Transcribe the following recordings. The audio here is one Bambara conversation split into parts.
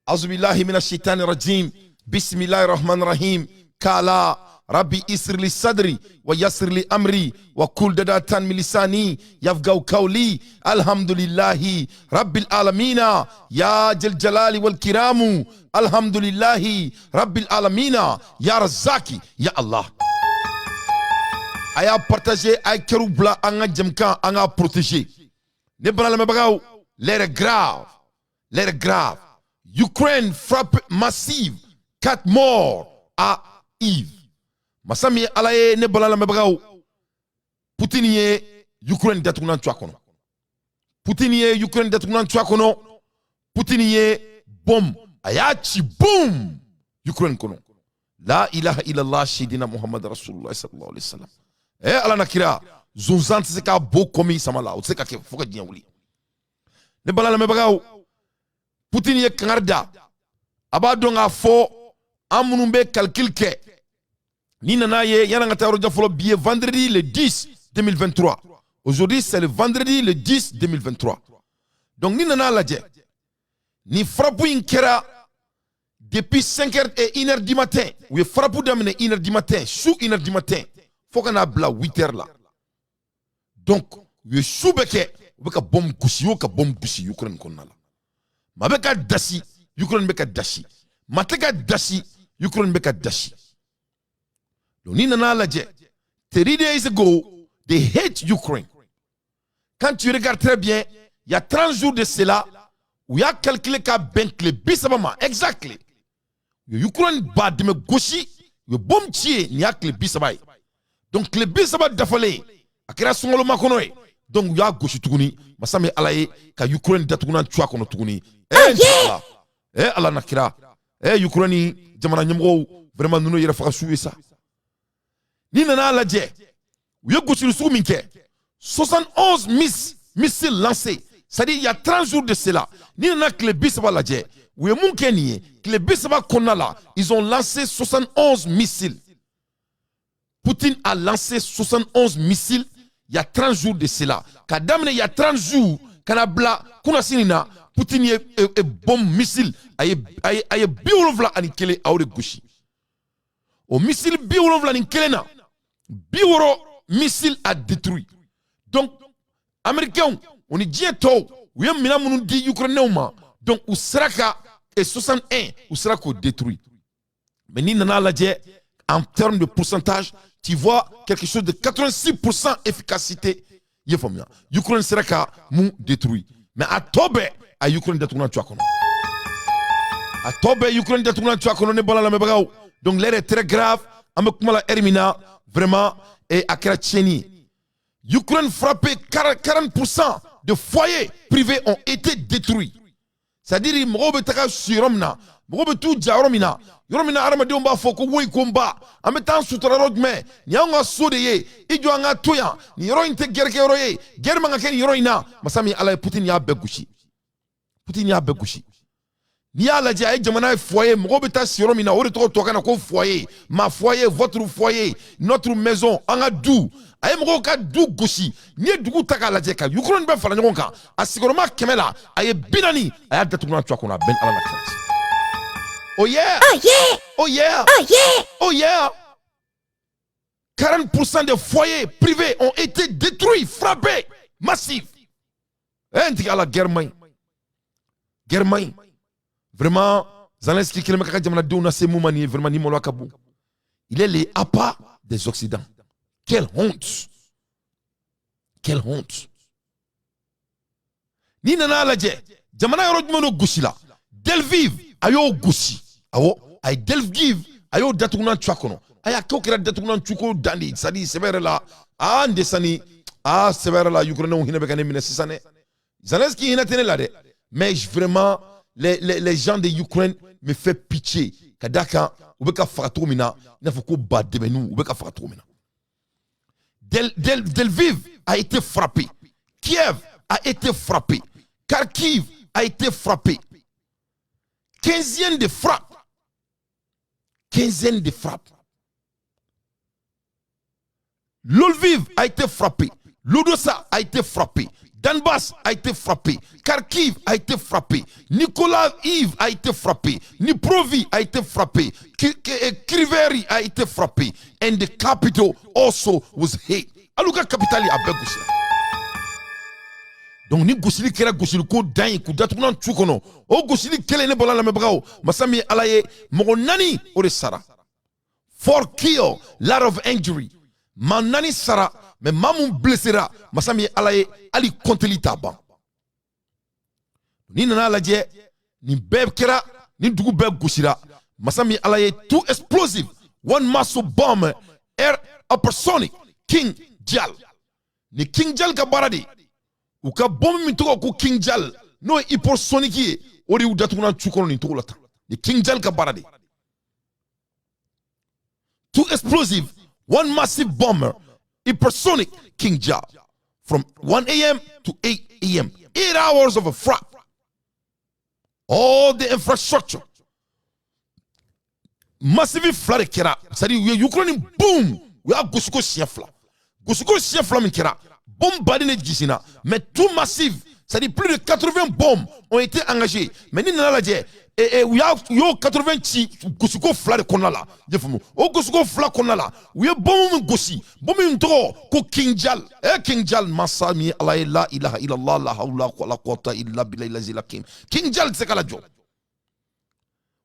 Azubillahi mina shaitani rajim. Bismillahi rahman rahim. Kala rabbi isirli sadri wa yassirli amri wa kul dadatan min lisani yafqahu qawli. Alhamdulillahi rabbil alamina ya jal jalali wal kiramu. Alhamdulillahi rabbil alamina ya razaki ya Allah. A y'a partager, a ye cœur bila an ka jɛmukan, an k'a protéger. Ne bana lamɛnbagaw, l'heure est grave, l'heure est grave. Ukraine, frappe massive, 4 morts à Kyiv. Masa min ye Ala ye, ne bala lamɛnbagaw, Putin ye Ukraine datugunan tu a kɔnɔ. Putin ye Ukraine datugunan tu a kɔnɔ. Putin ye bombe, a y'a ci, boum, Ukraine kɔnɔ. La ilaha illallah, seydina Muhammad rasulullah sallallahu alaihi wasallam. Eh Ala na kira, zonzan tɛ se k'a bo kɔmi sama la, o tɛ se ka kɛ fo ka diɲɛ wuli. Ne bala lamɛnbagaw, Putin ye kangari da. A b'a dɔn k'a fɔ an minnu bɛ calcul kɛ ni nana ye, yan'an ka taa yɔrɔ jan fɔlɔ, bi ye vendredi le 10 2023. Aujourd'hui, c'est le vendredi le 10 2023. Donc ni nana lajɛ, ni frappe in kɛra depuis 5 heures et 1 heure du matin. U ye frappe daminɛ 1 heure du matin, su 1 heure du matin, fo ka n'a bila 8 heures la. Donc u ye su bɛɛ kɛ, u bɛ ka bombe gosi o ka bombe gosi Ukraine kɔnɔna la. Maa bɛ ka dasi, Ukraine bɛ ka dasi. Maa tɛ ka dasi, Ukraine bɛ ka dasi. Donc ni nana lajɛ, 30 days ago, they hate Ukraine. Quand tu regardes très bien, il y a 30 jours de cela, u y'a calculé ka bɛn tile 30 ma exactly, u ye Ukraine ba dɛmɛ gosi, u ye bombe ci yen. Nin y'a tile 30 ye. Donc tile 30 dafalen, a kɛra sunkalo makɔnɔ ye. Donc u y'a gosi tuguni. Masa min Ala ye, ka Ukraine datugunan cu a kɔnɔ tuguni. Eh Ala, eh Ala na kira, eh Ukraine jamana ɲɛmɔgɔw, vraiment, ninnu yɛrɛ faga su ye sa. Ni nana lajɛ, u ye gosili sugu min kɛ, 71 missiles lancés, c'est-à-dire il y a 30 jours de cela. Ni nana tile 30 lajɛ, u ye mun kɛ nin ye tile 30 kɔnɔna la? Ils ont lancé 71 missiles. Poutine a lancé 71 missiles il y a 30 jours de cela. Ka daminɛ il y a 30 jours ka na bila kunnasini na, Poutine ye bombe missile, a ye 71, a y'o de gosi. O missile 71 na, 60 missile a détruit. Donc Américains o ni diɲɛ tɔw, u ye minɛn minnu di Ukrainiens ma, donc u sera ka 61, u sera k'o détruire. Mais n'i nana lajɛ en termes de pourcentage, tu vois quelque chose de 86% efficacité. I ye faamuya, Ukraine sera ka mun détruire, mais a tɔ bɛɛ, a Ukraine datugulan tu a kɔnɔ. A tɔ bɛɛ, Ukraine datugulan tu a kɔnɔ. Ne bɔra lamɛnbagaw, donc l'heure est très grave. An bɛ kuma la heure min na, vraiment, et a kɛra tiɲɛni ye. Ukraine frappé, 40% de foyers privés ont été détruits. C'est-à-dire mɔgɔw bɛ taga si yɔrɔ min na, mɔgɔw bɛ t'u ja yɔrɔ min na, yɔrɔ min na hadamadenw b'a fɔ ko woyi, ko n ba, an bɛ taa sutura yɔrɔ jumɛn? Nin y'anw ka so de ye, i jɔ an ka to yan, nin yɔrɔ in tɛ guerre kɛ yɔrɔ ye, guerre man ka kɛ nin yɔrɔ in na. Masa min Ala ye, Putin y'a bɛɛ gosi. Putin y'a bɛɛ gosi. N'i y'a lajɛ, a ye jamana ye foyer, mɔgɔw bɛ taa si yɔrɔ min na, o de tɔgɔ tubabukan na ko foyer, ma foyer, votre foyer, notre maison, an ka du. A ye mɔgɔw ka du gosi. N'i ye dugu ta k'a lajɛ, ka Ukraine bɛɛ fara ɲɔgɔn kan, a sigiyɔrɔma 100 la, a ye 40, a y'a datugulan tu a kɔnɔ. A bɛɛ ni Ala na kira cɛ. Oh yeah! Oh yeah! Oh yeah! Oh yeah! Oh yeah! 40% des foyers privés ont été détruits, frappés, massifs. Eh, n tigi Ala, guerre man ɲi. Guerre man ɲi. Vraiment, Zelensky kɛlen bɛ ka jamanadenw lase mun ma nin ye, vraiment, ni maloya ka bon. Il est le appât des Occidents. Quelle honte! Quelle honte! N'i nana lajɛ, jamana yɔrɔ jumɛn de gosi la? Lviv, a y'o gosi. Awɔ, a ye Lviv, a y'o datugunan cu a kɔnɔ. A y'a kɛ o kɛra datugunan cuko dan de ye. C'est à dire sɛbɛ yɛrɛ la, aa n desani, aa sɛbɛ yɛrɛ la, Ukrainiens hinɛ bɛ ka ne minɛ sisan dɛ. Zelensky hinɛ tɛ ne la dɛ, mais vraiment, les gens de Ukraine me fait pitié, ka d'a kan u bɛ ka faga cogo min na, i n'a fɔ ko ba dɛmɛniw, u bɛ ka faga cogo min na. Lviv a été frappé, Kiev a été frappé, Kharkiv a été frappé. Quinzaine de frappes. Quinzaine de frappes. Lviv a été frappé. L'Odessa a été frappé. Donbass a été frappé, Kharkiv a été frappé, Nikolaïv a été frappé, Dnipro a été frappé, Kryvyi Rih a été frappé, and the capital also was hit. Alu ka capitale a bɛɛ gosira. Donc ni gosili kɛra gosiliko dan ye k'u datugulan tu kɔnɔ, o gosili kelen, ne bɔra lamɛnbagaw, masa min ye Ala ye, mɔgɔ naani o de sara. Four kill, lot of injury. Maa naani sara, mais maa mun blessera, masa min ye Ala ye, hali kɔnteli t'a ban. Ni nana lajɛ, nin bɛɛ kɛra, ni dugu bɛɛ gosira. Masa min ye Ala ye, two explosive, one massive bomb air hypersonic Kinjal. Ni Kinjal ka baara de, u ka bombe min tɔgɔ ko Kinjal, n'o ye hypersonic ye, o de y'u datugunan tu kɔnɔ nin cogo la tan. Ni Kinjal ka baara de, two explosive, one massive bomber hypersonic Kinjal, from 1 a.m. to 8 a.m., 8 hours of a frap. All the infrastructure massive fila de kɛra, c'est à dire u ye Ukraine boom, u y'a gosi ko siɲɛ fila. Gosiko siɲɛ fila min kɛra, bombe baden de jisina, mais tout massive, c'est-à-dire plus de 80 bombes ont été engagées. Mais ni nana lajɛ, u y'a u y'o 80 ci gosiko fila de kɔnɔna la. I y'a faamu, o gosiko fila kɔnɔna la, u ye bombe min gosi, bombe min tɔgɔ ko Kinjal. Kinjal, masa min ye Ala ye, la ilaha illallah, la hawla wala quwwata illa billahi lakim. Kinjal tɛ se ka lajɔ.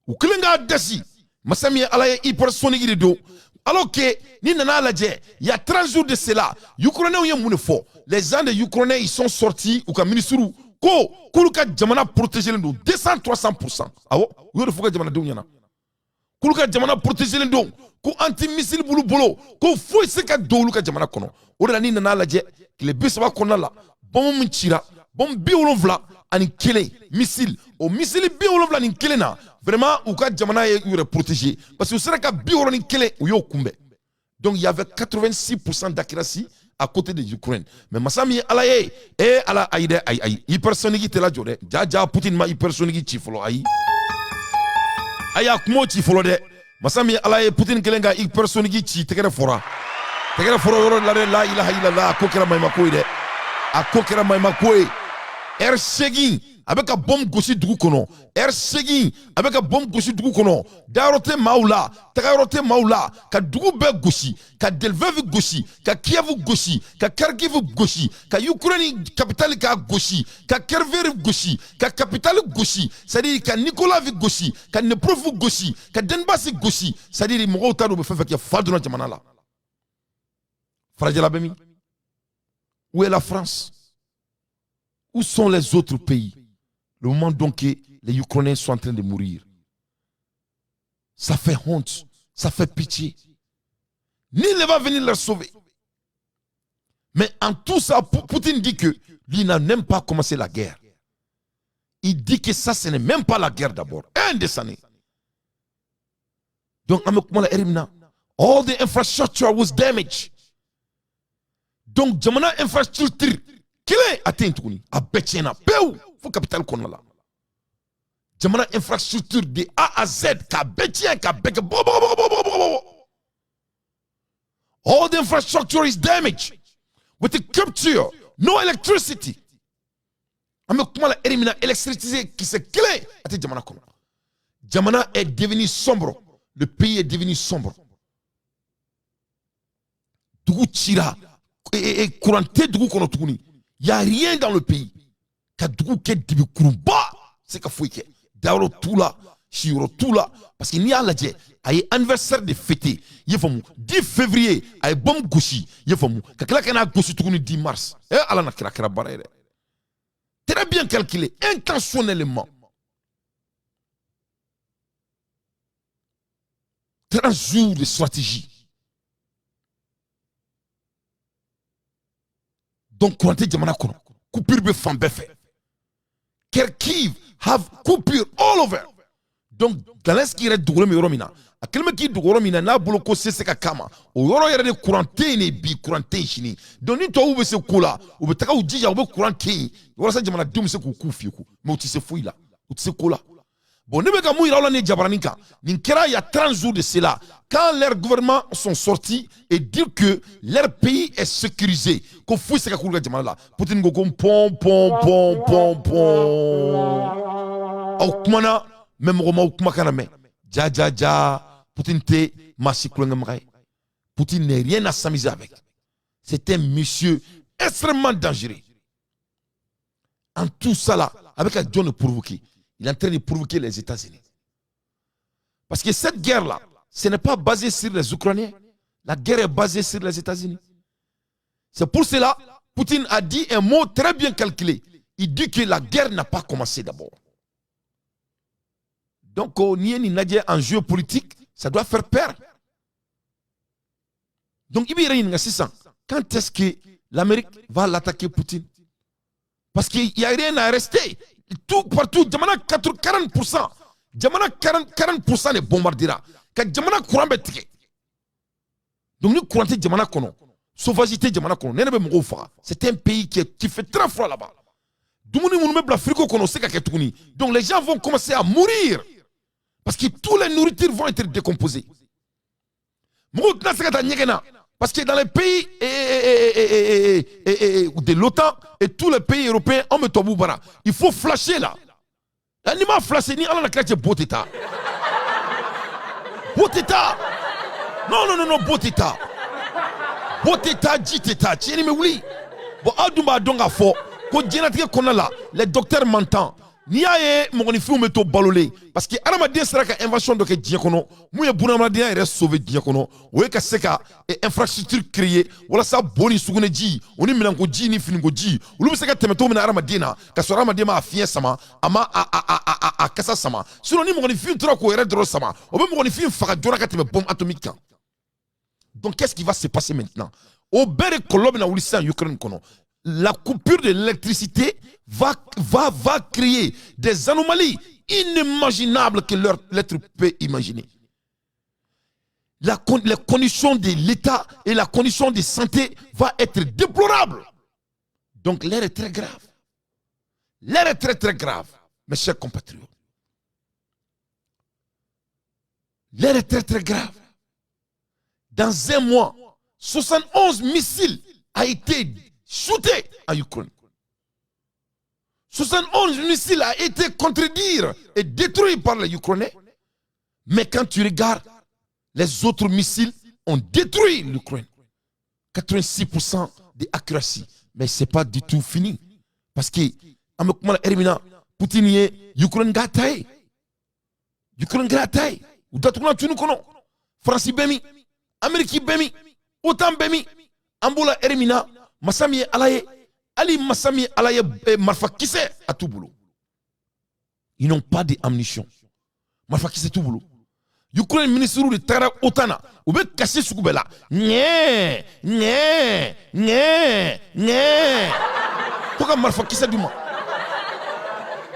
U kelen k'a dasi, masa min ye Ala ye, hypersonique de don. Alors que ni nana lajɛ, il y a 30 jours de cela, Ukrainiens ye mun de fɔ? Les gens de Ukrainiens, ils sont sortis, u ka ministres ko k'olu ka jamana protégé don 200 300%. Awɔ, u y'o de fɔ ka jamanadenw ɲɛna k'olu ka jamana protégé don, ko anti-missile b'olu bolo, ko foyi se ka don olu ka jamana kɔnɔ. O de la, ni nana lajɛ, tile 30 kɔnɔna la, bombe min cira, bombe 71 missile, o missile 71 na, vraiment u ka jamana ye u yɛrɛ protégé, parce que u sera ka 61, u y'o kunbɛn. Donc il y avait 86% d'accuracy à côté de l'Ukraine. Mais masa min ye Ala ye, Ala, ayi dɛ, ayi, ayi, hypersonique tɛ lajɔ dɛ. Ja ja, Poutine ma hypersonique ci fɔlɔ. Ayi, ayi, a kumaw ci fɔlɔ dɛ. Masa min ye Ala ye, Poutine kelen ka hypersonique ci, tɛgɛrɛ fɔra, tɛgɛrɛ fɔra yɔrɔ la dɛ. La ilaha illallah, a ko kɛra maɲumako ye dɛ, a ko kɛra maɲumako ye. Heure 8 a bɛ ka bombe gosi dugu kɔnɔ, heure 8 a bɛ ka bombe gosi dugu kɔnɔ, dayɔrɔ tɛ maaw la, tagayɔrɔ tɛ maaw la, ka dugu bɛɛ gosi, ka Lviv gosi, ka Kiev gosi, ka Kharkiv gosi, ka Ukraine capitale ka gosi, ka Kryvyi gosi, ka capitale gosi, c'est à dire ka Nikolaev gosi, ka Dnipro gosi, ka Donbass gosi. C'est à dire mɔgɔw t'a dɔn u bɛ fɛn fɛn kɛ. Fa donna jamana la, farajɛla bɛ min? Où est la France? Où sont les autres pays? Le moment donc que les Ukrainiens sont en train de mourir. Ça fait honte, ça fait pitié. Nul ne va venir les sauver. Mais en tout ça, Poutine dit que lui n'a même pas commencé la guerre. Il dit que ça, ce n'est même pas la guerre d'abord. Un des années. Donc, all the infrastructure was damaged. Donc, jamana infrastructure kelen a tɛ yen tuguni, a bɛɛ tiɲɛna pewu fo capitale kɔnɔna la. Jamana infrastructure de A à Z, k'a bɛɛ tiɲɛ, k'a bɛɛ kɛ bɔgɔ bɔgɔ bɔgɔ bɔgɔ bɔgɔ. All the infrastructure is damaged with the capture, no electricity. An bɛ kuma la eri min na, électricité kisɛ kelen a tɛ jamana kɔnɔ. Jamana est devenu sombre, le pays est devenu sombre. Dugu cira, courant tɛ dugu kɔnɔ tuguni. Y a rien dans le pays. Ka dugu kɛ dibikurunba, se ka foyi kɛ, dayɔrɔ t'u la, siyɔrɔ t'u la, parce que n'i y'a lajɛ, a ye anniversaire de fêter, i ye faamu, 10 février a ye bombe gosi, i ye faamu, ka tila ka n'a gosi tuguni 10 mars. Ala na kira kɛra baara ye dɛ. Très bien calculé, intentionnellement. 30 jours de stratégie. Donc courant tɛ jamana kɔnɔ, coupure bɛ fan bɛɛ fɛ. Kharkiv have coupure all over. Donc Zelensky yɛrɛ dogolen bɛ yɔrɔ min na, a kɛlen bɛ k'i dogo yɔrɔ min na, n'a bolo ko se se ka k'a ma, o yɔrɔ yɛrɛ de courant tɛ yen de bi, courant tɛ yen sini. Donc ni tubabuw bɛ se ko la, u bɛ taga u jija, u bɛ courant kɛ yen walasa jamanadenw bɛ se k'u k'u fiyeku, mais u tɛ se foyi la, u tɛ se ko la. Bon, ne bɛ ka mun yira aw la nin jabaranin kan, nin kɛra il y a 30 jours de cela, quand leurs gouvernements sont sortis et dire que leur pays est sécurisé, ko foyi se ka k'olu ka jamana la. Poutine ko ko pɔn pɔn pɔn pɔn pɔn, aw kumana mais mɔgɔ m'aw kumakan lamɛn. Ja ja ja, Poutine tɛ maa si kulonkɛmaga ye. Poutine n'est rien à s'amuser avec. C'est un monsieur extrêmement dangereux. En tout ça là, avec un jɔn de provoquer, il est en train de provoquer les États-Unis. Parce que cette guerre-là, ce n'est pas basé sur les Ukrainiens. La guerre est basée sur les États-Unis. C'est pour cela, Poutine a dit un mot très bien calculé. Il dit que la guerre n'a pas commencé d'abord. Donc, ni ni en géopolitique, ça doit faire peur. Donc, il y a quand est-ce que l'Amérique va l'attaquer, Poutine? Parce qu'il n'y a rien à rester. Tout partout, jamana 40%, jamana 40, 40% de bombardera. Ka jamana courant bɛ tigɛ. Donc ni courant tɛ jamana kɔnɔ, sauvage tɛ jamana kɔnɔ, nɛnɛ bɛ mɔgɔw faga. C'est un pays qui fait très froid là-bas. Dumuni minnu bɛ bila frigo kɔnɔ, o se ka kɛ tuguni. Donc les gens vont commencer à mourir parce que tous les nourritures vont être décomposées. Mɔgɔw tɛna se ka taa ɲɛgɛn na, parce que dans les pays de l'OTAN et tous les pays européens, on met tubabu bara, il faut flasher là. N'i ma flasher ni Ala na kira cɛ, bo tɛ taa, bo tɛ taa. Non, non, non, non, bo tɛ taa, bo tɛ taa, ji tɛ taa, tiɲɛni bɛ wuli. Bon, aw dun b'a dɔn k'a fɔ ko diɲɛlatigɛ kɔnɔna la, les docteurs m'entendent, n'i y'a ye mɔgɔninfinw bɛ to balolen, parce que adamaden sera ka invention dɔ kɛ diɲɛ kɔnɔ, mun ye bunadamadenya yɛrɛ sauver diɲɛ kɔnɔ, o ye ka se ka infrastructure créer walasa bo ni sugunɛji, o ni minɛnkoji ni finikoji, olu bɛ se ka tɛmɛ cogo min na adamaden na, ka sɔrɔ adamaden ma a fiɲɛ sama, a ma a kasa sama. Sinon ni mɔgɔninfin tora k'o yɛrɛ dɔrɔn sama, o bɛ mɔgɔninfin faga joona ka tɛmɛ bombe atomique kan. Donc qu'est-ce qui va se passer maintenant? O bɛɛ de kɔlɔlɔ bɛna wuli sisan Ukraine kɔnɔ. La coupure de l'électricité va créer des anomalies inimaginables que l'être peut imaginer. Les conditions de l'état et la condition de santé va être déplorable. Donc l'heure est très grave. L'heure est très très grave, mes chers compatriotes. L'heure est très très grave. Dans un mois, 71 missiles a été shooté en Ukraine. 71 missiles a été contredits et détruits par les Ukrainiens. Mais quand tu regardes, les autres missiles ont détruit l'Ukraine. 86% d'accuracy. Mais ce n'est pas du tout fini. Parce que, Poutine ye Ukraine gata ye. Ukraine gata ye. U datuguna tunu kɔnɔ. France bɛ min? Amérique bɛ min? OTAN bɛ min? An b'o la heure min na, masa min ye Ala ye, hali masa min ye Ala ye, marifakisɛ a t'u bolo. Ils n'ont pas d'ammunition. Marifakisɛ t'u bolo. Ukraine ministre de taara OTAN na, u bɛ kasi sugu bɛɛ la. Ɲɛ ɲɛ ɲɛ ɲɛ, ko ka marifakisɛ d'u ma.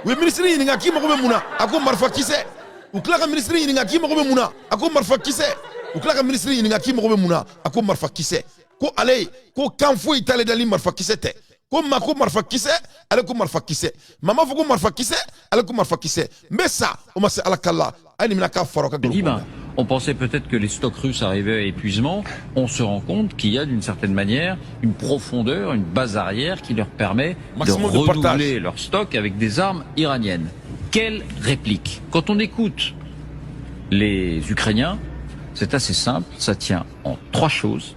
U ye ministre ɲininka k'i mago bɛ mun na, a ko marifakisɛ. U tila ka ministre ɲininka k'i mago bɛ mun na, a ko marifakisɛ. U tila ka ministre ɲininka k'i mago bɛ mun na, a ko marifakisɛ. Ko ale ko kan foyi t'ale da ni marifakisɛ tɛ. Ko ma ko marifakisɛ, ale ko marifakisɛ. Maa ma fɔ ko marifakisɛ, ale ko marifakisɛ. N bɛ sa o ma se Ala kala la, a ye nin minɛ k'a fara ka. Dit, ben, on pensait peut-être que les stocks russes arrivaient à épuisement. On se rend compte qu'il y a d'une certaine manière une profondeur, une base arrière qui leur permet Maximum de de partage. Renouveler leur stock avec des armes iraniennes. Quelle réplique? Quand on écoute les Ukrainiens, c'est assez simple, ça tient en trois choses.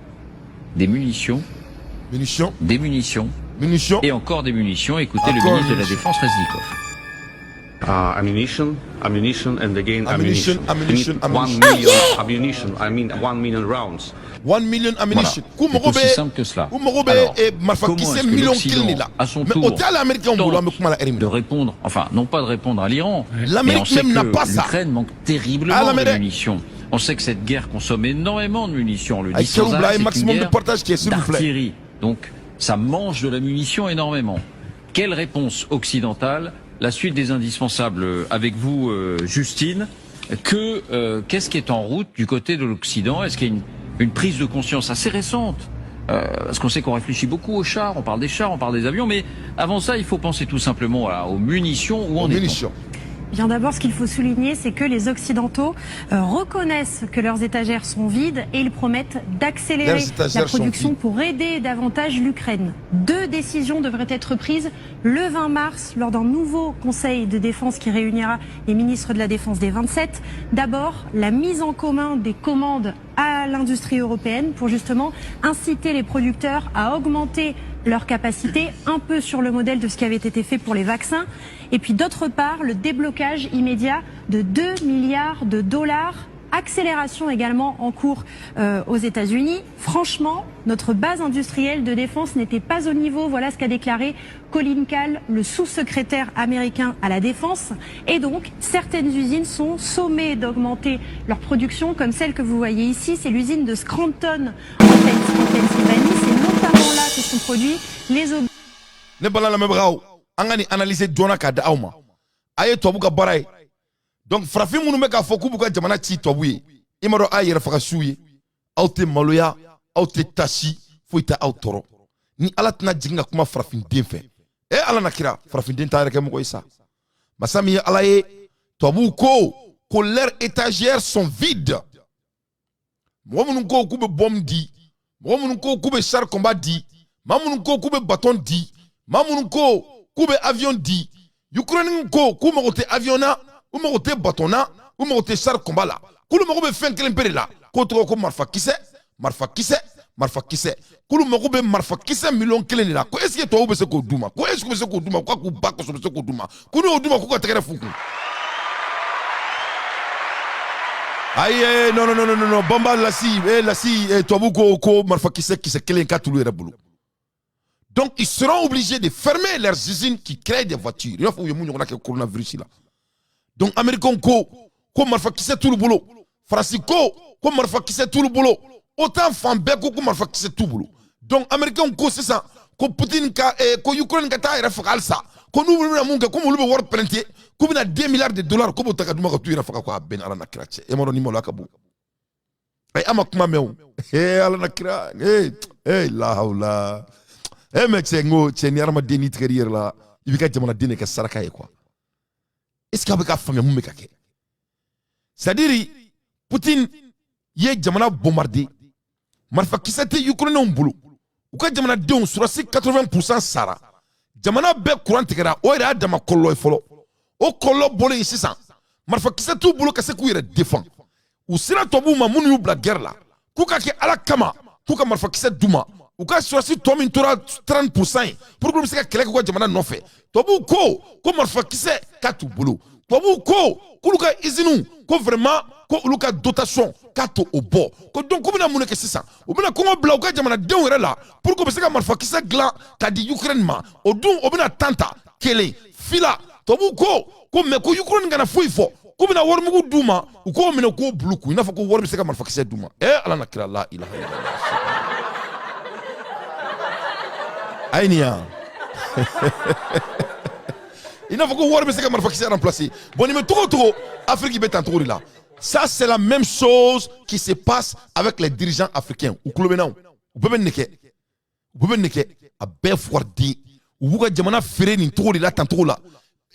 Des munitions, munitions, des munitions munitions et encore des munitions. Écoutez le Encore ministre de la munitions. Défense Reznikov. Ammunition, ammunition, and again Ammunition, ammunition. ammunition, We need 1 ammunition. Million ammunition. I mean, 1 million rounds. 1 million ammunition. Voilà. K'u mago C'est aussi bɛ simple que cela. U mago bɛ Alors, eh, comment marifakisɛ est-ce que miliyɔn kelen de l'Occident, la. à son Mais tour, o tɛ hali américain bolo, an bɛ kuma la heure min de na. Répondre, enfin, non pas de répondre à l'Iran, mais on L'Amérique sait même n'a que pas ça. l'Ukraine manque terriblement Ah, la de mais- munitions. On sait que cette guerre consomme énormément de munitions. Le Avec 10 Blaye, c'est une maximum de guerre partage qui est, s'il vous plaît. D'artillerie. Donc, ça mange de la munition énormément. Quelle réponse occidentale? La suite des indispensables avec vous, Justine. Qu'est-ce qui est en route du côté de l'Occident? Est-ce qu'il y a une prise de conscience assez récente? Parce qu'on sait qu'on réfléchit beaucoup aux chars, on parle des chars, on parle des avions, mais avant ça, il faut penser tout simplement aux munitions. Où Aux en est-on? Munitions. Bien d'abord, ce qu'il faut souligner, c'est que les Occidentaux reconnaissent que leurs étagères sont vides et ils promettent d'accélérer Leurs étagères la sont production vides. Pour aider davantage l'Ukraine. Deux décisions devraient être prises le 20 mars lors d'un nouveau Conseil de défense qui réunira les ministres de la Défense des 27. D'abord, la mise en commun des commandes à l'industrie européenne pour justement inciter les producteurs à augmenter leur capacité, un peu sur le modèle de ce qui avait été fait pour les vaccins. Et puis d'autre part, le déblocage immédiat de 2 milliards de dollars. Accélération également en cours aux États-Unis. Franchement, notre base industrielle de défense n'était pas au niveau. Voilà ce qu'a déclaré Colin Kahl, le sous-secrétaire américain à la défense. Et donc, certaines usines sont sommées d'augmenter leur production, comme celle que vous voyez ici. C'est l'usine de Scranton en Pennsylvanie. C'est notamment là que sont produits les obus. Ne bala lamɛnbagaw, an ka nin analyse joona k'a di aw ma. A ye tubabu ka baara ye. Donc farafin minnu bɛ k'a fɔ k'u b'u ka jamana ci tubabu ye, i m'a dɔn, a ye yɛrɛ faga siw ye. Aw tɛ maloya, aw tɛ tasi foyi tɛ aw tɔɔrɔ. Ni Ala tɛna jigin ka kuma farafinden fɛ, e Ala na kira, farafinden t'a yɛrɛ kɛ mɔgɔ ye sa. Masa min ye Ala ye, tubabuw ko ko leurs étagères sont vides. Mɔgɔ minnu ko k'u bɛ bombe di, mɔgɔ minnu ko k'u bɛ char combat di, maa minnu ko k'u bɛ bateau di, maa minnu ko k'u bɛ avion di, Ukraine ko k'u mago tɛ avion na, u mago tɛ bateau na, u mago tɛ char combat la, k'olu mago bɛ fɛn kelen pe de la, k'o tɔgɔ ko marifakisɛ, marifakisɛ, marifakisɛ. K'olu mago bɛ marifakisɛ miliyɔn 1 de la. Ko est ce que tubabuw bɛ se k'o d'u ma? Ko est ce que u bɛ se k'o d'u ma? K'a k'u ba kɔsɔn, u bɛ se k'o d'u ma? Ko n'u y'o d'u ma, k'u ka tɛgɛrɛ f'u kun. Ayi, non, non, non, non, non, banba lasi, eh, lasi, eh, tubabu ko ko marifakisɛ kisɛ kelen k'a t'olu yɛrɛ bolo. Donc ils seront obligés de fermer leurs usines qui créent des voitures. I n'a fɔ u ye mun ɲɔgɔnna kɛ coronavirus la. Donc américains ko ko marifakisɛ t'olu bolo, Faransi ko ko marifakisɛ t'olu bolo, OTAN fan bɛɛ ko ko marifakisɛ t'u bolo. Donc américains ko sisan ko Poutine ka ko Ukraine ka taa yɛrɛ faga halisa, ko n'u bɛna mun kɛ, komi olu bɛ wari pɛrɛnte, k'u bɛna 2 milliards de dollars, k'u b'o ta ka d'u ma ka t'u yɛrɛ faga. Ko a bɛɛ ni Ala na kira cɛ, e m'a dɔn ni maloya ka bon. Ayi, an ma kuma mɛn o. Ee Ala na kira, ee ee, lahawula, e mɛ cɛ, n ko cɛ, ni hadamaden n'i tigɛr'i yɛrɛ la, i b'i ka jamanaden de kɛ saraka ye quoi. Est ce que aw bɛ ka faamuya mun bɛ ka kɛ? C'est à dire Poutine ye jamana bombarder, marifakisɛ tɛ Ukrainien bolo, u ka jamanadenw surasi 80% sara, jamana bɛɛ kuran tigɛra. O yɛrɛ y'a dama kɔlɔlɔ ye fɔlɔ. O kɔlɔlɔ bɔlen yen sisan, marifakisɛ t'u bolo ka se k'u yɛrɛ défend. U sera tubabuw ma minnu y'u bila guerre la, k'u ka kɛ Ala kama, k'u ka marifakisɛ d'u ma, u ka surasi tɔ min tora 30% ye, pour que u bɛ se ka kɛlɛ kɛ u ka jamana nɔfɛ. Tubabuw ko ko marifakisɛ k'a t'u bolo. Tubabuw ko k'olu ka usines, ko vraiment, ko olu ka dotation k'a to o bɔ. Ko donc k'u bɛna mun de kɛ sisan? U bɛna kɔngɔ bila u ka jamanadenw yɛrɛ la pour que u bɛ se ka marifakisɛ dilan ka di Ukraine ma. O dun, o bɛna tan ta kelen fila. Tubabuw ko ko mais ko Ukraine kana foyi fɔ, k'u bɛna warimugu d'u ma, u k'o minɛ k'o bila u kun, i n'a fɔ ko wari bɛ se ka marifakisɛ d'u ma. Eh Ala na kira, la ilaha illallah. A ye nin yan, i n'a fɔ ko wari bɛ se ka marifakisɛ remplacer. Bon, nin bɛ togo o togo, Afrique bɛ tan cogo de la. Ça, c'est la même chose qui se passe avec les dirigeants africains. U tulo bɛ na o, u bɛɛ bɛ nin de kɛ, u bɛɛ bɛ nin de kɛ. A bɛɛ fugariden, u b'u ka jamana feere nin cogo de la, tan cogo la.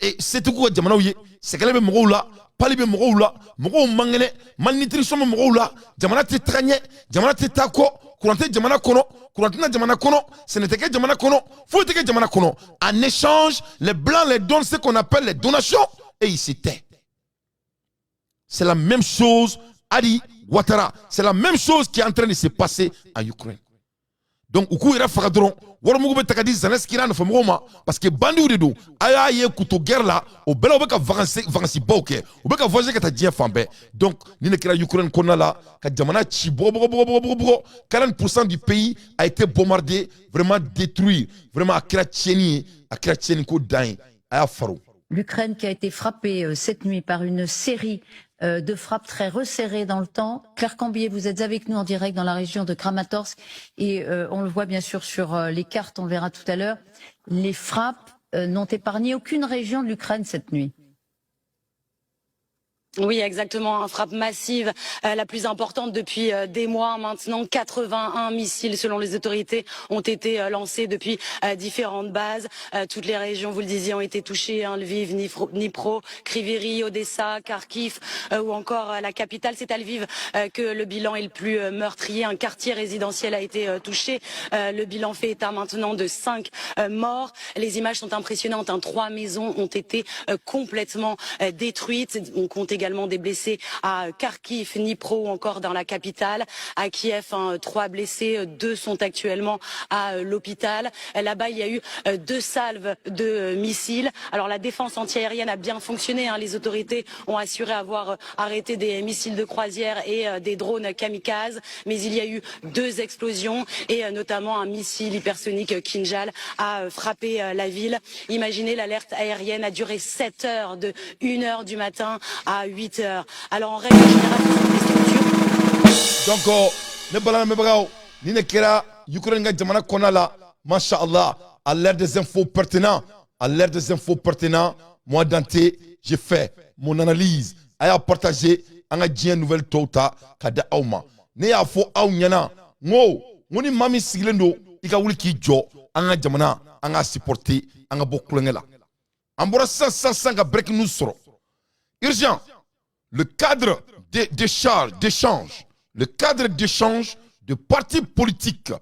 E setigiw ka jamanaw ye, sɛgɛlɛ bɛ mɔgɔw la, pali bɛ mɔgɔw la, mɔgɔw man kɛnɛ, malnutrition bɛ mɔgɔw la, jamana tɛ taga ɲɛ, jamana tɛ taa kɔ, kuran tɛ jamana kɔnɔ, kuran tɛna jamana kɔnɔ, sɛnɛ tɛ kɛ jamana kɔnɔ, foyi tɛ kɛ jamana kɔnɔ. En échange, les blancs les donnent ce qu'on appelle les donations et ils se taient. C'est la même chose, Adi Ouattara, c'est la même chose qui est en train de se passer en Ukraine. Donc u k'u yɛrɛ faga dɔrɔn, warimugu bɛ ta ka di Zelensky n'a nɔfɛmɔgɔw ma, parce que bandiw de don. A y'a ye couteau guerre la, o bɛɛ la u bɛ ka vacances baw kɛ, u bɛ ka voyager ka taa diɲɛ fan bɛɛ. Donc nin de kɛra Ukraine kɔnɔna la, ka jamana ci bɔgɔ bɔgɔ bɔgɔ bɔgɔ bɔgɔ. 40% du pays a été bombardé, vraiment détruit, vraiment a kɛra tiɲɛni ye, a kɛra tiɲɛni ko dan ye. A y'a faro. L'Ukraine qui a été frappée cette nuit par une série de frappes très resserrées dans le temps. Claire Cambier, vous êtes avec nous en direct dans la région de Kramatorsk et on le voit bien sûr sur les cartes, on le verra tout à l'heure. Les frappes n'ont épargné aucune région de l'Ukraine cette nuit. Oui, exactement. Une frappe massive, la plus importante depuis des mois maintenant. 81 missiles, selon les autorités, ont été lancés depuis différentes bases. Toutes les régions, vous le disiez, ont été touchées. Hein, Lviv, Dnipro, Kryvyi Rih, Odessa, Kharkiv ou encore la capitale. C'est à Lviv que le bilan est le plus meurtrier. Un quartier résidentiel a été touché. Le bilan fait état maintenant de 5 morts. Les images sont impressionnantes. Hein. Trois maisons ont été complètement détruites. On compte également des blessés à Kharkiv, Dnipro ou encore dans la capitale. À Kiev, hein, trois blessés, deux sont actuellement à l'hôpital. Là-bas, il y a eu deux salves de missiles. Alors la défense antiaérienne a bien fonctionné. Hein. Les autorités ont assuré avoir arrêté des missiles de croisière et des drones kamikazes. Mais il y a eu deux explosions et notamment un missile hypersonique Kinjal a frappé la ville. Imaginez, l'alerte aérienne a duré 7 heures, de 1 heure du matin à 8 heures. Alors en règle générale, ce sont des structures. Donc ne bala lamɛnbagaw, ni ne kɛra Ukraine ka jamana kɔnɔna la, masha Allah, à l'ère des infos pertinents, à l'ère des infos pertinents, moi Dante, j'ai fait mon analyse. A y'a partagé, an ka diɲɛ nouvelle tɔw ta ka di aw ma. Ne y'a fɔ aw ɲɛna n ko ni maa min sigilen don, i ka wuli k'i jɔ, an ka jamana, an k'a supporter, an ka bɔ kulonkɛ la. An bɔra sisan sisan sisan ka breaking news sɔrɔ urgent. Le cadre d'échange, le cadre d'échange de partis politiques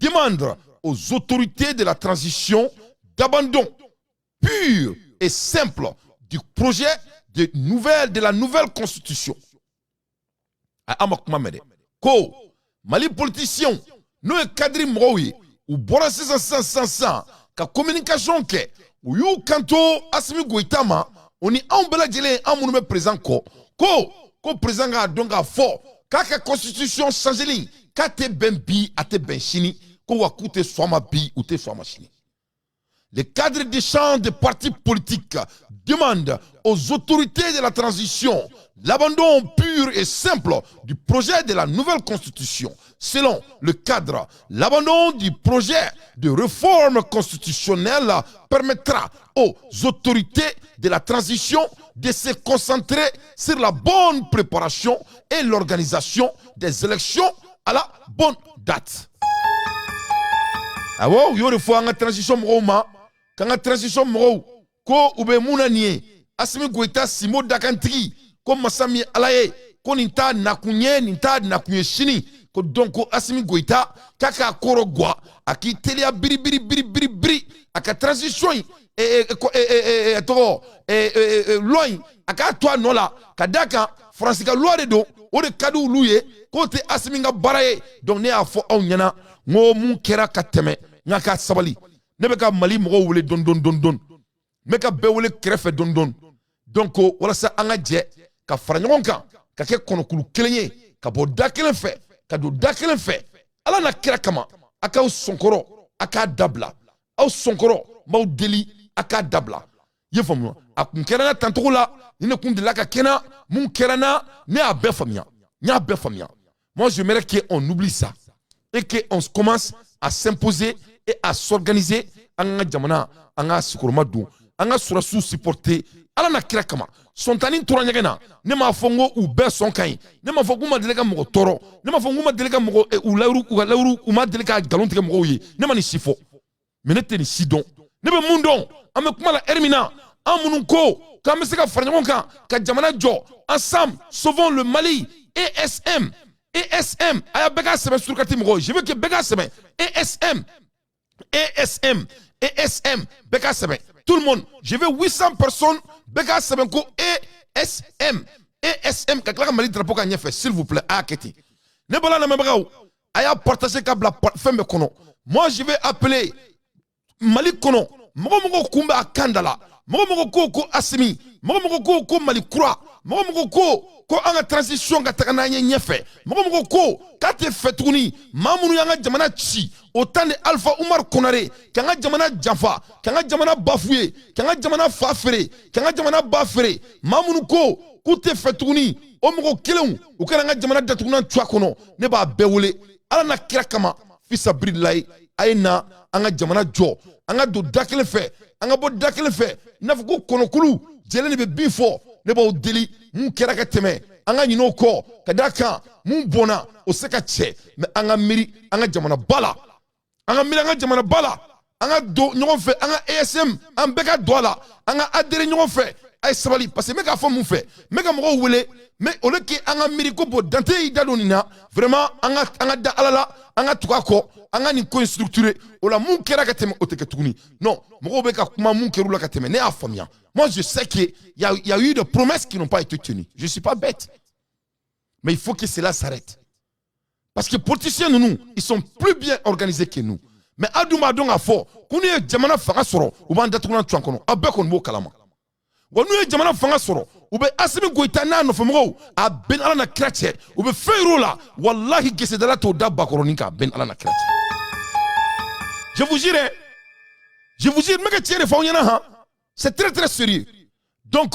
demande aux autorités de la transition d'abandon pur et simple du projet de la nouvelle constitution. A ma kuma mɛn dɛ, ko Mali politiciens, n'o ye cadre mɔgɔw ye, u bɔra sisan sisan sisan sisan ka communication kɛ. U y'u kanto Assimi Goïta ma, o ni anw bɛɛ lajɛlen, an minnu bɛ président kɔ, ko président k'a dɔn k'a fɔ k'a ka constitution changeli, k'a tɛ bɛn bi, a tɛ bɛn sini, ko wa k'u tɛ sɔn a ma bi, u tɛ sɔn a ma sini. Les cadres d'échange des partis politiques demandent aux autorités de la transition l'abandon pur et simple du projet de la nouvelle constitution. Selon le cadre, l'abandon du projet de réforme constitutionnelle permettra aux autorités de la transition de se concentrer sur la bonne préparation et l'organisation des élections à la bonne date. Awɔ, u y'o de fɔ an ka transition mɔgɔw ma, k'an ka transition mɔgɔw ko u bɛ mun na nin ye. Assimi Goïta Simo dakantigi ko masa min ye Ala ye, ko nin t'a nakun ye, nin t'a nakun ye sini. Ko donc ko Assimi Goïta k'a k'a kɔrɔ gwa, a k'i teliya biri biri biri biri biri, a ka transition in tɔgɔ loi in, a k'a to a nɔ la, ka d'a kan Faransi ka loi de don, o de ka di olu ye, k'o tɛ Assimi ka baara ye. Donc ne y'a fɔ aw ɲɛna n ko mun kɛra ka tɛmɛ, n ka k'a sabali. Ne bɛ ka Mali mɔgɔw wele dɔɔni dɔɔni dɔɔni dɔɔni, n bɛ ka bɛɛ wele kɛrɛfɛ dɔɔni dɔɔni. Donc walasa an ka jɛ ka fara ɲɔgɔn kan, ka kɛ kɔnɔkulu kelen ye, ka bɔ da kelen fɛ ka don da kelen fɛ, Ala na kira kama, a k'aw sɔnkɔrɔ, a k'a dabila. Aw sɔnkɔrɔ, n b'aw deli, a k'a dabila. I ye faamu? A kun kɛra n na tancogo la, ni ne kun delila ka kɛ n na, mun kɛra n na, ne y'a bɛɛ faamuya, n y'a bɛɛ faamuya. Moi, j'aimerais qu'on oublie ça et qu'on commence à s'imposer et à s'organiser. An ka jamana, an ka sigiyɔrɔma don, an ka sɔrɔsiw supporter, Ala na kira kama. Sɔntanin tora ɲɛgɛn na. Ne m'a fɔ n ko u bɛɛ sɔn ka ɲi, ne m'a fɔ k'u ma deli ka mɔgɔ tɔɔrɔ, ne m'a fɔ k'u ma deli ka mɔgɔ u layiru, u ka layiru, u ma deli ka nkalon tigɛ mɔgɔw ye. Ne ma nin si fɔ, mais ne tɛ nin si dɔn. Ne bɛ mun dɔn? An bɛ kuma la heure min na, an minnu ko k'an bɛ se ka fara ɲɔgɔn kan ka jamana jɔ, ensemble sauvons le Mali, ESM, ESM, a y'a bɛɛ k'a sɛbɛn. Surukati mɔgɔw, je veux que bɛɛ k'a sɛbɛn: ESM, ESM, ESM, bɛɛ k'a sɛbɛn. Tout le monde, je veux 800 personnes, bɛɛ k'a sɛbɛn ko ESM, ESM, ka tila ka Mali drapeau ka ɲɛfɛ, s'il vous plaît. A y'a kɛ ten. Ne bɔra lamɛnbagaw, a y'a partager ka bila fɛn bɛɛ kɔnɔ. Moi, je vais appeler Mali kɔnɔ mɔgɔ mɔgɔ kun bɛ a kan da la, mɔgɔ mɔgɔ ko ko Assimi, mɔgɔ mɔgɔ ko ko Mali kura, mɔgɔ mɔgɔ ko ko an ka transition ka taga n'an ye ɲɛfɛ, mɔgɔ mɔgɔ ko k'a tɛ fɛ tuguni maa minnu y'an ka jamana ci au temps de Alpha Oumar Konaré, k'an ka jamana janfa, k'an ka jamana bafoué, k'an ka jamana fa feere, k'an ka jamana ba feere, maa minnu ko k'u tɛ fɛ tuguni o mɔgɔ kelenw u kana an ka jamana datugunan tu a kɔnɔ, ne b'a bɛɛ wele, Ala na kira kama, fisabililayi, a ye na an ka jamana jɔ, an ka don da kelen fɛ, an ka bɔ da kelen fɛ, i n'a fɔ ko kɔnɔkulu jɛlen de bɛ bin fɔ. Ne b'aw deli, mun kɛra ka tɛmɛ, an ka ɲinɛ o kɔ, ka d'a kan mun bɔnna o se ka cɛ. Mais an ka miiri an ka jamana ba la, an ka miiri an ka jamana ba la, an ka don ɲɔgɔn fɛ, an ka ASM, an bɛɛ ka don a la, an ka adhérer ɲɔgɔn fɛ. A ye sabali, parce que n bɛ k'a fɔ mun fɛ, n bɛ ka mɔgɔw wele, mais au lieu que an ka miiri ko bon, Dante y'i da don nin na, vraiment an ka da Ala la, an ka tugu a kɔ, an ka nin ko in structurer. O la, mun kɛra ka tɛmɛ, o tɛ kɛ tuguni. Non, mɔgɔw bɛ ka kuma mun kɛr'u la ka tɛmɛ, ne y'a faamuya. Moi, je sais que il y a eu des promesses qui n'ont pas été tenues. Je suis pas bête, mais il faut que cela s'arrête, parce que politiciens ninnu, ils sont plus bien organisés que nous. Mais aw dun b'a dɔn k'a fɔ ko n'u ye jamana fanga sɔrɔ, u b'an datugulan tu an kɔnɔ. Aw bɛɛ kɔni b'o kalama wa. N'u ye jamana fanga sɔrɔ, u bɛ Asimi Goyita n'a nɔfɛmɔgɔw, a bɛn Ala na kira cɛ, u bɛ fɛn yir'u la, walahi, gesedala t'o da bakɔrɔnin kan. Bɛn Ala na kira cɛ, je vous jure, je vous jure, n bɛ ka tiɲɛ de fɔ aw ɲɛna han. C'est très très sérieux. Donc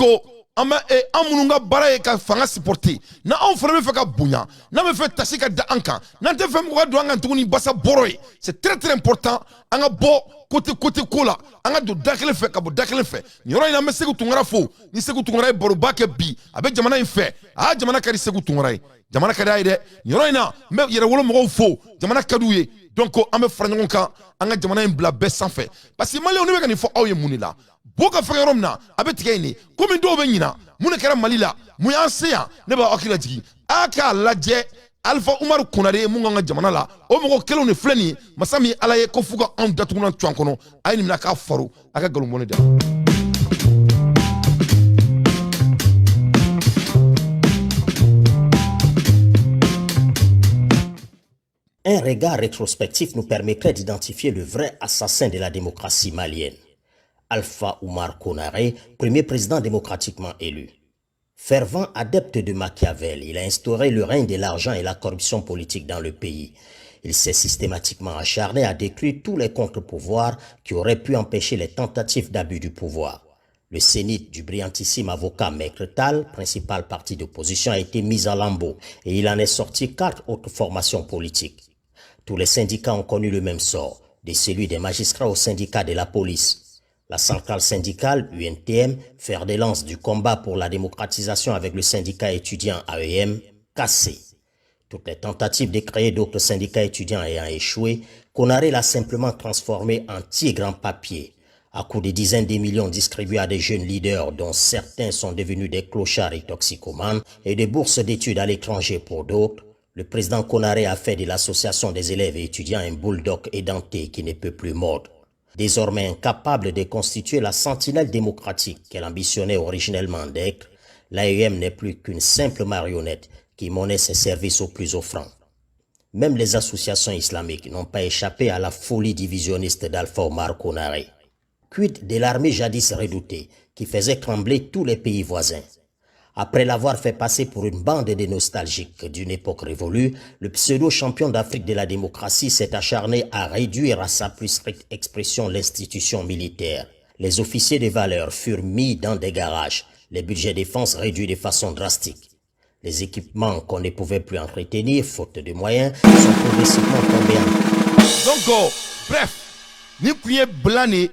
an bɛ an minnu ka baara ye ka fanga supporter, na anw fana bɛ fɛ ka bonya, n'an bɛ fɛ tasi ka da an kan, n'an tɛ fɛ mɔgɔ ka don an kan tuguni basa bɔrɔ ye, c'est très très important an ka bɔ côté côté ko la, an ka don da kelen fɛ ka bɔ da kelen fɛ. Nin yɔrɔ in na, an bɛ Segu Tunkara fo. Ni Segu Tunkara ye baroba kɛ bi, a bɛ jamana in fɛ. A jamana ka di Segu Tunkara ye, jamana ka di a ye dɛ. Nin yɔrɔ in na, n bɛ Yɛrɛwolo mɔgɔw fo, jamana ka d'u ye. Donc an bɛ fara ɲɔgɔn kan, an ka jamana in bila bɛɛ sanfɛ, parce que Maliyɛnw, ne bɛ ka nin fɔ aw ye mun de la? Bo ka fɛngɛ yɔrɔ min na, a bɛ tigɛ yen de. Komi dɔw bɛ ɲina mun de kɛra Mali la, mun y'an se yan, ne b'aw hakili lajigin, a k'a lajɛ. Alpha Umaru Konare ye mun k'an ka jamana la, o mɔgɔ kelenw de filɛ nin ye. Masa min Ala ye ko f'u ka anw datugulan tu an kɔnɔ, a ye nin minɛ k'a faro, a ka nkalon bɔ ne da. Un regard rétrospectif nous permettrait d'identifier le vrai assassin de la démocratie malienne. Alpha Oumar Konaré, premier président démocratiquement élu. Fervent adepte de Machiavel, il a instauré le règne de l'argent et la corruption politique dans le pays. Il s'est systématiquement acharné à détruire tous les contre-pouvoirs qui auraient pu empêcher les tentatives d'abus du pouvoir. Le sénit du brillantissime avocat Maître Tal, principal parti d'opposition, a été mis en lambeaux et il en est sorti quatre autres formations politiques. Tous les syndicats ont connu le même sort, de celui des magistrats au syndicat de la police. La centrale syndicale UNTM, fer de lance du combat pour la démocratisation avec le syndicat étudiant AEM, cassé. Toutes les tentatives de créer d'autres syndicats étudiants ayant échoué, Konaré l'a simplement transformé en tigre en papier, à coups de dizaines de millions distribués à des jeunes leaders dont certains sont devenus des clochards et toxicomanes et des bourses d'études à l'étranger pour d'autres. Le président Konaré a fait de l'association des élèves et étudiants un bulldog édenté qui ne peut plus mordre. Désormais incapable de constituer la sentinelle démocratique qu'elle ambitionnait originellement d'être, l'AEM n'est plus qu'une simple marionnette qui monnaie ses services aux plus offrants. Même les associations islamiques n'ont pas échappé à la folie divisionniste d'Alpha Omar Konaré. Quid de l'armée jadis redoutée qui faisait trembler tous les pays voisins? Après l'avoir fait passer pour une bande de nostalgiques d'une époque révolue, le pseudo-champion d'Afrique de la démocratie s'est acharné à réduire à sa plus stricte expression l'institution militaire. Les officiers de valeur furent mis dans des garages, les budgets défense réduits de façon drastique. Les équipements qu'on ne pouvait plus entretenir, faute de moyens, sont progressivement tombés en. Donc, oh, bref, ni kun ye bilan de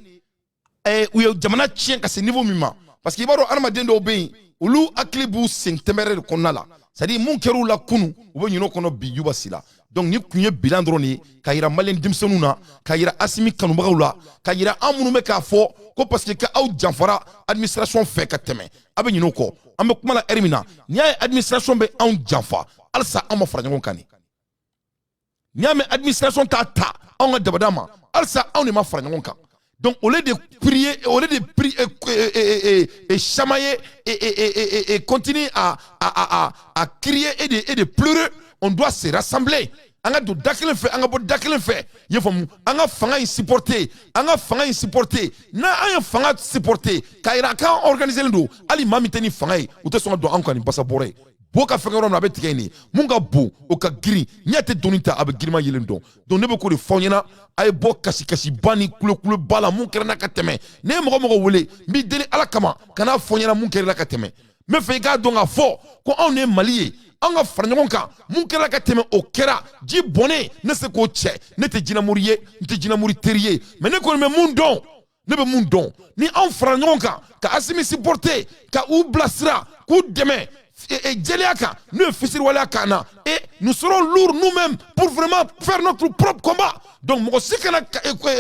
u ye jamana tiɲɛ ka se niveau min ma, parce que i b'a dɔn, adamaden dɔw bɛ yen, olu hakili b'u sen tɛmɛrɛ de kɔnɔna la, c'est à dire mun kɛr'u la kunu, u bɛ ɲinɛ o kɔnɔ bi juba si la. Donc ni kun ye bilan dɔrɔn de ye ka yira Maliyɛn denmisɛnninw na, ka yira Asimi kanubagaw la, ka yira an minnu bɛ k'a fɔ ko parce que aw janfara administration fɛ ka tɛmɛ, a bɛ ɲinɛ o kɔ. An bɛ kuma la ɛri min na, n'i y'a ye administration bɛ anw janfa, halisa an ma fara ɲɔgɔn kan. Nin n'i y'a mɛn administration t'a ta anw ka dabada ma, halisa anw de ma fara ɲɔgɔn kan. Donc, au lieu de prier, au lieu de prier, et chamailler et continuer à crier et de pleurer, on doit se rassembler. An ka don da kelen fɛ, an ka bɔ da kelen fɛ, i y'a faamu, an ka fanga in supporter, an ka fanga in supporter. N'an ye fanga supporter k'a yira k'an organiser len don, hali maa min tɛ ni fanga ye, u tɛ sɔn ka don anw kan ni basa bɔrɛ ye. Bo ka fɛngɛ yɔrɔ min na, a bɛ tigɛ yen de. Mun ka bon, o ka girin. Ɲɛ tɛ doni ta, a bɛ girinma yelen dɔn. Donc ne bɛ k'o de fɔ aw ɲɛna, a ye bɔ kasi kasiba ni kulekuleba la. Mun kɛra n'a ka tɛmɛ, ne ye mɔgɔ mɔgɔ wele, n b'i deli Ala kama, kan'a fɔ n ɲɛna mun kɛra la ka tɛmɛ. N bɛ fɛ i k'a dɔn k'a fɔ ko anw de ye Mali ye, an ka fara ɲɔgɔn kan. Mun kɛra ka tɛmɛ, o kɛra ji bɔnnen, ne se k'o cɛ. Ne tɛ jinɛmori ye, n tɛ jinɛmori teri ye, mais ne kɔni bɛ mun dɔn, Ne bɛ mun dɔn? Ni anw fara ɲɔgɔn kan ka Asimi supporter, ka u bilasira, k'u dɛmɛ jɛlenya kan, n'o ye fisiriwaleya kan na, et nous serons lourds nous-mêmes pour vraiment faire notre propre combat. Donc mɔgɔ si kana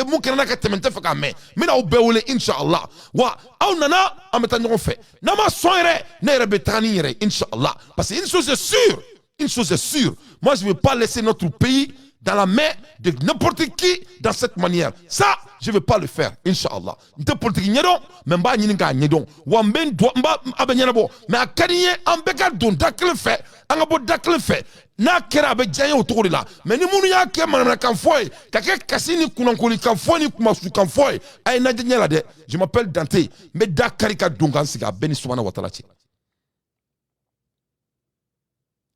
mun kɛra n'a ka tɛmɛ, n tɛ fɛ k'a mɛn. N bɛna aw bɛɛ wele, inshallah. Wa aw nana, an bɛ taa ɲɔgɔn fɛ. N'an ma sɔn yɛrɛ, ne yɛrɛ bɛ taga ni n yɛrɛ ye, inshallah. Parce que une chose est sûre, une chose est sûre, moi je ne vais pas laisser notre pays dans la main de n'importe qui dans cette manière. Ça, je ne vais pas le faire, Inch'Allah. N tɛ politique ɲɛdɔn, mais n b'a ɲini k'a ɲɛdɔn. Wa n bɛ n dɔ n b'a a bɛ ɲɛnabɔ. Mais a ka di n ye an bɛɛ ka don da kelen fɛ, an ka bɔ da kelen fɛ. N'a kɛra, a bɛ diya n ye o cogo de la. Mais ni minnu y'a kɛ manamanakan fɔ ye, ka kɛ kasi ni kunnakolikan fɔ ni kumasukan fɔ ye, a ye lajɛ ɲɛ la dɛ. Je m'appelle Dante, n bɛ da kari ka don ka n sigi a bɛɛ ni subahana wa taala cɛ.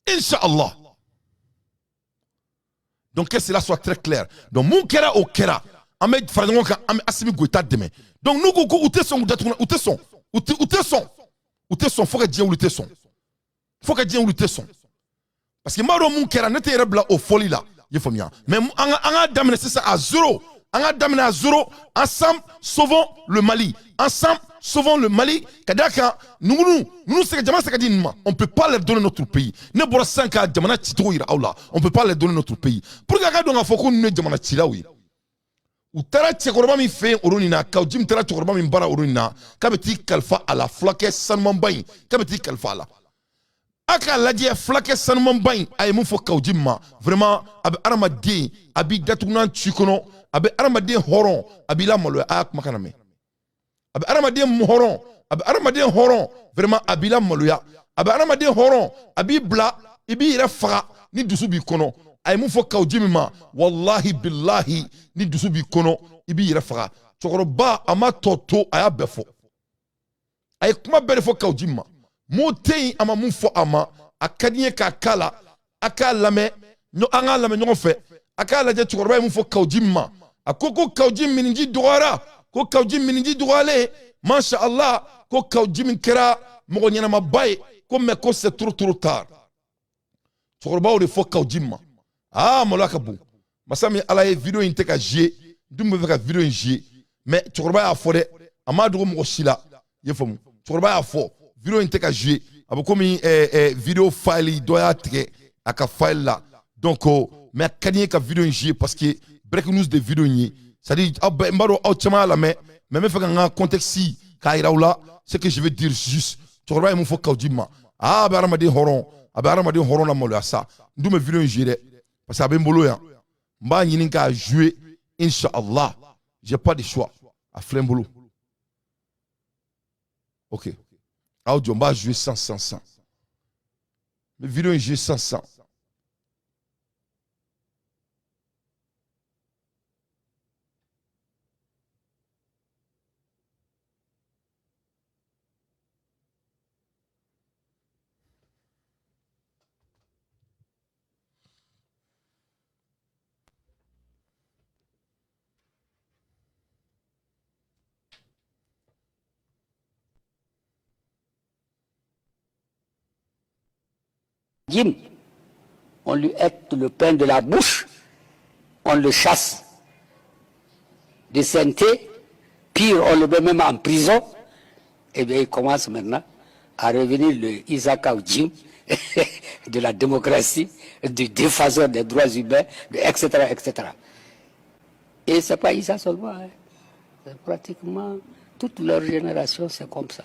Inch'Allah. Donc que cela soit très clair. Donc mun kɛra, o kɛra. An bɛ fara ɲɔgɔn kan, an bɛ Asimi Goïta dɛmɛ. Donc n'u ko k'u tɛ sɔn k'u datugu, u tɛ sɔn. U tɛ sɔn. U tɛ sɔn fo ka diɲɛ wuli, tɛ sɔn. Fo ka diɲɛ wuli, tɛ sɔn. Parce que n b'a dɔn mun kɛra, ne tɛ yɛrɛ bila o fɔli la. I ye faamuya. Mais an ka daminɛ sisan à zéro. An ka daminɛ à zéro. Ensemble, sauvons le Mali. Ensemble, sauvons le Mali. Ka d'a kan, ninnu ninnu se ka jamana se ka di ninnu ma. On peut pas leur donner notre pays. Ne bɔra sisan ka jamana cicogo yira aw la. On peut pas leur donner notre pays. Pour que a ka dɔn k'a fɔ ko ninnu ye jamana cilaw ye. U taara cɛkɔrɔba min fɛ yen oro nin na, Kawu Jim taara cɛkɔrɔba min bara oro nin na, k'a bɛ t'i kalifa a la, fulakɛ sanumanba in, k'a bɛ t'i kalifa a la. A k'a lajɛ, fulakɛ sanumanba in, a ye mun fɔ Kawu Jim ma? Vraiment, a bɛ adamaden, a b'i datugunan ci kɔnɔ, a bɛ adamaden hɔrɔn, a b'i lamaloya. A y'a kumakan lamɛn. A bɛ adamaden hɔrɔn, a bɛ adamaden hɔrɔn, vraiment a b'i lamaloya, a bɛ adamaden hɔrɔn, a b'i bila i b'i yɛrɛ faga ni dusu b'i kɔnɔ. A ye mun fɔ Kawu Jim ma? Wallahi billahi, ni dusu b'i kɔnɔ, i b'i yɛrɛ faga. Cɛkɔrɔba a ma tɔ to, a y'a bɛɛ fɔ. A ye kuma bɛɛ de fɔ Kawu Jim ma. Mun tɛ yen a ma mun fɔ a ma? A ka di n ye k'a k'a la. A k'a lamɛn, an k'a lamɛn ɲɔgɔn fɛ. A k'a lajɛ, cɛkɔrɔba ye mun fɔ Kawu Jim ma. A ko ko Kawu Jim miniji dɔgɔyara, ko Kawu Jim miniji dɔgɔyalen, masha Allah, ko Kawu Jim kɛra mɔgɔ ɲɛnamaba ye, ko mais ko c'est trop trop tard. Cɛkɔrɔbaw de fɔ Kawu Jim ma. Aa, maloya ka bon. Masa min Ala ye, vidéo in tɛ ka jouer. N dun bɛ fɛ ka vidéo in jouer, mais cɛkɔrɔba y'a fɔ dɛ, a m'a dogo mɔgɔ si la. I ye faamu? Cɛkɔrɔba y'a fɔ, vidéo in tɛ ka jouer. A bɛ komi vidéo file dɔ y'a tigɛ a ka file la. Donc mais a ka di n ye ka vidéo in jouer, parce que breaking news de vidéo in ye. C'est à dire, aw bɛɛ, n b'a dɔn aw caman y'a lamɛn, mais n bɛ fɛ ka n ka contexte k'a yira aw la. Ce que je veux dire juste, cɛkɔrɔba ye mun fɔ Kawu Jim ma? Aa, a bɛ hadamaden hɔrɔn, a bɛ hadamaden hɔrɔn la maloya sa. N dun bɛ vidéo in jouer dɛ, parce que a bɛ n bolo yan. N b'a ɲini k'a jouer, inshallah. J'ai pas de choix, a filɛ n bolo. Ok, aw jɔ, n b'a jouer 100 100 100. N bɛ vidéo in jouer 100 100. Jim, on lui ôte le pain de la bouche, on le chasse de CNT, pire, on le met même en prison. Eh bien, il commence maintenant à revenir le Isaac Jim de la démocratie, du défenseur des droits humains, etc., etc. Et c'est pas Issa seulement, hein. C'est pratiquement toute leur génération, c'est comme ça.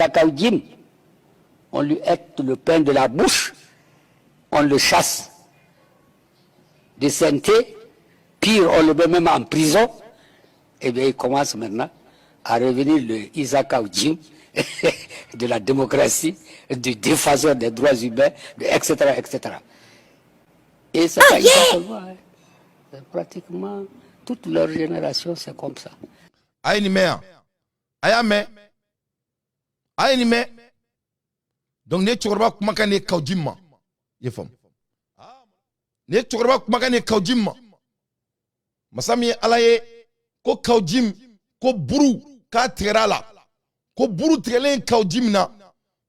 Isaac Jim, on lui ôte le pain de la bouche, on le chasse de CNT, pire, on le met même en prison. Eh bien, il commence maintenant à revenir le Isaac Jim de la démocratie, du défenseur des droits humains, etc., etc. Et c'est pas Issa seulement, hein. C'est pratiquement toute leur génération, c'est comme ça. A ye nin mɛn yan? A y'a mɛn? A ye nin mɛn? Donc nin ye cɛkɔrɔba kumakan de ye Kawu Jim ma. I ye faamu? Nin ye cɛkɔrɔba kumakan de ye Kawu Jim ma. Masa min ye Ala ye, ko Kawu Jim, ko buru k'a tigɛra a la, ko buru tigɛlen Kawu Jim na.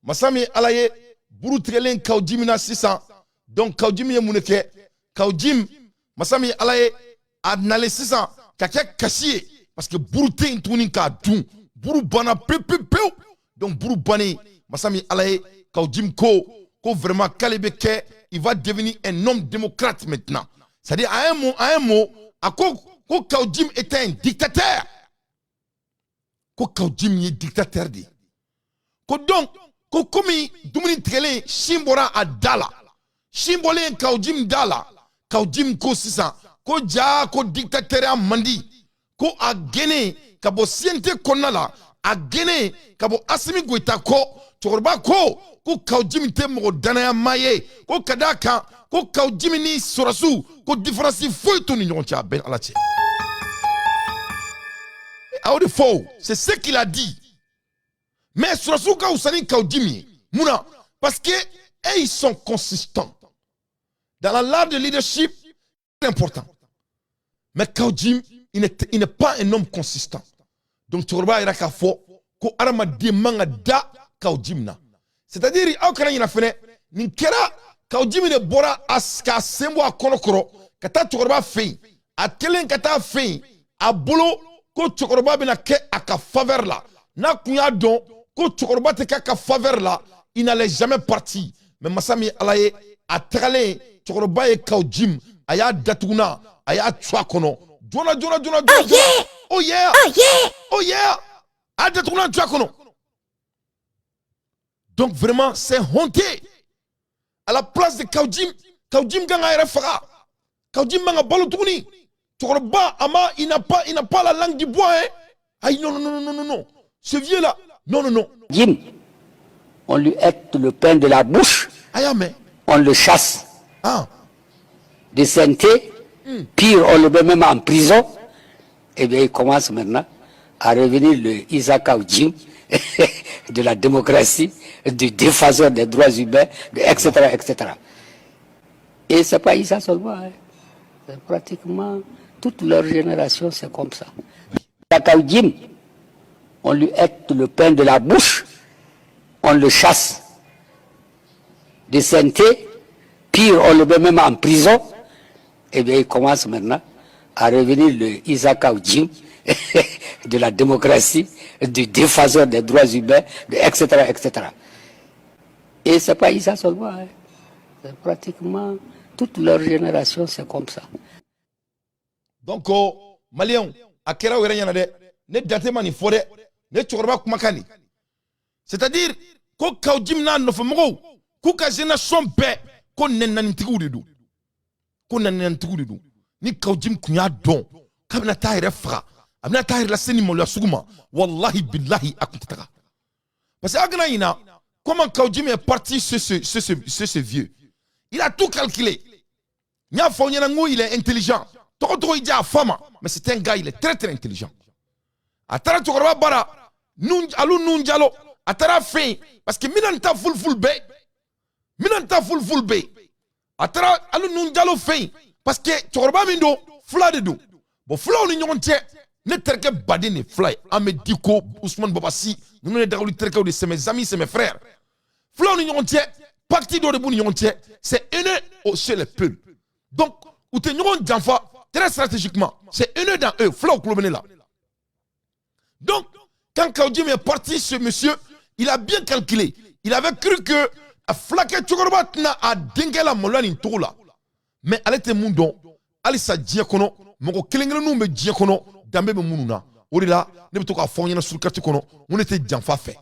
Masa min ye Ala ye, buru tigɛlen Kawu Jim na sisan. Donc Kawu Jim ye mun de kɛ? Kawu Jim, masa min ye Ala ye, a nalen sisan ka kɛ kasi ye. Parce que buru tɛ yen tuguni k'a dun. Buru banna pewu pewu pewu. Donc buru bannen, masa min Ala ye, Kaou Djim ko ko vraiment k'ale bɛ kɛ, il va devenir un homme démocrate maintenant. C'est-à-dire, à un mot, a ko ko Kaou Djim était un dictateur, ko Kaou Djim ye dictateur de ye. Ko donc ko komi dumuni tigɛlen, sin bɔra a da la, sin bɔlen Kaou Djim da la, Kaou Djim ko sisan ko ja ko dictateur man di, ko a gɛnnen ka bɔ CNT kɔnɔna la, a gɛnnen ka bɔ Assimi Goïta kɔ. Cɛkɔrɔba ko ko Kaou Djim tɛ mɔgɔ danayama ye, ko ka d'a kan ko Kaou Djim ni sɔrɔsiw, ko différence foyi t'u ni ɲɔgɔn cɛ. A bɛɛ ni Ala cɛ, a y'o de fɔ o, c'est ce qu'il a dit. Mais sɔrɔsiw ka wusa ni Kaou Djim ye. Mun na? Parce que eux, ils sont consistants dans la l'art de leadership, c'est important. Mais Kaou Djim, il n'est pas un homme consistant. Donc cɛkɔrɔba yɛrɛ k'a fɔ ko adamaden man ka da Kaou Djim na. C'est-à-dire, aw kana ɲina fɛnɛ, nin kɛra Kaou Djim de bɔra a k'a sen bɔ a kɔnɔ kɔrɔ ka taa cɛkɔrɔba fɛ yen. A kɛlen ka taa fɛ yen, a bolo ko cɛkɔrɔba bɛna kɛ a ka faveur la. N'a kun y'a dɔn ko cɛkɔrɔba tɛ k'a ka faveur la, il n'allait jamais partir. Mais masa min Ala ye, a tagalen, cɛkɔrɔba ye Kaou Djim, a y'a datuguna, a y'a tu a kɔnɔ joona joona joona joona. Oh yeah, oh yeah, a datuguna tu a kɔnɔ. Donc vraiment, c'est honteux. À la place de Kaou Djim, Kaou Djim kan k'a yɛrɛ faga. Kaou Djim man ka balo tuguni. Cɛkɔrɔba a ma, il n'a pas la langue du bois, hein. Ayi, non, non, non, non, non, non, ce vieux là, non, non, non. Djim, on lui ôte le pain de la bouche, A y'a mɛn. On le chasse ah de CNT, pire, on le met même en prison. Eh bien, il commence maintenant à revenir, le Isaac Djim de la démocratie, du défenseur des droits humains, etc., etc. Et c'est pas Issa seulement, hein. C'est pratiquement toute leur génération, c'est comme ça. Isaac Djim, on lui ôte le pain de la bouche, on le chasse de CNT, pire, on le met même en prison. Eh bien, il commence maintenant à revenir, le Isaac Djim de la démocratie, du défenseur des droits humains, etc., etc. Et c'est pas Issa seulement, hein. C'est pratiquement toute leur génération, c'est comme ça. Donc oh, Maliyɛnw, a kɛra aw yɛrɛ ɲɛna dɛ. Ne dante ma nin fɔ dɛ, ne cɛkɔrɔba kumakan nin. C'est-à-dire ko Kaou Djim n'a nɔfɛmɔgɔw, k'u ka génération bɛɛ, ko nɛnanitigiw de don, ko nɛnanitigiw de don. Ni Kaou Djim kun y'a dɔn k'a bɛna taa yɛrɛ faga, a bɛna taa yɛrɛ lase ni maloya sugu ma, wallahi billahi, a kun tɛ taga. Parce que a kana ɲina comment Kaou Djim est parti ce vieux. Il a tout calculé. N y'a fɔ aw ɲɛna n ko il est intelligent. Tɔgɔ tɔgɔ i diya a fa ma, mais c'est un gars, il est très très intelligent. A taara cɛkɔrɔba bara nun alu nun jalo, a taara fɛ yen parce que minɛn ta fulful bɛɛ, minɛn ta fulful bɛɛ. A taara alu nun jalo fɛ yen parce que cɛkɔrɔba min don, fula de don. Bon, fulaw ni ɲɔgɔn cɛ, ne terikɛ baden de fila ye, Ahmed Diko, Ousmane Babasi, ninnu ye dagawuli terikɛw de, c'est mes amis, c'est mes frères. Fulaw ni ɲɔgɔn cɛ, pacte dɔ de b'u ni ɲɔgɔn cɛ, c'est haineux chez les Peuls. Donc u tɛ ɲɔgɔn janfa très stratégiquement, c'est haineux dans eux. Fulaw kulo bɛ ne la. Donc quand Kaou Djim est parti, ce monsieur, il a bien calculé. Il avait cru que fulakɛ cɛkɔrɔba tɛna a denkɛ la maloya nin cogo la. Mais ale tɛ mun dɔn halisa, diɲɛ kɔnɔ mɔgɔ kelen kelenninw bɛ diɲɛ kɔnɔ, danbe bɛ minnu na. O de la ne bɛ to k'a fɔ aw ɲɛna sur carte kɔnɔ n ko ne tɛ janfa fɛ,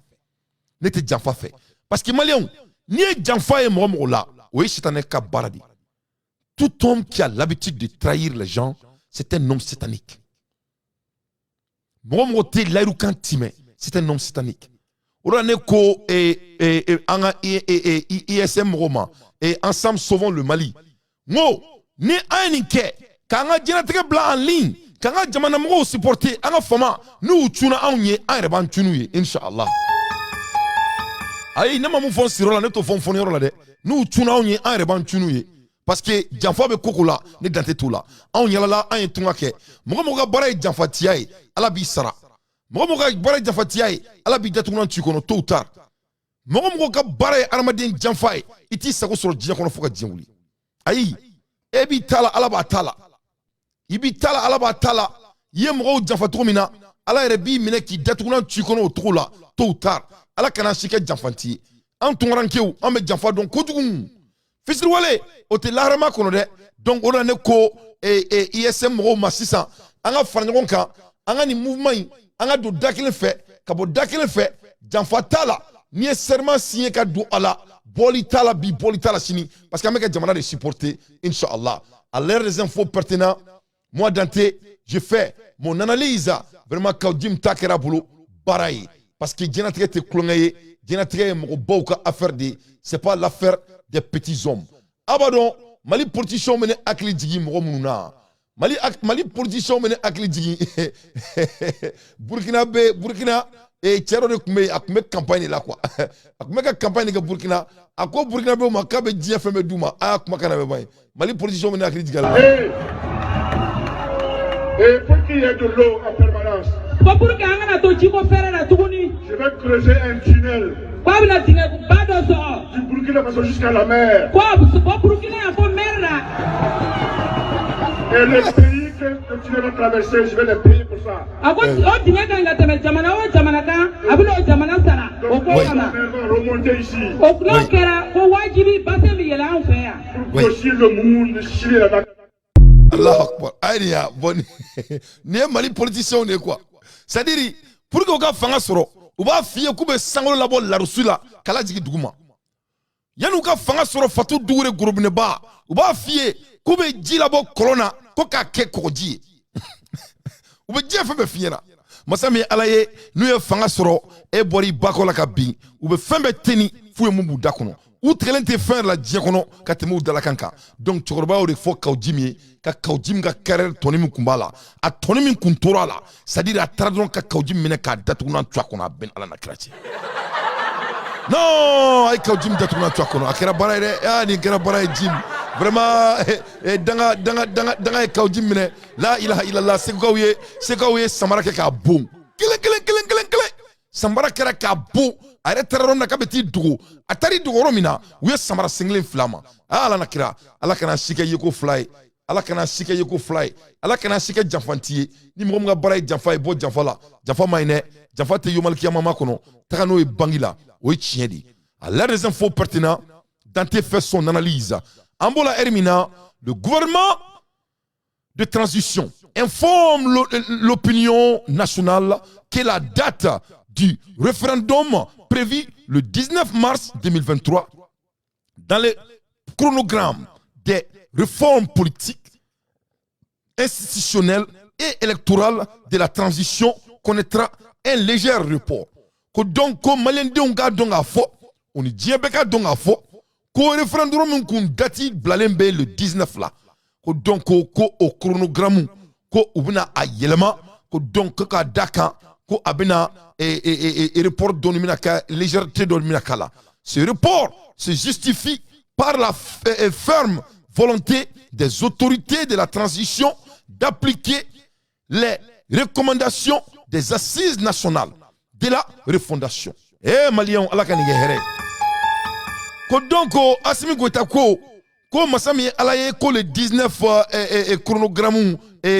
ne tɛ janfa fɛ. Parce que Maliyɛnw, n'i ye janfa ye mɔgɔ mɔgɔ la, o ye sitanɛ ka baara de ye. Tout homme qui a l'habitude de trahir les gens, c'est un homme satanique. Mɔgɔ mɔgɔ tɛ layirukan timɛ, c'est un homme satanique. O de la ne ko an ka ISM mɔgɔw ma, Ensemble sauvons le Mali, n ko ni an ye nin kɛ k'an ka diɲɛlatigɛ bila en ligne, k'an ka jamana mɔgɔw supporter, an ka fama n'u cunna anw ye, an yɛrɛ b'an cunu ye, inshallah. Ayi, ne ma mun fɔ n sirɔ la, ne t'o fɔ n fɔniyɔrɔ la dɛ. N'u cunna anw ye, an yɛrɛ b'an cunu ye. Parce que janfa bɛ koko la, ne dan tɛ t'o la. Anw yalala, an ye tunga kɛ. Mɔgɔ mɔgɔ ka baara ye janfatiya ye, Ala b'i sara. Mɔgɔ mɔgɔ ka baara ye janfatiya ye, Ala b'i datugulan ci kɔnɔ tôt ou tard. Mɔgɔ mɔgɔ ka baara ye adamaden janfa ye, i t'i sago sɔrɔ diɲɛ kɔnɔ fo ka diɲɛ wuli. Ayi, e b'i ta la, Ala b'a ta la. I b'i ta la, Ala b'a ta la. I ye mɔgɔw janfa cogo min na, Ala yɛrɛ b'i minɛ k'i datugulan ci kɔnɔ o cogo la, tôt ou tard. Ala kana si kɛ janfanti ye. An tunkarankew, an bɛ janfa dɔn kojugu. Fisiriwale o tɛ laharama kɔnɔ dɛ. Donc o de la ne ko ESM mɔgɔw ma sisan, an ka fara ɲɔgɔn kan, an ka nin mouvement in, an ka don da kelen fɛ ka bɔ da kelen fɛ. Janfa t'a la. N'i ye serment signé ka don a la, bɔli t'a la bi, bɔli t'a la sini, parce que an bɛ ka jamana de supporter, inchallah. À l'heure des infos pertinents, moi Dante, je fais mon analyse. Vraiment, Kaou Djim ta kɛra bolo baara ye, parce que diɲɛlatigɛ tɛ kulonkɛ ye. Diɲɛlatigɛ ye mɔgɔbaw ka affaire de ye, c'est pas l'affaire des petits hommes. A b'a dɔn, Mali politiciens bɛ ne hakili jigin mɔgɔ minnu na, Mali politiciens bɛ ne hakili jigin Burkina bɛ Burkina cɛ dɔ de tun bɛ yen, a tun bɛ campagne de la quoi. A tun bɛ ka campagne de kɛ Burkina. A ko Burkina bɛ ma k'a bɛ diɲɛ fɛn bɛɛ d'u ma. A y'a kumakan lamɛn ban ye. Mali politiciens bɛ ne hakili jigin a la. Et pour qu'il y ait de l'eau en permanence, ko pour que an kana to jiko fɛrɛ la tuguni, je vais creuser un tunnel k'a bɛna dingɛ ba dɔ sɔgɔ du Burkina Faso jusqu'à la mer. Ko a bɛ bɔ Burukina yan fo mer la. Et les pays que le tunnel va traverser, je vais les payer pour ça. A ko o dingɛ kan ka tɛmɛ jamana o jamana kan, a bɛna o jamana sara o ko Donc, kama. la mer va remonter ici O n'o kɛra, ko wajibi bassin bɛ yɛlɛ an fɛ yan. pour grossir le monde, le Chili là-bas. Allah akbar. Ayi, ya bon, nin ye Mali politiciens de ye quoi. C'est à dire, pour que u ka fanga sɔrɔ, u b'a f'i ye k'u bɛ sankolo labɔ larusu la k'a lajigin dugu ma. Yanni u ka fanga sɔrɔ, Fatu Dugure gorobinɛba, u b'a f'i ye k'u bɛ ji labɔ kɔlɔn na ko k'a kɛ kɔgɔji ye. U bɛ diɲɛ fɛn bɛɛ f'i ɲɛna. Masa min ye Ala ye, n'u ye fanga sɔrɔ, e bɔra i ba kɔ la ka bin, u bɛ fɛn bɛɛ teni f'u ye mun b'u da kɔnɔ. U tigɛlen tɛ fɛn yɛrɛ la diɲɛ kɔnɔ ka tɛmɛ u dalakan kan. Donc cɛkɔrɔba y'o de fɔ Kaou Djim ye, ka Kaou Djim ka carrière tɔni min kun b'a la, a tɔni min kun tora a la, c'est à dire a taara dɔrɔn ka Kaou Djim minɛ k'a datugunan tu a kɔnɔ. A bɛn Ala na kira cɛ. Non, a ye Kaou Djim datugunan tu a kɔnɔ, a kɛra baara ye dɛ. Ah, nin kɛra baara ye, Djim. Vraiment, danga danga danga danga ye Kaou Djim minɛ. La ilaha illallah. Segukaw ye samara kɛ k'a bon kelen kelen kelen kelen kelen. Samara kɛra k'a bon. A yɛrɛ taara yɔrɔ min na k'a bɛ t'i dogo, a taara i dogo yɔrɔ min na, u ye samara sen kelen fila ma. Ah, Ala na kira, Ala kana si kɛ yeko fila ye. Ala kana si kɛ yeko fila ye. Ala kana si kɛ janfanti ye. Ni mɔgɔ min ka baara ye janfa ye, bɔ janfa la. Janfa ma ɲi dɛ. Janfa tɛ yomalikiyama ma kɔnɔ. Taga n'o ye bangi la, o ye tiɲɛ de ye. À l'heure des infos pertinents, Dante fait son analyse. An b'o la heure min na, le gouvernement de transition informe l'opinion nationale que la date du référendum prévu le 19 mars 2023 dans le chronogramme des réformes politiques, institutionnelles et électorales de la transition connaîtra un léger report. Ko donc ko maliyɛndenw k'a dɔn k'a fɔ, o ni diɲɛ bɛɛ k'a dɔn k'a fɔ ko référendum min kun date bilalen bɛ le 19 la, ko donc ko o chronogramme, ko u bɛna a yɛlɛma, ko donc ko k'a da kan ko a bɛna report dɔɔni bɛna kɛ, légèreté dɔɔni bɛna k'a la. Ce report se justifie par la ferme volonté des autorités de la transition d'appliquer les recommandations des assises nationales de la refondation. Eh Maliyɛnw, Ala ka nin kɛ hɛrɛ ye. Ko donc Assimi Goïta ko masa min ye Ala ye, ko le 19 chronogramme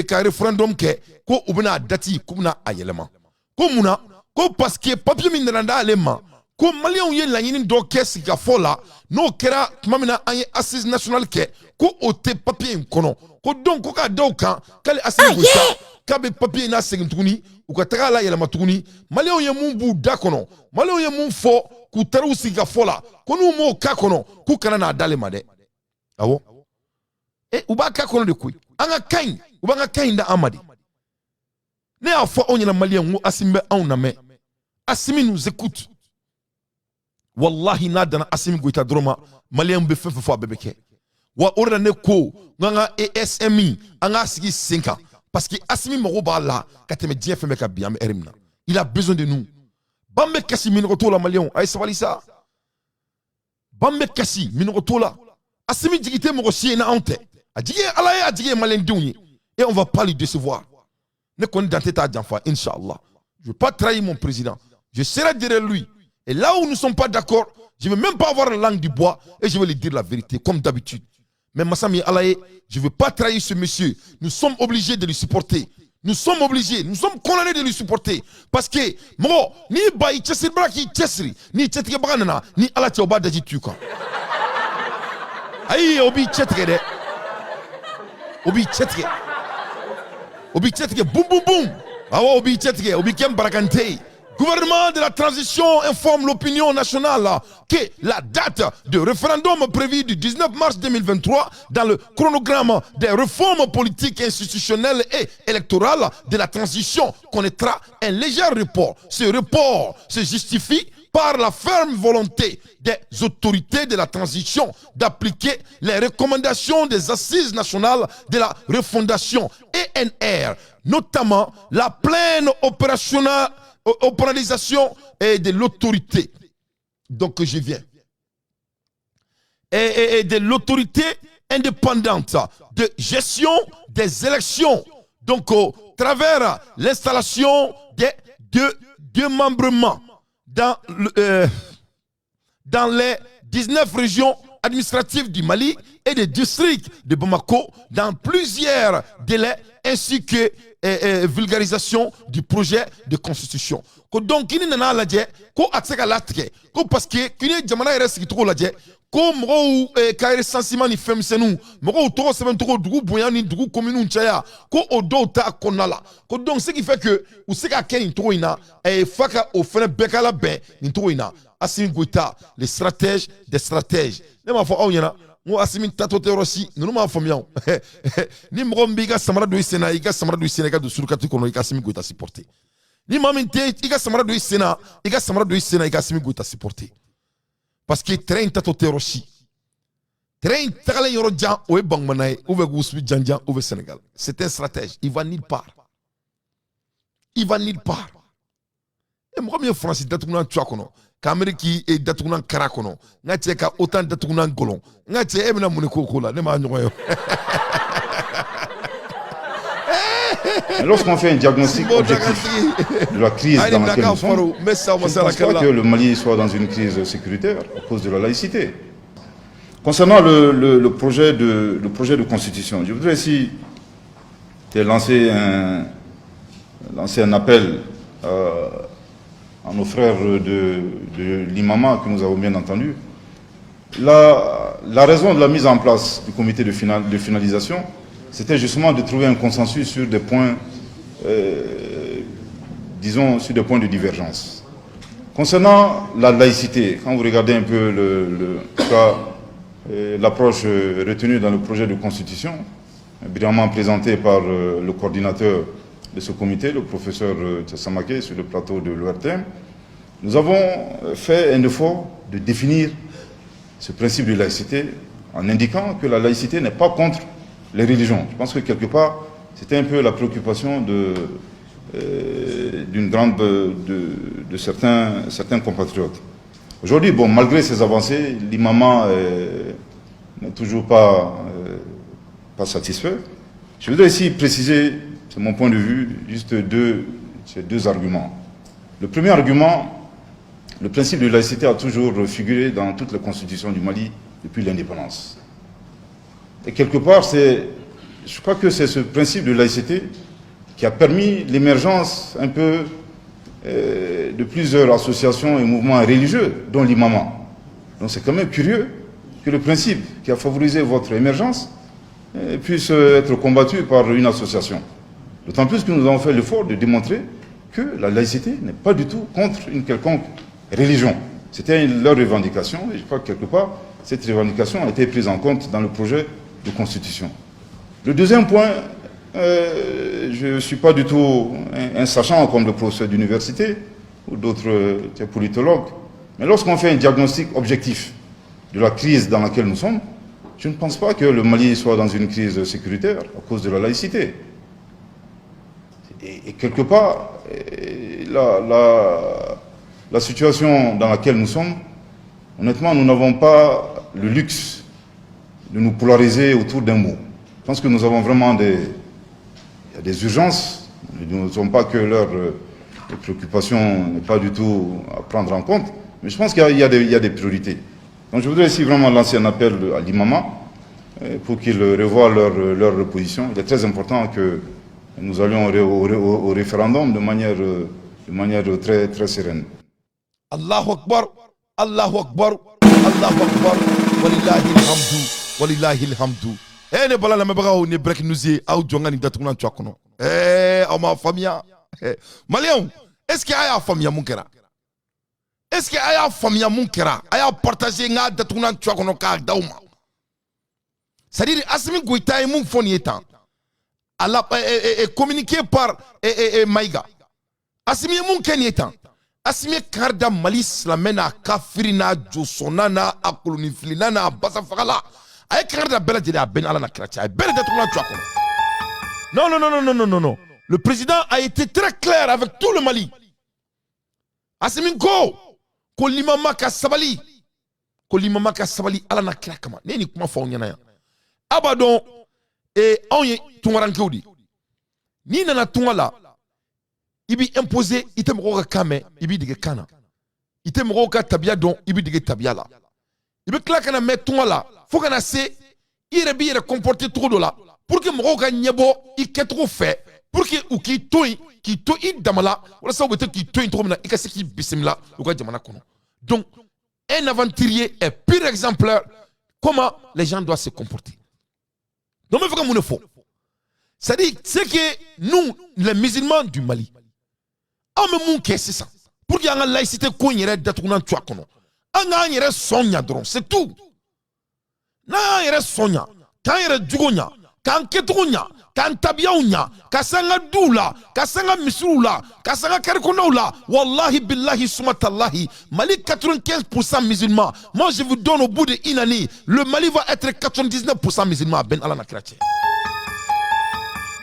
ka référendum kɛ, ko u bɛna a date, k'u bɛna a yɛlɛma. Ko mun na? Ko parce que papier min nana d'ale ma, ko maliyɛnw ye laɲini dɔ kɛ sigikafɔ la, n'o kɛra tuma min na an ye assise nationale kɛ, ko o tɛ papier in kɔnɔ. Ko donc ko k'a da o kan k'ale Assimi Goïta k'a bɛ papier in na segin tuguni, u ka taga la yɛlɛma tuguni. Maliyɛnw ye mun b'u da kɔnɔ, maliyɛnw ye mun fɔ k'u taara u sigi ka fɔ la, ko n'u m'o k'a kɔnɔ, k'u kana n'a d'ale ma dɛ. Awɔ, e u b'a k'a kɔnɔ de koyi. An ka kan ɲi, u b'an ka kan ɲi da an ma de. Ne y'a fɔ aw ɲɛna maliyɛn, ko Assimi bɛ anw lamɛn. Assimi nous écoute. Wallahi, n'a danna Assimi Goïta dɔrɔn ma, maliyɛn bɛ fɛn fɛn fɔ, a bɛɛ bɛ kɛ. Wa o de la ne ko n k'an ka ESM, an k'a sigi sen kan, parce que Assimi mago b'a la ka tɛmɛ diɲɛ fɛn bɛɛ kan bi. An bɛ heure min na, il a besoin de nous. Ban bɛ kasi, minɔgɔ t'o la. Maliyɛnw, a ye sabali sa. Ban bɛ kasi, minɔgɔ t'o la. Assimi jigi tɛ mɔgɔ si ye ni anw tɛ. A jigi ye Ala ye, a jigi ye maliyɛndenw ye, et on va pas lui décevoir. Ne kɔni Dante t'a janfa, inchallah. Je veux pas trahir mon président, je serai derrière lui, et là où nous ne sommes pas d'accord, je ne veux même pas avoir la langue du bois et je vais lui dire la vérité comme d'habitude. Mais masa min ye Ala ye, je ne veux pas trahir ce monsieur. Nous sommes obligés de le supporter. Nous sommes obligés, nous sommes condamnés de lui supporter. Parce que, mɔgɔ, n'i ba i cɛsiri bara k'i cɛsiri, n'i cɛtigɛbaga nana, ni Ala cɛ o b'a daji tu kan. Ayi, o b'i cɛtigɛ dɛ. O b'i cɛtigɛ. O b'i cɛtigɛ bum bum bum. Awɔ, o b'i cɛtigɛ, o b'i kɛ barakante ye. Gouvernement de la transition informe l'opinion nationale que la date de référendum prévue du 19 mars 2023 dans le chronogramme des réformes politiques, institutionnelles et électorales de la transition connaîtra un léger report. Ce report se justifie par la ferme volonté des autorités de la transition d'appliquer les recommandations des Assises nationales de la refondation ANR, notamment la pleine opérationnalisation et de l'autorité. Donc je viens. Et de l'autorité indépendante de gestion des élections. Donc au travers l'installation des deux démembrements dans les 19 régions administratives du Mali et des districts de Bamako dans plusieurs délais ainsi que vulgarisation du projet de constitution. Ko donc kini nana lajɛ ko a tɛ se ka latigɛ ko parce que kini ye jamana yɛrɛ sigicogo lajɛ ko mɔgɔw ka recensement ni fɛnmisɛnninw, mɔgɔw tɔgɔ sɛbɛncogo, dugu bonya ni dugu kominiw caya, ko o dɔw t'a kɔnɔna la, ko donc ce qui fait que u se ka kɛ nin cogo in na, fa ka o fɛnɛ bɛɛ ka labɛn nin cogo in na. Assimi Goïta, le stratège des stratèges. Ne m'a fɔ aw ɲɛna n ko Assimi tatɔ tɛ yɔrɔ si. Ninnu m'a faamuya o. Ni mɔgɔ min b'i ka samara don i sen na, i ka samara don i sen na, i ka don surukati kɔnɔ, i ka Assimi Goïta supporter. Ni maa min tɛ i ka samara don i sen na, i ka samara don i sen na, i ka Assimi Goïta supporter, parce que train in tatɔ tɛ yɔrɔ si. Train in tagalen yɔrɔ jan, o ye Bankumana ye, ou bien k'u janjan, ou bien Sénégal. C'est un stratège, il va nulle part, il va nulle part. E mɔgɔ min ye Faransi datugunan tu a kɔnɔ, ka Ameriki datugunan kara kɔnɔ, n ka cɛ, ka OTAN datugunan gɔlɔn, n ka cɛ, e bɛna mun de k'o ko la? Ne m'a ɲɔgɔn ye. Lorsqu'on fait un diagnostic objectif de la crise dans laquelle nous sommes, je ne pense pas que le Mali soit dans une crise sécuritaire à cause de la laïcité. Concernant le projet de constitution, je voudrais ici lancer un appel à nos frères de l'imama que nous avons bien entendu. La raison de la mise en place du comité de finalisation, c'était justement de trouver un consensus sur des points, disons, sur des points de divergence. Concernant la laïcité, quand vous regardez un peu le cas, l'approche retenue dans le projet de constitution, brillamment présenté par le coordinateur de ce comité, le professeur Samake, sur le plateau de l'ORTM, nous avons fait un effort de définir ce principe de laïcité en indiquant que la laïcité n'est pas contre les religions. Je pense que quelque part, c'était un peu la préoccupation d'une grande de certains compatriotes. Aujourd'hui, bon, malgré ces avancées, l'imama n'est toujours pas satisfait. Je voudrais ici préciser, c'est mon point de vue, juste ces deux arguments. Le premier argument, le principe de laïcité a toujours figuré dans toutes les constitutions du Mali depuis l'indépendance. Et quelque part, je crois que c'est ce principe de laïcité qui a permis l'émergence un peu de plusieurs associations et mouvements religieux, dont l'imama. Donc c'est quand même curieux que le principe qui a favorisé votre émergence puisse être combattu par une association. D'autant plus que nous avons fait l'effort de démontrer que la laïcité n'est pas du tout contre une quelconque religion. C'était leur revendication, et je crois que quelque part, cette revendication a été prise en compte dans le projet de constitution. Le deuxième point, je ne suis pas du tout un sachant comme le professeur d'université ou d'autres politologues, mais lorsqu'on fait un diagnostic objectif de la crise dans laquelle nous sommes, je ne pense pas que le Mali soit dans une crise sécuritaire à cause de la laïcité. Et quelque part, la situation dans laquelle nous sommes, honnêtement, nous n'avons pas le luxe de nous polariser autour d'un mot. Je pense que nous avons vraiment il y a des urgences. Nous ne disons pas que leur préoccupation n'est pas du tout à prendre en compte, mais je pense qu'il y a des priorités. Donc je voudrais ici vraiment lancer un appel à l'imama pour qu'ils revoient leur position. Il est très important que Nous allions au référendum de manière très, très sereine. Allahu Akbar, Allahu Akbar, Allahu Akbar, walillahi alhamdu, walillahi alhamdu. Eh, ne bala lamɛnbagaw, ni break news ye, aw jɔ n ka nin datugulan to a kɔnɔ. Eh, aw m'a faamuya. Eh, Maliyɛnw, est ce que a y'a faamuya mun kɛra? Est ce que a y'a faamuya mun kɛra? A y'a partager, n k'a datugulan to a kɔnɔ k'a d'aw ma. C'est à dire, Assimi Goïta ye mun fɔ nin ye tan, a la communiqué par Maïga. Assimi ye mun kɛ nin ye tan? Assimi ye kari da Mali silamɛ n'a kafiri n'a josɔnna n'a a kolonifilina n'a basafagala. A ye kari da bɛɛ lajɛlen, a bɛɛ ni Ala na kira cɛ, a ye bɛɛ de datugulan to a kɔnɔ. Non, non, non, non, non, non, non, le président a été très clair avec tout le Mali. Assimi ko limama ka sabali, ko limama ka sabali Ala na kira kama. Ne ye nin kuma fɔ aw ɲɛna yan, aw b'a dɔn anw ye tunkarankew de ye. N'i nana tunga la, i b'i imposer, i tɛ mɔgɔw ka kan mɛn, i b'i dege kan na. I tɛ mɔgɔw ka tabiya dɔn, i b'i dege tabiya la. I bɛ tila ka na mɛn tunga la fo ka na se i yɛrɛ b'i yɛrɛ comporter cogo dɔ la pour que mɔgɔw ka ɲɛbɔ i kɛcogo fɛ, pour que u k'i to yen, k'i to i dama la, walasa u bɛ to k'i to yen cogo min na, i ka se k'i bisimila u ka jamana kɔnɔ. Donc un aventurier est pire exemplaire comment les gens doivent se comporter. Donc n bɛ fɛ ka mun de fɔ? C'est-à-dire, c'est que nous, les musulmans du Mali, anw bɛ mun kɛ sisan pour que an ka laïcité ko in yɛrɛ datugulan to a kɔnɔ? An k'an yɛrɛ sɔn ɲa dɔrɔn, c'est tout. N'an y'an yɛrɛ sɔn ɲa, k'an yɛrɛ jugo ɲa, k'an kɛcogo ɲa, k'an tabiyaw ɲa, ka se an ka duw la, ka se an ka misiriw la, ka se an ka kari la, wallahi billahi sumatallahi, Mali 95% musulmans, moi je vous donne, au bout de une année, le Mali va être 99% musulmans. A bɛn Ala na kira cɛ.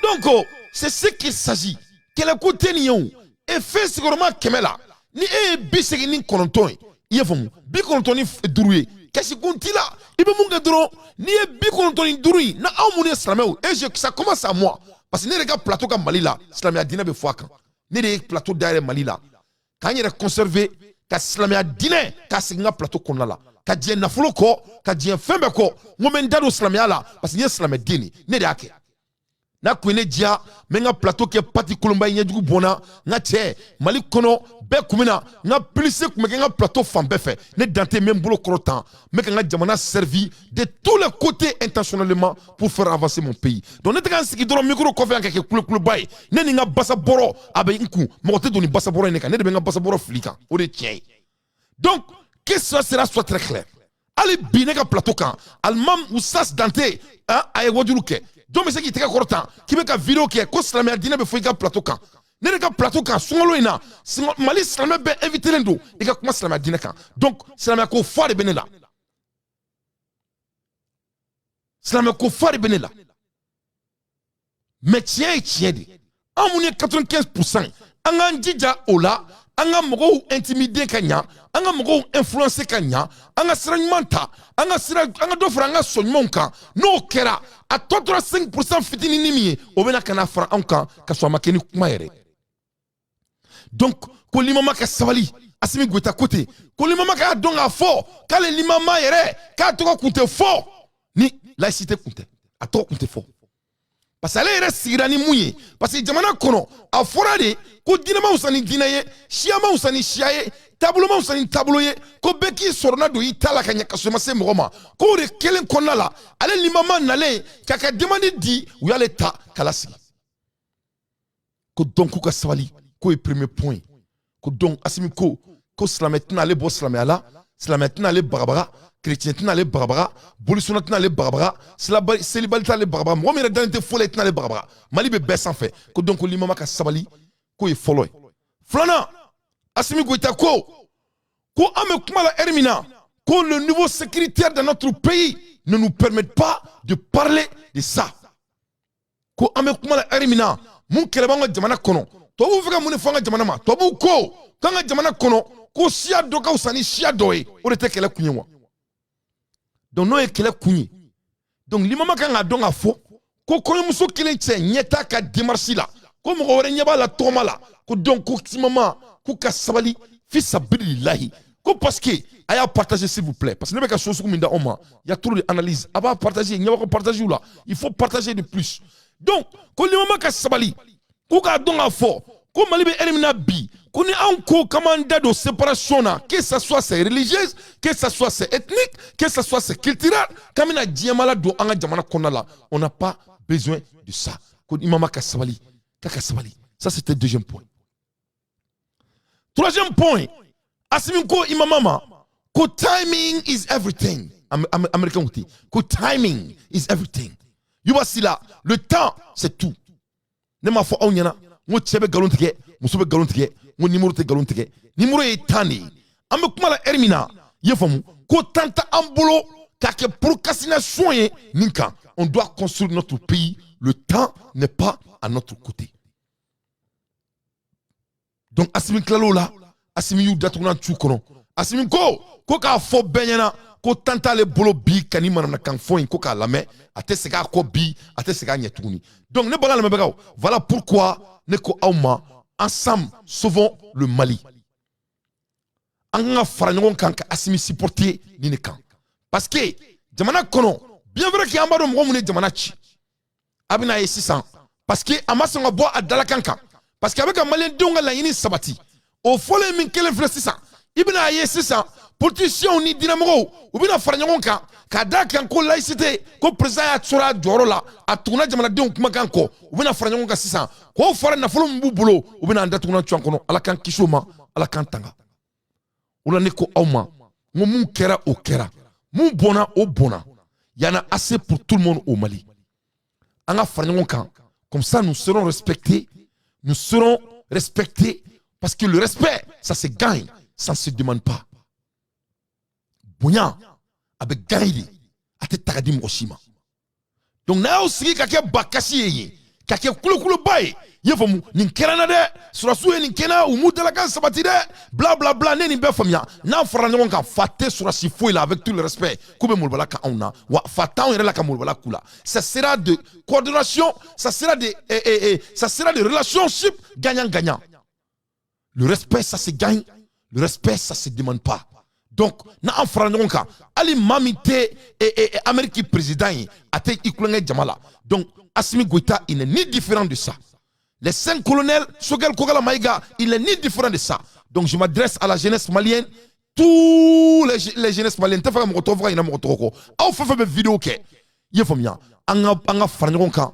Donc c'est ce qu'il s'agit. Kɛlɛko tɛ nin ye o. E fɛn sigiyɔrɔma 100 la, ni e ye 89 ye, i y'a faamu, 95 ye, kɛsikun t'i la. I bɛ mun kɛ dɔrɔn? N'i ye 95 in na, anw minnu ye silamɛw, et je, ça commence à moi, parce que ne yɛrɛ ka plateau ka Mali la, silamɛya diinɛ bɛ fɔ a kan. Ne de ye plateau dayɛlɛ Mali la k'an yɛrɛ conserver, ka silamɛya diinɛ k'a segin n ka plateau kɔnɔna la, ka diɲɛ nafolo kɔ, ka diɲɛ fɛn bɛɛ kɔ. N ko n bɛ n da don silamɛya la parce que n ye silamɛden de. Ne de y'a kɛ. N'a kun ye ne diya, n bɛ n ka plateau kɛ pati kolonba ye, ɲɛjugu bɔnna n ka cɛ Mali kɔnɔ bɛɛ kun bɛ na n ka publicité kun bɛ kɛ n ka plateau fan bɛɛ fɛ. Ne dan tɛ, n bɛ n bolo kɔrɔ tan, n bɛ ka n ka jamana servi de tous les côtés intentionnellement pour faire avancer mon pays. Donc ne tɛ ka n sigi dɔrɔn micro kɔfɛ yan ka kɛ kulekuloba ye. Ne ni n ka basabɔrɔ a bɛ n kun, mɔgɔ tɛ don ni basabɔrɔ in ne kan, ne de bɛ n ka basabɔrɔ fili kan, o de ye tiɲɛ ye. Donc que ça sera soit très clair, hali bi ne ka plateau kan, alimam Oustaz Dante, a ye wajulu kɛ. Jɔn bɛ se k'i tɛgɛ kɔrɔ tan k'i bɛ ka vidéo kɛ ko silamɛya diinɛ bɛ fɔ i ka plateau kan? Ne de ka plateau kan, sunkalo in na, Mali silamɛ bɛɛ invité len don i ka kuma silamɛya diinɛ kan. Donc silamɛya ko fa de bɛ ne la, silamɛ ko fa de bɛ ne la. Mais tiɲɛ ye tiɲɛ de. An minnu ye 95%, an k'an jija o la, an ka mɔgɔw intimider ka ɲa, an ka mɔgɔw influencer ka ɲa, an ka sira ɲuman ta, an ka sira, an ka dɔ fara an ka sɔn ɲumanw kan. N'o kɛra, a tɔ tora 5% fitinin min ye, o bɛna ka na fara anw kan ka sɔrɔ a ma kɛ ni kuma yɛrɛ. Donc ko limama ka sabali. Assimi Goïta ko ten ko limama k'a dɔn k'a fɔ k'ale limama yɛrɛ k'a tɔgɔ kun tɛ fɔ ni laïcité kun tɛ, a tɔgɔ kun tɛ fɔ, parce que ale yɛrɛ sigira ni mun ye? Parce que jamana kɔnɔ, a fɔra de ko diinɛ ma wusa ni diinɛ ye, siya ma wusa ni siya ye, taabolo ma wusa ni taabolo ye, ko bɛɛ k'i sɔrɔna don i ta la ka ɲɛ ka sɔrɔ i ma se mɔgɔ ma. K'o de kelen kɔnɔna la, ale limama nalen k'a ka demande di, u y'ale ta k'a lasigi. Ko donc k'u ka sabali, k'o ye premier point. Ko donc Assimi ko silamɛ tɛna ale bɔ silamɛya la, silamɛ tɛna ale bagabaga, chrétien tɛna ale bagabaga, bolisɔnna tɛna ale bagabaga, selibali t'ale bagabaga, mɔgɔ min yɛrɛ dalen tɛ foyi la, i tɛna ale bagabaga. Mali bɛ bɛɛ sanfɛ. Ko donc ko limama ka sabali, k'o ye fɔlɔ ye. Filanan, Assimi Goïta ko an bɛ kuma la heure min na, ko le niveau sécuritaire dans notre pays ne nous permet pas de parler de ça. Ko an bɛ kuma la heure min na, mun kɛlɛ b'an ka jamana kɔnɔ? Tubabuw fɛ ka mun de fɔ an ka jamana ma? Tubabuw ko k'an ka jamana kɔnɔ, ko siya dɔ ka fisa ni siya dɔ ye. O de tɛ kɛlɛ kun ye wa? Donc n'o ye kɛlɛ kun ye, donc limama kan k'a dɔn k'a fɔ ko kɔɲɔmuso kelen cɛ ɲɛ t'a ka démarche la, ko mɔgɔ wɛrɛ ɲɛ b'a la tɔgɔma la. Ko donc ko limama k'u ka sabali fi sabilillahi. Ko parce que a y'a partager, s'il vous plaît, parce que ne bɛ ka so sugu min da anw ma, y a trop de analyse. A b'a partager, ɲɛbɔ partager la, il faut partager de plus. Donc ko limama ka sabali, k'u k'a dɔn k'a fɔ ko Mali bɛ ere min na bi, ko ni anw ko k'an b'an da don séparation na, que ça soit c'est religieuse, que ça soit c'est ethnique, que ça soit c'est culturel, k'an bɛna diɲɛmala don an ka jamana kɔnɔna la, on n'a pas besoin de ça. Ko imama ka sabali, k'a ka sabali. Ça, c'était deuxième point. Troisième point, Assimi ko imama ma ko timing is everything. Américain ko ten ko timing is everything. Yuba Sila, le temps, c'est tout. Ne m'a fɔ aw ɲɛna n ko cɛ bɛ nkalon tigɛ, muso bɛ nkalon tigɛ, n ko numéro tɛ nkalon tigɛ. Numéro ye 10 de ye. An bɛ kuma la heure min na, i ye faamu ko temps tɛ an bolo k'a kɛ procrastination ye nin kan. On doit construire notre pays, le temps n'est pas à notre côté. Donc Assimi tilal'o la, Assimi y'u datugulan cu kɔnɔ. Assimi ko ko k'a fɔ bɛɛ ɲɛna ko tan t'ale bolo bi ka ni manamanakan fɔ in ko k'a lamɛn, a tɛ segin a kɔ bi, a tɛ segin a ɲɛ tuguni. Donc ne bala lamɛnbagaw, voilà pourquoi ne ko aw ma, ensemble sauvons le Mali. An kan ka fara ɲɔgɔn kan ka Assimi supporter nin de kan, parce que jamana kɔnɔ, bien vrai que an b'a dɔn mɔgɔ mun ye jamana ci, a bɛna ye sisan, parce que a ma sɔn ka bɔ a dalakan kan, parce que a bɛ ka maliyɛndenw ka laɲini sabati. O fɔlen min kelen filɛ sisan, i bɛna ye sisan politiciens ni diinɛmɔgɔw, u bɛna fara ɲɔgɔn kan ka d'a kan ko laïcité, ko président y'a sɔrɔ a jɔyɔrɔ la, a tuguna jamanadenw kumakan kɔ. U bɛna fara ɲɔgɔn kan sisan k'o fara nafolo min b'u bolo, u bɛna an datugunan cu an kɔnɔ. Ala k'an kisi o ma, Ala k'an tanga o la. Ne ko aw ma n ko mun kɛra, o kɛra, mun bɔnna, o bɔnna. Y en a assez pour tout le monde au Mali. An ka fara ɲɔgɔn kan, comme ça nous serons respectés, nous serons respectés, parce que le respect, ça se gagne, ça ne se demande pas. Bonya a bɛ gagne de, a tɛ ta ka di mɔgɔ si ma. Donc n'a y'aw sigi ka kɛ bakasi ye yen, ka kɛ kulokuluba ye, i y'a faamu, nin kɛra n na dɛ, sɔrɔsiw ye nin kɛ n na, u m'u dalakan sabati dɛ, bla bla bla. Ne nin bɛɛ faamuya, n'an farala ɲɔgɔn kan, fa tɛ sɔrɔsi foyi la, avec tout le respect, k'u bɛ molobala ka anw na, wa fa t'anw yɛrɛ la ka molobala k'u la. Ça sera de coordination, ça sera de relationship gagnant-gagnant. Le respect, ça se gagne, le respect, ça se demande pas. Donc n'an fara ɲɔgɔn kan, hali maa min tɛ Amérique président ye, a tɛ i kulonkɛ jama la. Donc Assimi Goïta, il n'est ni différent de ça. Les cinq colonels, Choguel Kokalla Maïga, il n'est ni différent de ça. Donc je m'adresse à la jeunesse malienne, tous les jeunesses maliennes, tɛ fɛ ka mɔgɔ tɔgɔ fɔ ka ɲinɛ mɔgɔ tɔgɔ kɔ. Aw fɛn fɛn bɛ vidéo kɛ, i ye faamuya, an ka fara ɲɔgɔn kan,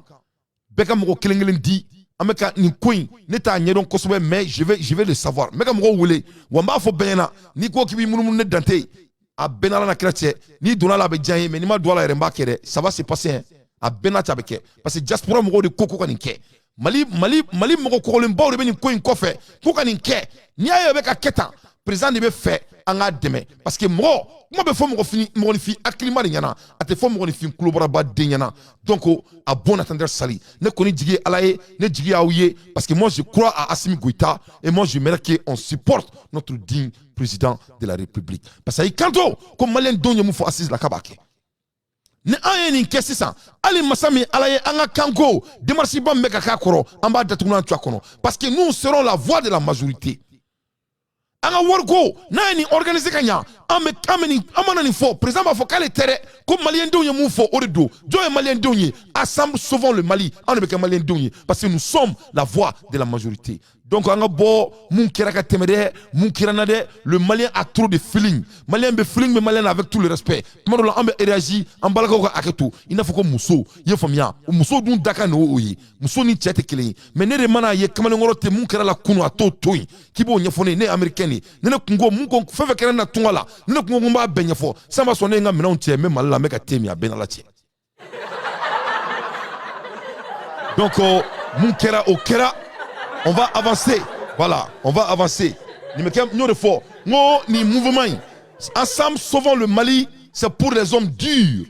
bɛɛ ka mɔgɔ kelen kelen di. An bɛ ka nin ko in, ne t'a ɲɛdɔn kosɛbɛ, mais je vais le savoir. N bɛ ka mɔgɔw wele wa, n b'a fɔ bɛɛ ɲɛna, n'i ko k'i b'i munumunu, ne dan tɛ yen. A bɛɛ n'Ala na kira cɛ, n'i donna a la, a bɛ diya n ye, mais n'i ma don a la yɛrɛ, n b'a kɛ dɛ. Ça va se passer hein. A bɛɛ n'a cɛ, a bɛ kɛ, parce que diaspora mɔgɔw de ko ko ka nin kɛ. Mali Mali Mali mɔgɔ kɔgɔlenbaw de bɛ nin ko in kɔfɛ ko ka nin kɛ. N'i y'a ye a bɛ ka kɛ tan, président de bɛ fɛ an k'a dɛmɛ, parce que mɔgɔ kuma bɛ fɔ mɔgɔfin mɔgɔninfin hakilima de ɲɛna, a tɛ fɔ mɔgɔninfin kulobaraba den ɲɛna. Donc à bon entendeur, salut. Ne kɔni jigi ye Ala ye, ne jigi y'aw ye, parce que moi, je crois à Assimi Goïta et moi, j'aimerais qu'on supporte notre digne président de la République, parce que a y'i kanto ko maliyɛn denw ye mun fɔ assise la k'a b'a kɛ. Ni an ye nin kɛ sisan, hali masa min Ala ye, an ka kanko démarche ba min bɛ ka k'a kɔrɔ, an b'a datugu n'an tu a kɔnɔ, parce que nous serons la voix de la majorité. An ka wariko n'a ye nin organiser ka ɲa, an bɛ nin, an mana nin fɔ, président b'a fɔ k'ale tɛ dɛ, ko maliyɛndenw ye mun fɔ, o de don. Jɔn ye maliyɛndenw ye? Ensemble sauvons le Mali. Anw de bɛ kɛ maliyɛndenw ye, parce que nous sommes la voix de la majorité. Donc an ka bɔ mun kɛra ka tɛmɛ dɛ, mun kɛra na dɛ. Le Malien a trop de feeling. Malien bɛ feeling bɛ malien na, avec tout le respect. Tuma dɔ la, an bɛ réagir, an balakaw ka hakɛ to, i n'a fɔ ko muso, i ye faamuya, muso dun da kan n'o ye, muso ni cɛ tɛ kelen ye. Mais ne de mana ye kamalenkɔrɔ tɛ mun kɛra la kunu, a t'o to yen k'i b'o ɲɛfɔ ne ye. Ne ye américain de ye. Ne ne kun ko mun ko fɛn fɛn kɛra ne na tunga la, ne ne kun ko n b'a bɛɛ ɲɛfɔ sisan. B'a sɔrɔ ne ye n ka minɛnw cɛ, n bɛ Mali la, n bɛ ka te min, a bɛɛ n'Ala cɛ. Donc mun kɛra, o kɛra, on va avancer. Voilà, on va avancer. Nin bɛ kɛ, n y'o de fɔ, n ko nin mouvement in, ensemble sauvons le Mali, c'est pour les hommes durs,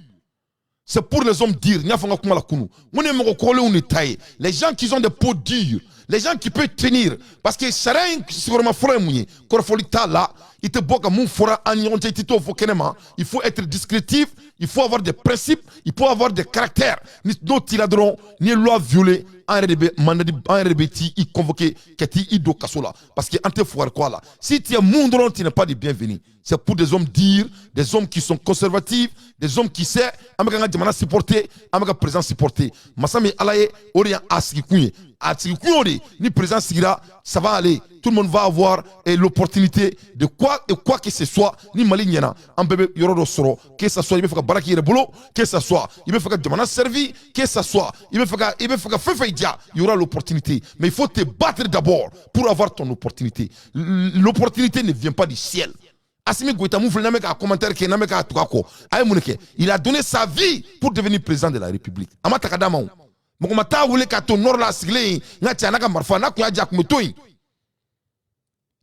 c'est pour les hommes durs. N y'a fɔ n ka kuma la kunu, n ko nin ye mɔgɔ kɔrɔlenw de ta ye, les gens qui ont des peaux dures, Les gens qui peuvent tenir, parce que sariya in sigiyɔrɔma fɔlɔ ye mun ye? Kɔrɔfɔli t'a la, i tɛ bɔ ka mun fɔra an ni ɲɔgɔn cɛ, i tɛ t'o fɔ kɛnɛma. Il faut être discrétif, il faut avoir des principes, il faut avoir des caractères. Ni n'o t'i la dɔrɔn, n'i ye loi violer, an yɛrɛ de bɛ mandat di, an yɛrɛ de bɛ t'i convoquer ka t'i i don kaso la, parce que an tɛ fugari kɔ a la. Si tu es mun dɔrɔn, tu n'es pas de bienvenu. C'est pour des hommes durs, des hommes qui sont conservatifs, des hommes qui sait an bɛ ka an ka jamana supporter, an bɛ ka président supporter. Masa min Ala ye, o de y'a sigi kun ye, a sigi kun y'o de ye. Ni président sigira, ça va aller, tout le monde va avoir l'opportunité de quoi et quoi que ce soit. Ni Mali ɲɛna, an bɛɛ bɛ yɔrɔ dɔ sɔrɔ, que ça soit i bɛ fɛ ka baara k'i yɛrɛ bolo, que ça soit i bɛ fɛ ka jamana servi, que ça soit i bɛ fɛ ka fɛn fɛn diya, il y aura l'opportunité. Mais il faut te battre d'abord pour avoir ton opportunité. L'opportunité ne vient pas du ciel. Assimi Goïta mun filɛ, n'an bɛ k'a commentaire kɛ, n'an bɛ k'a tugu a kɔ, a ye mun de kɛ? Il a donné sa vie pour devenir président de la République. A ma ta ka d'a ma o. Mɔgɔ ma taa wele k'a to nord la, a sigilen yen, n ka cɛ, a n'a ka marifa n'a kun y'a diya, a kun bɛ to yen.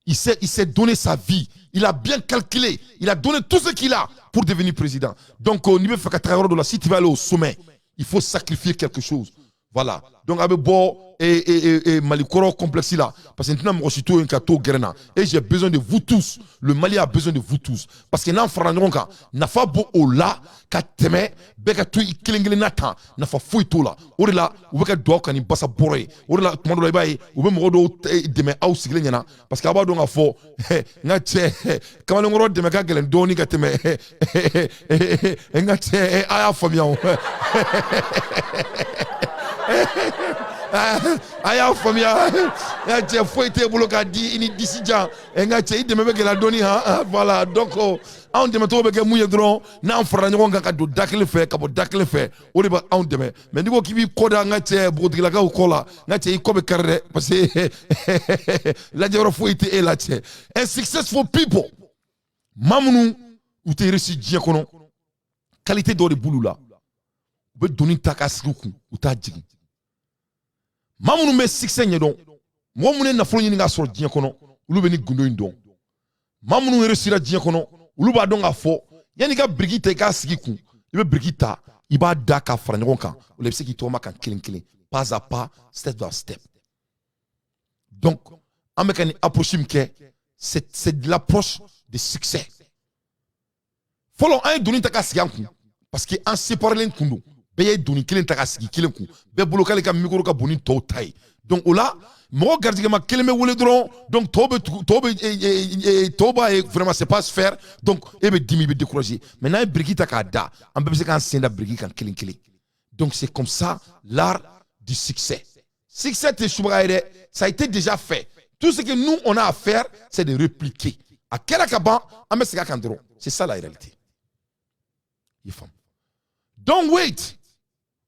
Il s'est donné sa vie. Il a bien calculé. Il a donné tout ce qu'il a pour devenir président. Donc, au niveau de la, si tu vas aller au sommet, il faut sacrifier quelque chose. Voilà. Donc, a bɛ bɔ et Malikɔrɔ complexe là. Parce que maintenant, mɔgɔ si t'o yen ka t'o gɛrɛn na. Et j'ai besoin de vous tous. Le Mali a besoin de vous tous. Parce que n'an farala ɲɔgɔn kan, nafa b'o o la ka tɛmɛ bɛɛ ka to i kelen kelenna tan, nafa foyi t'o la. O de la, u bɛ ka dugawu kan ni basa bɔrɔ ye. O de la, tuma dɔ la, i b'a ye, u bɛ mɔgɔ dɔw dɛmɛ aw sigilen ɲɛna. Parce que aw b'a dɔn k'a fɔ, n ka cɛ, kamalenkɔrɔ dɛmɛ ka gɛlɛn dɔɔni ka tɛmɛ, n ka cɛ, a y'a faamuya o. A y'a faamuya, n ka cɛ, foyi t'e bolo k'a di i ni disi jan, n ka cɛ, i dɛmɛ bɛ gɛlɛya dɔɔni han. Voilà. Donc anw dɛmɛcogo bɛ kɛ mun ye dɔrɔn? N'an farala ɲɔgɔn kan ka don da kelen fɛ, ka bɔ da kelen fɛ, o de bɛ anw dɛmɛ. Mais n'i ko k'i b'i kɔ da n ka cɛ npogotigilakaw kɔ la, n ka cɛ, i kɔ bɛ kari dɛ, parce que lajɛyɔrɔ foyi tɛ e la, cɛ. Un successful people, maa minnu u tɛ réussir diɲɛ kɔnɔ, qualité dɔ de b'olu la. U bɛ doni ta k'a sigi u kun, u t'a jigin. Maa minnu bɛ succès ɲɛdɔn, mɔgɔ minnu ye nafolo ɲini k'a sɔrɔ diɲɛ kɔnɔ, olu bɛ ni gundo in dɔn. Maa minnu réussira diɲɛ kɔnɔ, olu b'a dɔn k'a fɔ yanni i ka biriki ta i k'a sigi kun, i bɛ biriki ta, i b'a da k'a fara ɲɔgɔn kan. O la, i bɛ se k'i tɔgɔma kan kelen kelen, pas à pas, step by step. Donc an bɛ ka nin approche min kɛ, c'est de l'approche de succès. Fɔlɔ, an ye doni ta k'a sigi an kun parce que an séparelen kun don. Bɛɛ ye doni kelen ta k'a sigi kelen kun, bɛɛ bolo k'ale ka micro ka bon ni tɔw ta ye. Donc o la, mɔgɔ garijɛgɛma kelen bɛ wele dɔrɔn, donc tɔw bɛ tugu, tɔw bɛ, tɔw b'a ye vraiment c'est pas se faire. Donc e bɛ dimi, i bɛ décourager. Mais n'an ye biriki ta k'a da, an bɛɛ bɛ se k'an sen da biriki kan kelen kelen. Donc c'est comme ça l'art du succès. Succès tɛ subaga ye dɛ, ça a été déjà fait. Tout ce que nous on a à faire, c'est de répliquer. A kɛra ka ban, an bɛ segin a kan dɔrɔn. C'est ça la réalité, i faamu? Don't wait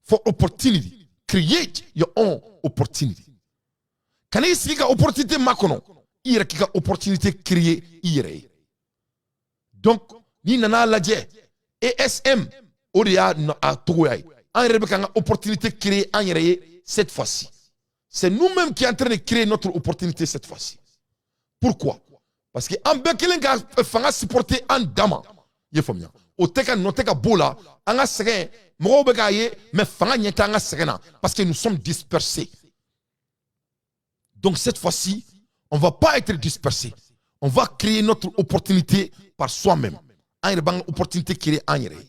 for opportunity, create your own opportunity. Kana i sigi ka opportunité makɔnɔ, i yɛrɛ k'i ka opportunité créer i yɛrɛ ye. Donc n'i nana lajɛ, ESM, o de y'a a togoya ye. An yɛrɛ bɛ k'an ka opportunité créer an yɛrɛ ye. Cette fois-ci, c'est nous-mêmes qui est en train de créer notre opportunité cette fois-ci. Pourquoi? Parce que an bɛɛ kelen ka fanga supporter an dama, i ye faamuya, o tɛ ka nɔ tɛ ka b'o la. An ka sɛgɛn, mɔgɔw bɛ k'a ye, mais fanga ɲɛ tɛ an ka sɛgɛn na, parce que nous sommes dispersés. Donc cette fois-ci, on va pas être dispersés, on va créer notre opportunité par soi-même. An yɛrɛ b'an ka opportunité créer an yɛrɛ ye.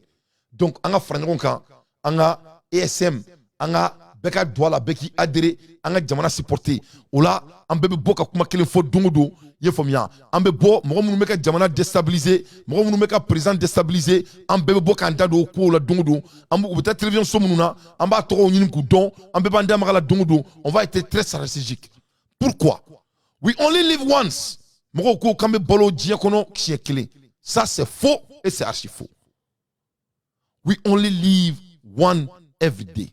Donc an ka fara ɲɔgɔn kan, an ka ESM, an ka bɛɛ ka don a la, bɛɛ k'i adhérer, an ka jamana supporter. O la, an bɛɛ bɛ bɔ ka kuma kelen fɔ don o don, i ye faamuya? An bɛ bɔ, mɔgɔ minnu bɛ ka jamana déstabiliser, mɔgɔ minnu bɛ ka président déstabiliser, an bɛɛ bɛ bɔ k'an da don o kow la don o don. An bɛ u bɛ taa télévision so minnu na, an b'a tɔgɔw ɲini k'u dɔn, an bɛɛ b'an da maga la don o don. On va être très stratégique. Pourquoi? We only live once. Mɔgɔw ko k'an bɛ balo diɲɛ kɔnɔ siɲɛ kelen, ça c'est faux et c'est archi faux. We only live one every day.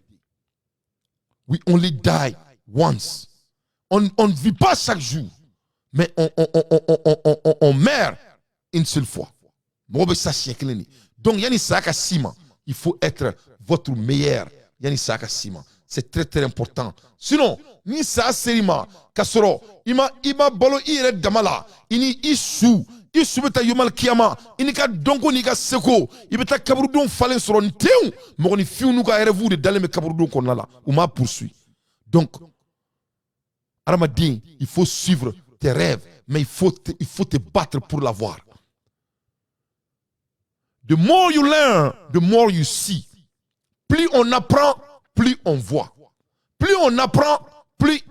We only die once. On ne vit pas chaque jour, mais on meurt une seule fois. Mɔgɔ bɛ sa siɲɛ kelen de. Donc yanni saya ka s'i ma, il faut être votre meilleur yanni saya ka s'i ma. C'est très très important. Sinon, ni saya ser'i ma k'a sɔrɔ i ma balo i yɛrɛ dama la, i ni i su bɛ taa yomal kiyama, i n'i ka dɔnko n'i ka seko, i bɛ taa kaburudon falen sɔrɔ n tew. Mɔgɔninfinw n'u ka rêve de dalen bɛ kaburudon kɔnɔna la, u m'a poursuit. Donc Hadamaden, il faut suivre tes rêves, mais il faut te battre pour l'avoir. The more you learn, the more you see. Plus on apprend, plus on voit. Plus on apprend, plus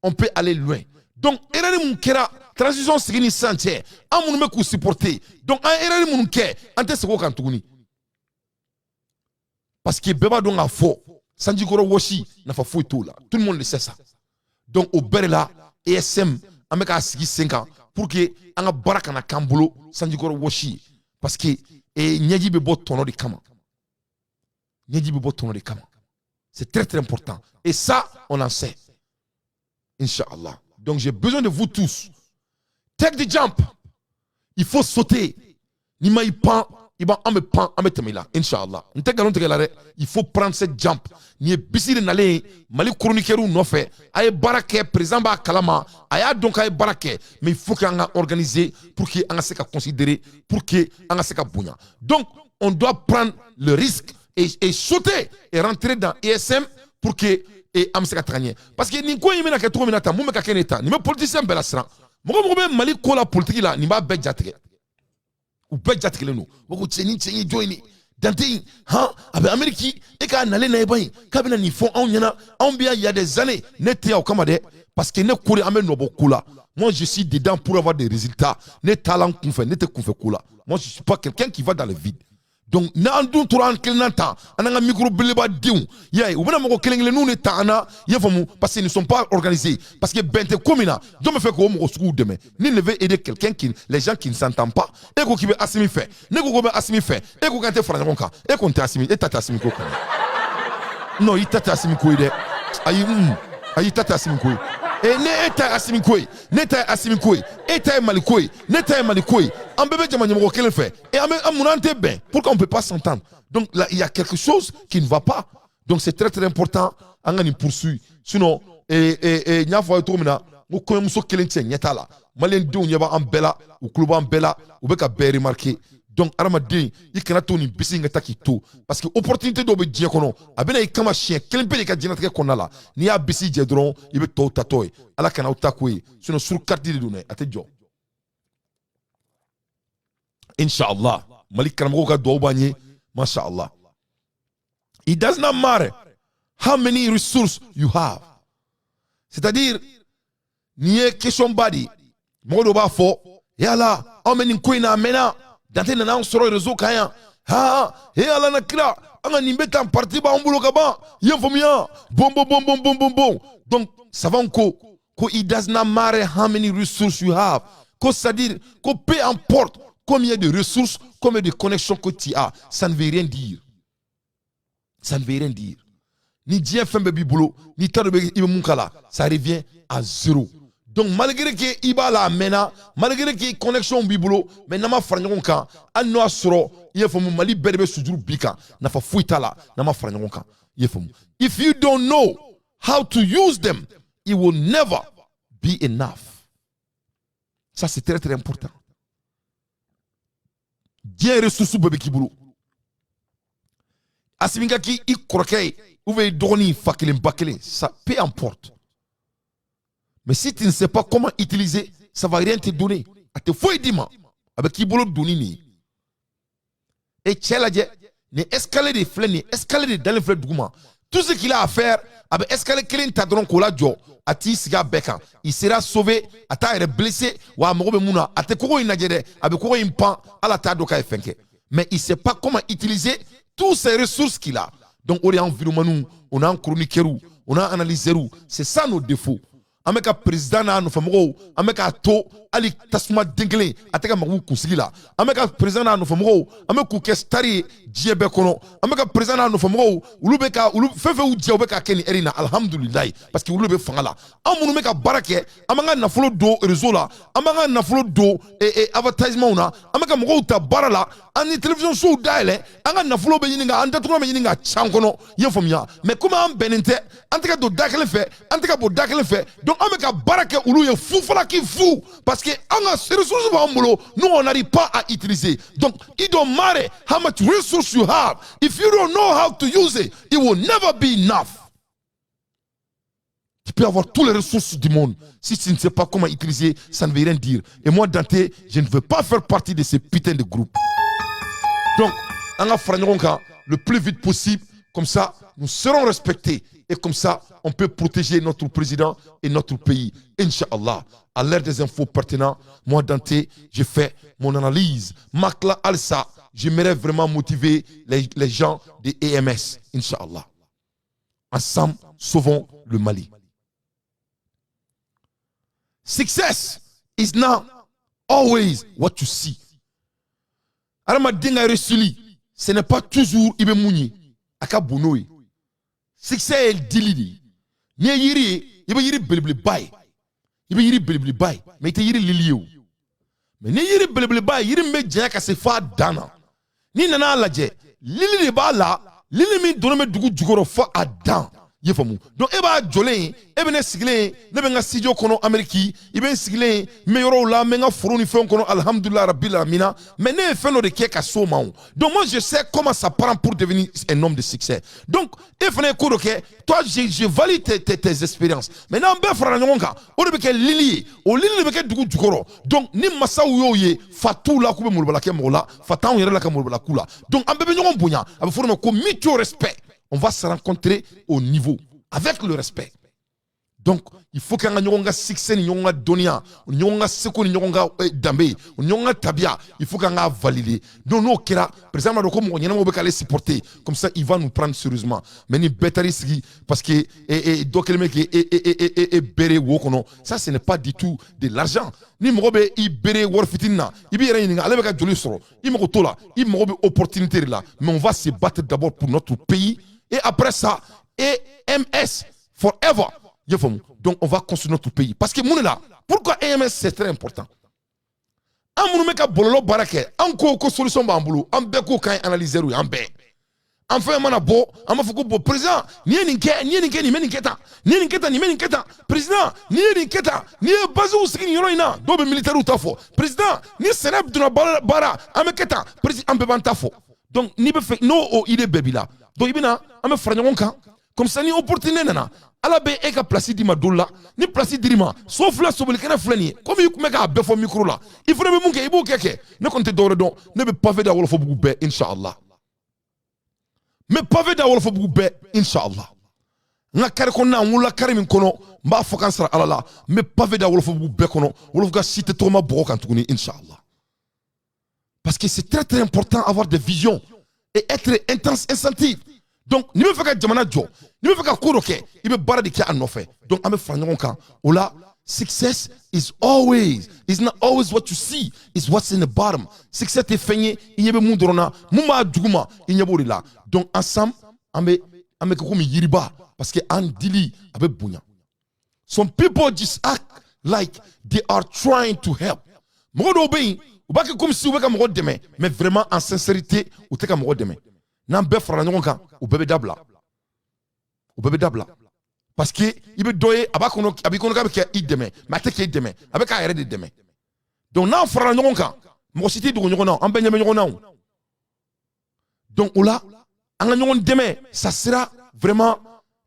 on peut aller loin. Donc, erreur mun kɛra transition sigi ni sisan cɛ, an minnu bɛ k'u supporter, donc an erreur minnu kɛ, an tɛ segin o kan tuguni. Parce que bɛɛ b'a dɔn k'a fɔ sanjikɔrɔ wɔsi nafa foyi t'o la. Tout le monde le sait, ça. Donc o bɛɛ de la, ESM an bɛ k'a sigi sen kan pour que an ka baara kana k'an bolo sanjikɔrɔ wɔsi ye. Parce que ɲɛji bɛ bɔ tɔnɔ de kama. Ɲɛji bɛ bɔ tɔnɔ de kama. C'est très très important. Et ça, on en sait. Inch'Allah. Donc j'ai besoin de vous tous. Take the jump. Il faut sauter. Ni ma i pan, i b'a an bɛ pan, an bɛ tɛmɛ i la. Inch'Allah. N tɛ nkalon tigɛ la dɛ. Il faut prendre cette jump. Nin ye bisi de nalen ye Mali chroniqueurs nɔfɛ. A ye baara kɛ, président b'a kalama. A y'a dɔn k'a ye baara kɛ. Mais il faut qu'an ka organiser pour que an ka se ka considérer, pour que an ka se ka bonya. Donc on doit prendre le risque et sauter et rentrer dans ESM pour que et an bɛ se ka taga ɲɛ. Parce que nin ko in bɛna kɛ cogo min na tan, mun bɛ ka kɛ nin tan, nin bɛ politicien bɛɛ la siran. Mɔgɔ mɔgɔ bɛ Mali ko la, politique la, nin b'a bɛɛ jatigɛ. U bɛɛ jatigɛlen don. U ko cɛ, nin cɛ in jɔn ye nin Dante in han? A bɛ Amérique, e k'a nalen na i ba in k'a bɛna nin fɔ anw ɲɛna. Anw bɛ yan, il y a des années. Ne tɛ yan o kama dɛ, parce que ne ko de an bɛ nɔbɔ ko la. Moi, je suis dedans pour avoir des résultats. Ne taala n kunfɛ, ne tɛ kunfɛ ko la. Moi, je suis pas quelqu'un qui va dans le vide. Donc n'an dun tora an kelenna tan, an n'an ka micro belebeleba denw, i y'a ye, u bɛna mɔgɔ kelen kelenninw de ta an na, i y'a faamu, parce qu'ils ne sont pas organisés, parce que bɛn tɛ ko min na, jɔn bɛ fɛ k'o mɔgɔ suguw dɛmɛ? Ni ne veut aider quelqu'un qui, les gens qui ne s'entendent pas. E ko k'i bɛ Asimi fɛ, ne ko ko bɛ Asimi fɛ, e ko k'an tɛ fara ɲɔgɔn kan, e ko n tɛ Asimi, e ta tɛ Asimi ko kɔnɔ. Non, i ta tɛ Asimi ko ye dɛ. Ayi, ayi, i ta tɛ Asimi ko ye. E ne e ta ye Asimi ko ye, ne ta ye Asimi ko ye, e ta ye Mali ko ye, ne ta ye Mali ko ye, an bɛɛ bɛ jama ɲɛmɔgɔ kelen fɛ et an bɛ an munna an tɛ bɛn? Pourquoi on peut pas s'entendre? Donc là, il y a quelque chose qui ne va pas. Donc c'est très très important an ka nin poursuivre. Sinon et n y'a fɔ aw ye cogo min na, n ko kɔɲɔmuso kelen cɛ ɲɛ t'a la. Maliyɛn denw ɲɛ b'an bɛɛ la, u tulo b'an bɛɛ la, u bɛ ka bɛɛ remarquer. Donc hadamaden, i kana to nin bisi in ka taa k'i to, parce que opportunité dɔw bɛ diɲɛ kɔnɔ, a bɛna i kama siɲɛ kelen pe de ka diɲɛlatigɛ kɔnɔna la. N'i y'a bisi jɛ dɔrɔn, i bɛ tɔw tatɔ ye. Ala kana aw ta ko ye. Sinon sur carte de don dɛ, a tɛ jɔ. Inshallah, Mali karamɔgɔw ka duwawu b'an ye. Masha Allah. It does not matter how many resources you have. C'est-à-dire, nin ye question ba de ye. Mɔgɔ dɔw b'a fɔ yala anw bɛ nin ko in na, a mɛnna. Dante nana an sɔrɔ réseau kan yan. Ha he, Ala na kira, an ka nin bɛ tan, parti b'an bolo ka ban, i ye faamuya, bon bon bon bon bon bon bon. Donc savant ko it does not matter how many resources you have, ko c'est-à-dire ko peu importe combien de ressources, combien de connexions que tu as, ça ne veut rien dire, ça ne veut rien dire. Ni diɲɛ fɛn bɛɛ b'i bolo, n'i t'a dɔn i bɛ mun k'a la, ça revient à zéro. Donc malgré que i b'a la a mɛnna, malgré que connexion b'i bolo, mais n'an ma fara ɲɔgɔn kan, hali n'o y'a sɔrɔ, i y'a faamu, Mali bɛɛ de bɛ sujuru bi kan, nafa foyi t'a la n'an ma fara ɲɔgɔn kan, i y'a faamu. If you don't know how to use them, it will never be enough. Ça, c'est très très important. Diɲɛ ressource bɛɛ bɛ k'i bolo, Asimi ka k'i i kɔrɔkɛ ye ou bien i dɔgɔnin, fa kelen ba kelen, ça, peu importe. Mais si tu ne sais pas comment utiliser, ça va rien te donner. A tɛ foyi d'i ma. A bɛ k'i bolo doni nin ye. E cɛ lajɛ, nin escalier de filɛ nin, escalier de dalen filɛ duguma. Tout ce qu'il a à faire, a bɛ escalier kelen ta dɔrɔn k'o lajɔ, a t'i sigi a bɛɛ kan. Il sera sauvé, a t'a yɛrɛ blessé, wa a mago bɛ mun na, a tɛ kogo in lajɛ dɛ, a bɛ kogo in pan, ala t'a dɔn k'a ye fɛn kɛ. Mais il sait pas comment utiliser toutes ces ressources qu'il a. Donc o de y'an vidéomanw, o n'an chroniqueurs, o n'an analyseurs, c'est ça nos défauts. An bɛ ka président n'a nɔfɛmɔgɔw, an bɛ k'a to hali tasuma den kelen a tɛ ka mago kunsigi la. An bɛ ka président n'a nɔfɛmɔgɔw, an bɛ k'u kɛ star ye diɲɛ bɛɛ kɔnɔ. An bɛ ka président n'a nɔfɛmɔgɔw, olu bɛ ka olu fɛn fɛn y'u diya, u bɛ ka kɛ nin heure in na, alihamudulilayi, parce que olu bɛ fanga la. An minnu bɛ ka baara kɛ, an b'an ka nafolo don réseau la, an b'an ka nafolo don advertisement na, an bɛ ka mɔgɔw ta baara la, an ni télévision sow dayɛlɛ, an ka nafolo bɛ ɲini ka an datugulan bɛ ɲini ka can kɔnɔ, i y'a faamuya. Mais komi an bɛnnen tɛ, an tɛ ka don da kelen fɛ, an tɛ ka bɔ da kelen fɛ, donc an bɛ ka baara kɛ olu ye fufalaki fu, parce que an ka ressources b'an bolo, nous, on n'arrive pas à utiliser. Donc it don't matter how much resource you have, if you don't know how to use it, it will never be enough. Tu peux avoir toutes les ressources du monde. Si tu ne sais pas comment utiliser, ça ne veut rien dire. Et moi, Dante, je ne veux pas faire partie de ces putains de groupes. Donc, an ka fara ɲɔgɔn kan le plus vite possible. Comme ça, nous serons respectés. Et comme ça, on peut protéger notre président et notre pays. Inch'Allah. À l'ère des infos pertinentes, moi, Dante, j'ai fait mon analyse. Makla Alsa, j'aimerais vraiment motiver les gens des EMS. Inch'Allah. Ensemble, sauvons le Mali. Success is not always what you see. Adamaden ka réussite, ce n'est pas toujours i bɛ mun ye a ka bon n'o ye. Succès ye dili de ye. N'i ye yiri ye, i bɛ yiri belebeleba ye, i bɛ yiri belebeleba ye, mais i tɛ yiri lili ye o. Mais ni yiri belebeleba ye, yiri min bɛ janya ka se f'a dan na, n'i nana a lajɛ, lili de b'a la, lili min donnen bɛ dugu jukɔrɔ fo a dan. I ye faamu? Donc e b'a jɔlen ye, e bɛ ne sigilen ye, ne bɛ n ka studio kɔnɔ Amérique, i bɛ n sigilen ye, n bɛ yɔrɔw la, n bɛ n ka foro ni fɛnw kɔnɔ, alhamdulilah rabbil alamina. Mais ne ye fɛn dɔ de kɛ ka s'o ma o. Donc moi, je sais comment ça prend pour devenir un homme de succès. Donc e fana ye ko dɔ kɛ, toi, je valide tes expériences. Mais n'an bɛɛ farala ɲɔgɔn kan, o de bɛ kɛ lili ye, o lili de bɛ kɛ dugu jukɔrɔ. Donc ni masaw y'o ye, fa t'u la k'u bɛ molobala kɛ mɔgɔ la, fa t'anw yɛrɛ la ka molobala k'u la. Donc an bɛɛ bɛ ɲɔgɔn bonya, a bɛ fɔ o de ma ko mutual respect. On va se rencontrer au niveau avec le respect. Donc il faut qu'an ka ɲɔgɔn ka succès ni ɲɔgɔn ka dɔnniya, ni ɲɔgɔn ka seko ni ɲɔgɔn ka danbe, ni ɲɔgɔn ka tabiya, il faut qu'an k'a valider. Donc n'o kɛra, président b'a dɔn ko mɔgɔ ɲɛnamaw bɛ k'ale supporter. Comme ça, il va nous prendre sérieusement. Mais ni bɛɛ taar'i sigi parce que dɔ kɛlen bɛ k'e e e e e bere wo kɔnɔ, ça, ce n'est pas du tout de l'argent. Ni mɔgɔ bɛ i bere wari fitinin na, i b'i yɛrɛ ɲininka ale bɛ ka joli sɔrɔ. I mago t'o la, i mago bɛ opportunité de la. Mais on va se battre d'abord pour notre pays et après ça, EMS forever. I y'a faamu? Donc on va construire notre pays. Parce que mun de la, pourquoi EMS, c'est très important? An minnu bɛ ka bɔlɔlɔ baara kɛ, an ko ko solution b'an bolo, an bɛɛ ko k'an ye analyseur ye, an bɛɛ. An fɛn mana bɔ, an b'a fɔ ko bon, président, n'i ye nin kɛ, n'i ye nin kɛ, nin bɛ nin kɛ tan, n'i ye nin kɛ tan, nin bɛ nin kɛ tan, président, n'i ye nin kɛ tan, n'i ye basew sigi nin yɔrɔ in na, dɔw bɛ militaires ta fɔ, président, ni sɛnɛ donna baara, an bɛ kɛ tan, président, an bɛɛ b'an ta fɔ. Donc n'i bɛ fɛ n'o o idée bɛɛ b'i la, donc i bɛna an bɛ fara ɲɔgɔn kan. Comme ça, ni opportunité nana, Ala bɛ e ka place d'i ma don la. Ni place dir'i ma, so filɛ, sobolikɛnɛ filɛ nin ye, komi i tun bɛ k'a bɛɛ fɔ micro la, i fana bɛ mun kɛ, i b'o kɛ. Ne kɔni tɛ dɔwɛrɛ dɔn, ne bɛ pavé da Wɔlɔfɔbugu bɛɛ, inshallah. N bɛ pavé da Wɔlɔfɔbugu bɛɛ, inshallah. N ka carré kɔnɔna, n wolola carré min kɔnɔ, n b'a fɔ k'an sara Ala la, n bɛ pavé da Wɔlɔfɔbugu bɛɛ kɔnɔ, Wɔlɔfɔ ka si tɛ tɔgɔma bɔgɔ kan tuguni, inshallah. Parce que c'est très très important, avoir des visions et être intense, incentive. Donc n'i bɛ fɛ ka jamana jɔ, n'i bɛ fɛ ka ko dɔ kɛ, i bɛ baara de kɛ a nɔfɛ. Donc an bɛ fara ɲɔgɔn kan o la. Success is not always what you see, is what's in the bottom. Succès tɛ fɛn ye i ɲɛ bɛ mun dɔrɔn na, mun b'a duguma, i ɲɛ b'o de la. Donc ensemble, an bɛ kɛ komi yiriba, parce que an dili a bɛ bonya. Some people just act like they are trying to help. Mɔgɔ dɔw bɛ yen, u b'a kɛ comme si u bɛ ka mɔgɔ dɛmɛ, mais vraiment, en sincérité, u tɛ ka mɔgɔ dɛmɛ. N'an bɛɛ farala ɲɔgɔn kan, u bɛɛ bɛ dabila, u bɛɛ bɛ dabila. Parce que i bɛ dɔ ye, a b'a kɔnɔ, a b'i kɔnɔ k'a bɛ kɛ i dɛmɛ, mais a tɛ k'e dɛmɛ, a bɛ k'a yɛrɛ de dɛmɛ. Donc n'an farala ɲɔgɔn kan, mɔgɔ si tɛ dogo ɲɔgɔn na, an bɛɛ ɲɛ bɛ ɲɔgɔn na o. Donc o la, an ka ɲɔgɔn dɛmɛ, ça sera vraiment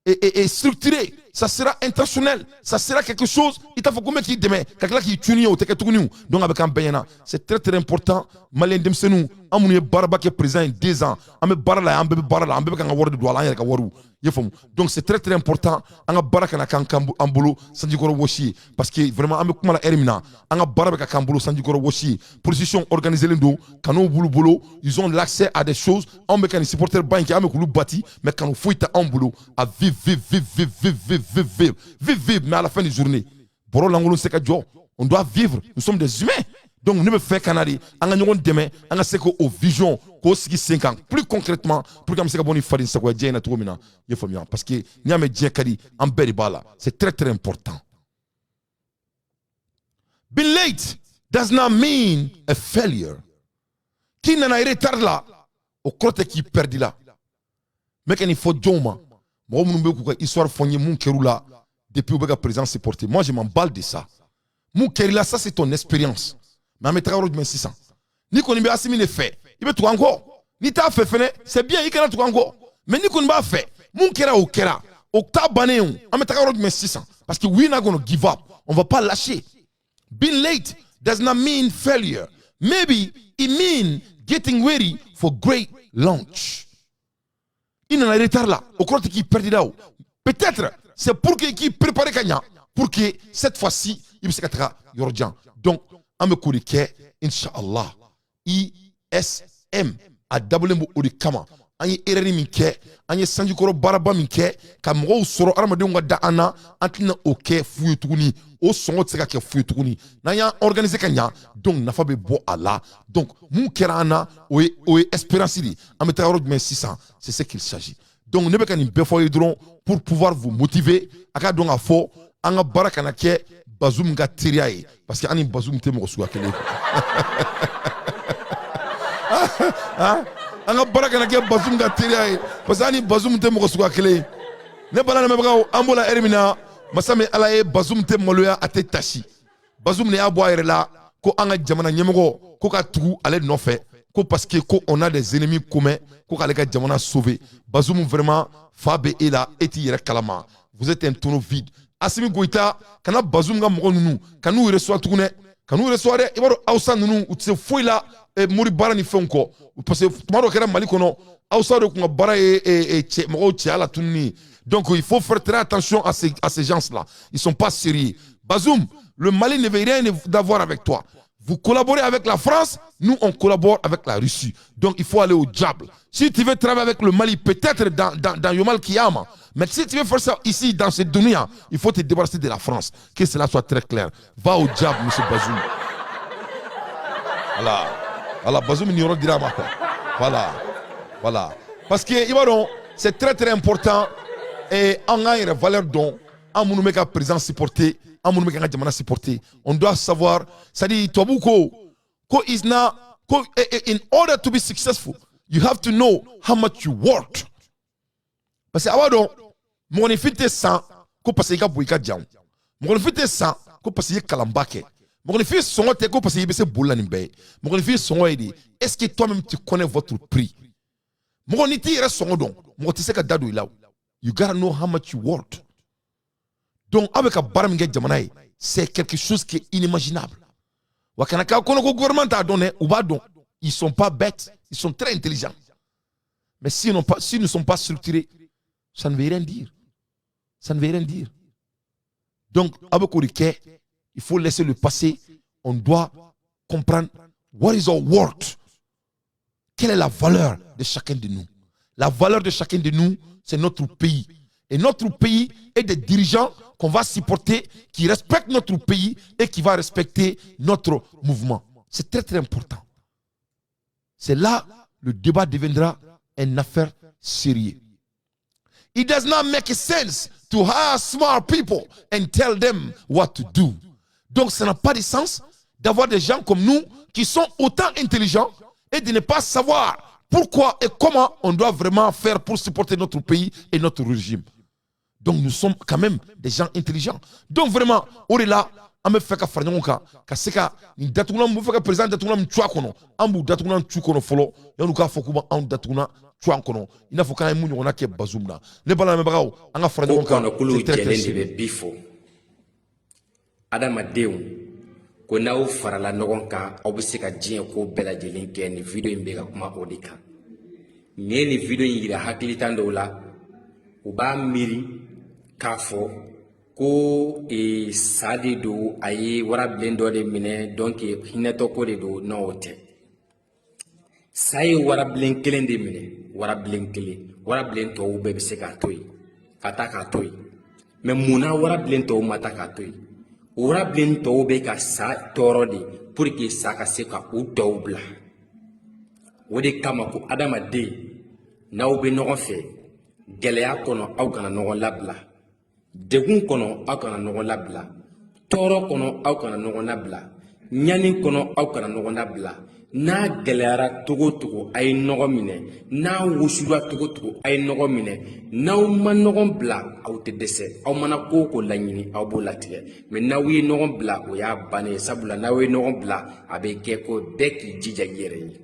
et structuré, ça sera intentionnel, ça sera quelque chose. I t'a fɔ ko n bɛ k'i dɛmɛ ka tila k'i cuni, o tɛ kɛ tuguni. Donc a bɛ k'an bɛɛ ɲɛna. C'est très très important. Maliyɛn denmisɛnninw, an minnu ye baaraba kɛ président ye 2 ans, an bɛ baara la, an bɛɛ bɛ baara la, an bɛɛ bɛ k'an ka wari de don a la, an yɛrɛ ka wariw. I ye faamu? Donc c'est très très important, an ka baara kana k'an an bolo sanjikɔrɔ wɔsi ye. Parce que vraiment, an bɛ kuma la heure min na, an ka baara bɛ ka k'an bolo sanjikɔrɔ wɔsi ye. Position organisée don, kanu b'olu bolo, ils ont l'accès à des choses. Anw bɛ ka nin supporter ba in kɛ, an bɛ k'olu bati, mais kanu foyi tɛ anw bolo. A vive, vive, vive, vive, vive, vive, vive, vive, vive, vive. Mais à la fin de journée, bɔrɔ lankolon se ka jɔ. On doit vivre, nous sommes des humains. Donc ne bɛ fɛ ka na de, an ka ɲɔgɔn dɛmɛ, an ka se k'o vision k'o sigi sen kan plus concrètement, pour que an bɛ se ka bɔ ni faden sagoya diɲɛ in na cogo min na. I ye faamuya? Parce que n'i y'a mɛn diɲɛ ka di, an bɛɛ de b'a la. C'est très très important. Being late does not mean a failure. K'i nana retard la, o kɔrɔ tɛ k'i perdu la. N bɛ ka nin fɔ jɔnw ma? Mɔgɔ minnu bɛ k'u ka histoire fɔ n ye, mun kɛr'u la depuis u bɛ ka président supporter, moi, je m'en balle de ça. Mun kɛr'i la, ça, c'est ton expérience. Mais an bɛ taga yɔrɔ jumɛn sisan? N'i kɔni bɛ Asimi de fɛ, i bɛ tugu an kɔ. N'i t'a fɛ fɛnɛ, c'est bien, i kana tugu an kɔ. Mais n'i kɔni b'a fɛ, mun kɛra, o kɛra. O ta bannen o. An bɛ taga yɔrɔ jumɛn sisan? Parce que we not gonna give up, on va pas lâcher. Being late does not mean failure. Maybe it mean getting ready for great launch. I nana retard la, o kɔrɔ tɛ k'i perdre o. Peut-être c'est pour que k'i préparer ka ɲa pour que cette fois-ci i bɛ se ka taga yɔrɔ jan. Donc an bɛ k'o de kɛ, inshallah. ISM a dabɔlen b'o de kama. An ye erreur min kɛ, an ye sanjikɔrɔ baaraba min kɛ ka mɔgɔw sɔrɔ, adamadenw ka da an na, an tɛna o kɛ fu ye tuguni. O sɔngɔ tɛ se ka kɛ fu ye tuguni n'an y'an organiser ka ɲa. Donc nafa bɛ bɔ a la. Donc mun kɛra an na, o ye espérance de ye. An bɛ taa yɔrɔ jumɛn sisan? C'est ce qu'il s'agit. Donc ne bɛ ka nin bɛɛ fɔ aw ye dɔrɔn pour pouvoir vous motiver, a ka dɔn k'a fɔ an ka baara kana kɛ Bazoum ka teriya ye, parce que an ni Bazoum tɛ mɔgɔ suguya kelen ye. An ka baara kana kɛ Bazoum ka teriya ye, parce que an ni Bazoum tɛ mɔgɔ suguya kelen ye. Ne bala lamɛnbagaw, an b'o la ɛri min na, masa min Ala ye, Bazoum tɛ maloya, a tɛ tasi. Bazoum de y'a bɔ a yɛrɛ la ko an ka jamana ɲɛmɔgɔ ko ka tugu ale nɔfɛ, ko parce que ko on a des ennemis communs, ko k'ale ka jamana sauver. Bazoum, vraiment, fa bɛ e la, e t'i yɛrɛ kalama. Vous êtes un tonneau vide. Assimi Goïta, kana Bazoum ka mɔgɔ ninnu ka n'u reçoit tuguni dɛ, ka n'u reçoit dɛ. I b'a dɔn, Hausa ninnu, u tɛ se foyi la mori baara ni fɛnw kɔ, parce que tuma dɔ kɛra Mali kɔnɔ, Hausa de tun ka baara ye cɛ mɔgɔw cɛya la tununi. Donc il faut faire très attention à ces gens-là, ils sont pas sérieux. Bazoum, le Mali ne veut rien d'avoir avec toi. Vous collaborez avec la France, nous on collabore avec la Russie. Donc il faut aller au diable. Si tu veux travailler avec le Mali, peut-être dans يوم القيامة, mais si tu veux faire ça ici, dans cette دنيا, il faut te débarrasser de la France. Que cela soit très clair. Va au diable, monsieur Bazoum. Voilà. Voilà, Bazoum, il n'y dira quoi. Voilà. Voilà. Parce que, c'est très très important. Et on a une valeur dont, an minnu bɛ ka président supporter, an minnu bɛ ka jamana supporter, on doit savoir, c'est-à-dire tubabu ko is not ko in order to be successful, you have to know how much you worth. Parce que a b'a dɔn, mɔgɔninfin tɛ san ko parce que i ka bon, i ka jan. Mɔgɔninfin tɛ san ko parce que i ye kalanba kɛ. Mɔgɔninfin sɔngɔ tɛ ko parce que i bɛ se boli la nin bɛɛ ye. Mɔgɔninfin sɔngɔ ye de, est-ce que toi-même tu connais votre prix? Mɔgɔ n'i t'i yɛrɛ sɔngɔ dɔn, mɔgɔ tɛ se ka da don i la. You gotta know how much you worth. Donc aw bɛ ka baara min kɛ jamana ye, c'est quelque chose qui est inimaginable. Wa kana k'a kɔnɔ ko gouvernement t'a dɔn dɛ, u b'a dɔn. Ils sont pas bêtes, ils sont très intelligents. Mais s'ils ne sont pas structurés, ça ne veut rien dire, ça ne veut rien dire. Donc aw bɛ k'o de kɛ. Il faut laisser le passé. On doit comprendre what is our worth. Quelle est la valeur de chacun de nous? La valeur de chacun de nous, c'est notre pays. Et notre pays est des dirigeants qu'on va supporter, qui respectent notre pays et qui va respecter notre mouvement. C'est très très important. C'est là le débat deviendra une affaire sérieuse. It does not make sense to hire smart people and tell them what to do. Donc ça n'a pas de sens d'avoir des gens comme nous qui sont autant intelligents et de ne pas savoir pourquoi et comment on doit vraiment faire pour supporter notre pays et notre régime. Donc nous sommes quand même des gens intelligents. Donc vraiment, o de la, an bɛ fɛ ka fara ɲɔgɔn kan ka se ka nin datugulan mun bɛ fɛ ka président datugulan min cu a kɔnɔ, an b'u datugulan cu kɔnɔ fɔlɔ yanni u k'a fɔ k'u b'anw datugulan cu an kɔnɔ, i n'a fɔ k'an ye mun ɲɔgɔnna kɛ Bazoum na. Ne balimakɛw, an ka fara ɲɔgɔn kan. Ko kɔnɔkulu jɛlen de bɛ bi fɔ adamadenw ko n'aw farala ɲɔgɔn kan, aw bɛ se ka diɲɛ ko bɛɛ lajɛlen kɛ. Nin vidéo in bɛ ka kuma o de kan. Nin ye nin vidéo in yira hakilitan dɔw la, u b'a miiri k'a fɔ ko sa de don, a ye warabilen dɔ de minɛ, donc hinɛtɔ ko de don. Non, o tɛ. Sa ye warabilen kelen de minɛ, warabilen kelen. Warabilen tɔw bɛɛ bɛ se k'a to yen ka taa k'a to yen. Mais munna warabilen tɔw ma taa k'a to yen? Warabilen tɔw bɛ ka sa tɔɔrɔ de pour que sa ka se ka u tɔw bila. O de kama ko adamaden, n'aw bɛ ɲɔgɔn fɛ gɛlɛya kɔnɔ, aw kana ɲɔgɔn labila. Degun kɔnɔ, aw kana ɲɔgɔn labila. Tɔɔrɔ kɔnɔ, aw kana ɲɔgɔn labila. Ɲani kɔnɔ, aw kana ɲɔgɔn labila. N'a gɛlɛyara togo togo, a ye ɲɔgɔn minɛ. N'a wusura togo togo, a ye ɲɔgɔn minɛ. N'aw ma ɲɔgɔn bila, aw tɛ dɛsɛ. Aw mana ko o ko laɲini, aw b'o latigɛ. Mais n'aw ye ɲɔgɔn bila, o y'a bannen ye. Sabula n'aw ye ɲɔgɔn bila, a bɛ kɛ ko bɛɛ k'i jija i yɛrɛ ye.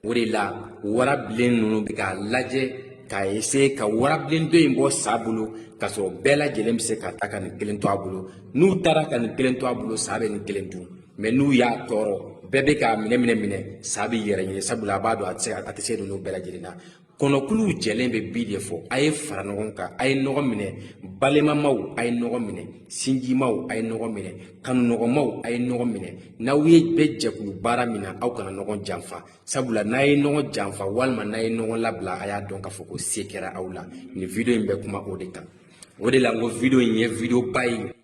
O de la warabilen ninnu bɛ k'a lajɛ. K'a essayer ka warabilen dɔ in bɔ sa bolo, k'a sɔrɔ bɛɛ lajɛlen bɛ se ka taa ka nin kelen to a bolo. N'u taara ka nin kelen to a bolo, sa bɛ nin kelen dun. Mais n'u y'a tɔɔrɔ, bɛɛ bɛ k'a minɛ minɛ minɛ, sa b'i yɛrɛ ɲini, sabula a b'a dɔn a tɛ se, a tɛ se ninnu bɛɛ lajɛlen na. Kɔnɔkuluw jɛlen bɛ bi de fɔ: a ye fara ɲɔgɔn kan, a ye ɲɔgɔn minɛ, balimamaw, a ye ɲɔgɔn minɛ, sinjimaw, a ye ɲɔgɔn minɛ, kanunɔgɔmaw, a ye ɲɔgɔn minɛ. N'aw ye bɛ jɛkulu baara min na, aw kana ɲɔgɔn janfa, sabula n'a ye ɲɔgɔn janfa walima n'a ye ɲɔgɔn labila, a y'a dɔn k'a fɔ ko se kɛra aw la. Nin vidéo in bɛ kuma o de kan. O de la n ko vidéo in ye vidéo ba ye.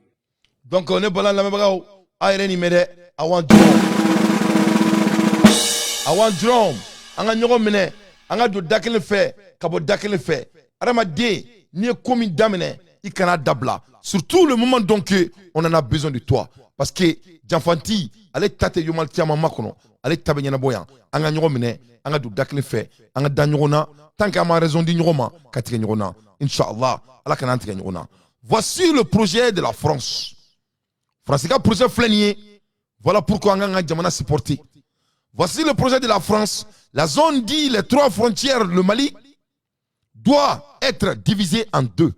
Donc ne bala lamɛnbagaw, a yɛrɛ nin mɛn dɛ. Awan dɔrɔn, awan dɔrɔn, an ka ɲɔgɔn minɛ, an ka don da kelen fɛ ka bɔ da kelen fɛ. Adamaden, n'i ye ko min daminɛ, i kana dabila, surtout le moment donc que on en a besoin de toi, parce que janfanti ale ta tɛ yomali caman makɔnɔ, ale ta bɛ ɲɛnabɔ yan. An ka ɲɔgɔn minɛ, an ka don da kelen fɛ, an ka da ɲɔgɔn na, tant qu'an ma raison di ɲɔgɔn ma ka tigɛ ɲɔgɔn na. Inshallah, Ala kana an tigɛ ɲɔgɔn na. Voici le projet de la France. France ka projet filɛ nin ye. Voilà pourquoi an kan ka jamana supporter. Voici le projet de la France. La zone dit les trois frontières, le Mali doit être divisé en deux,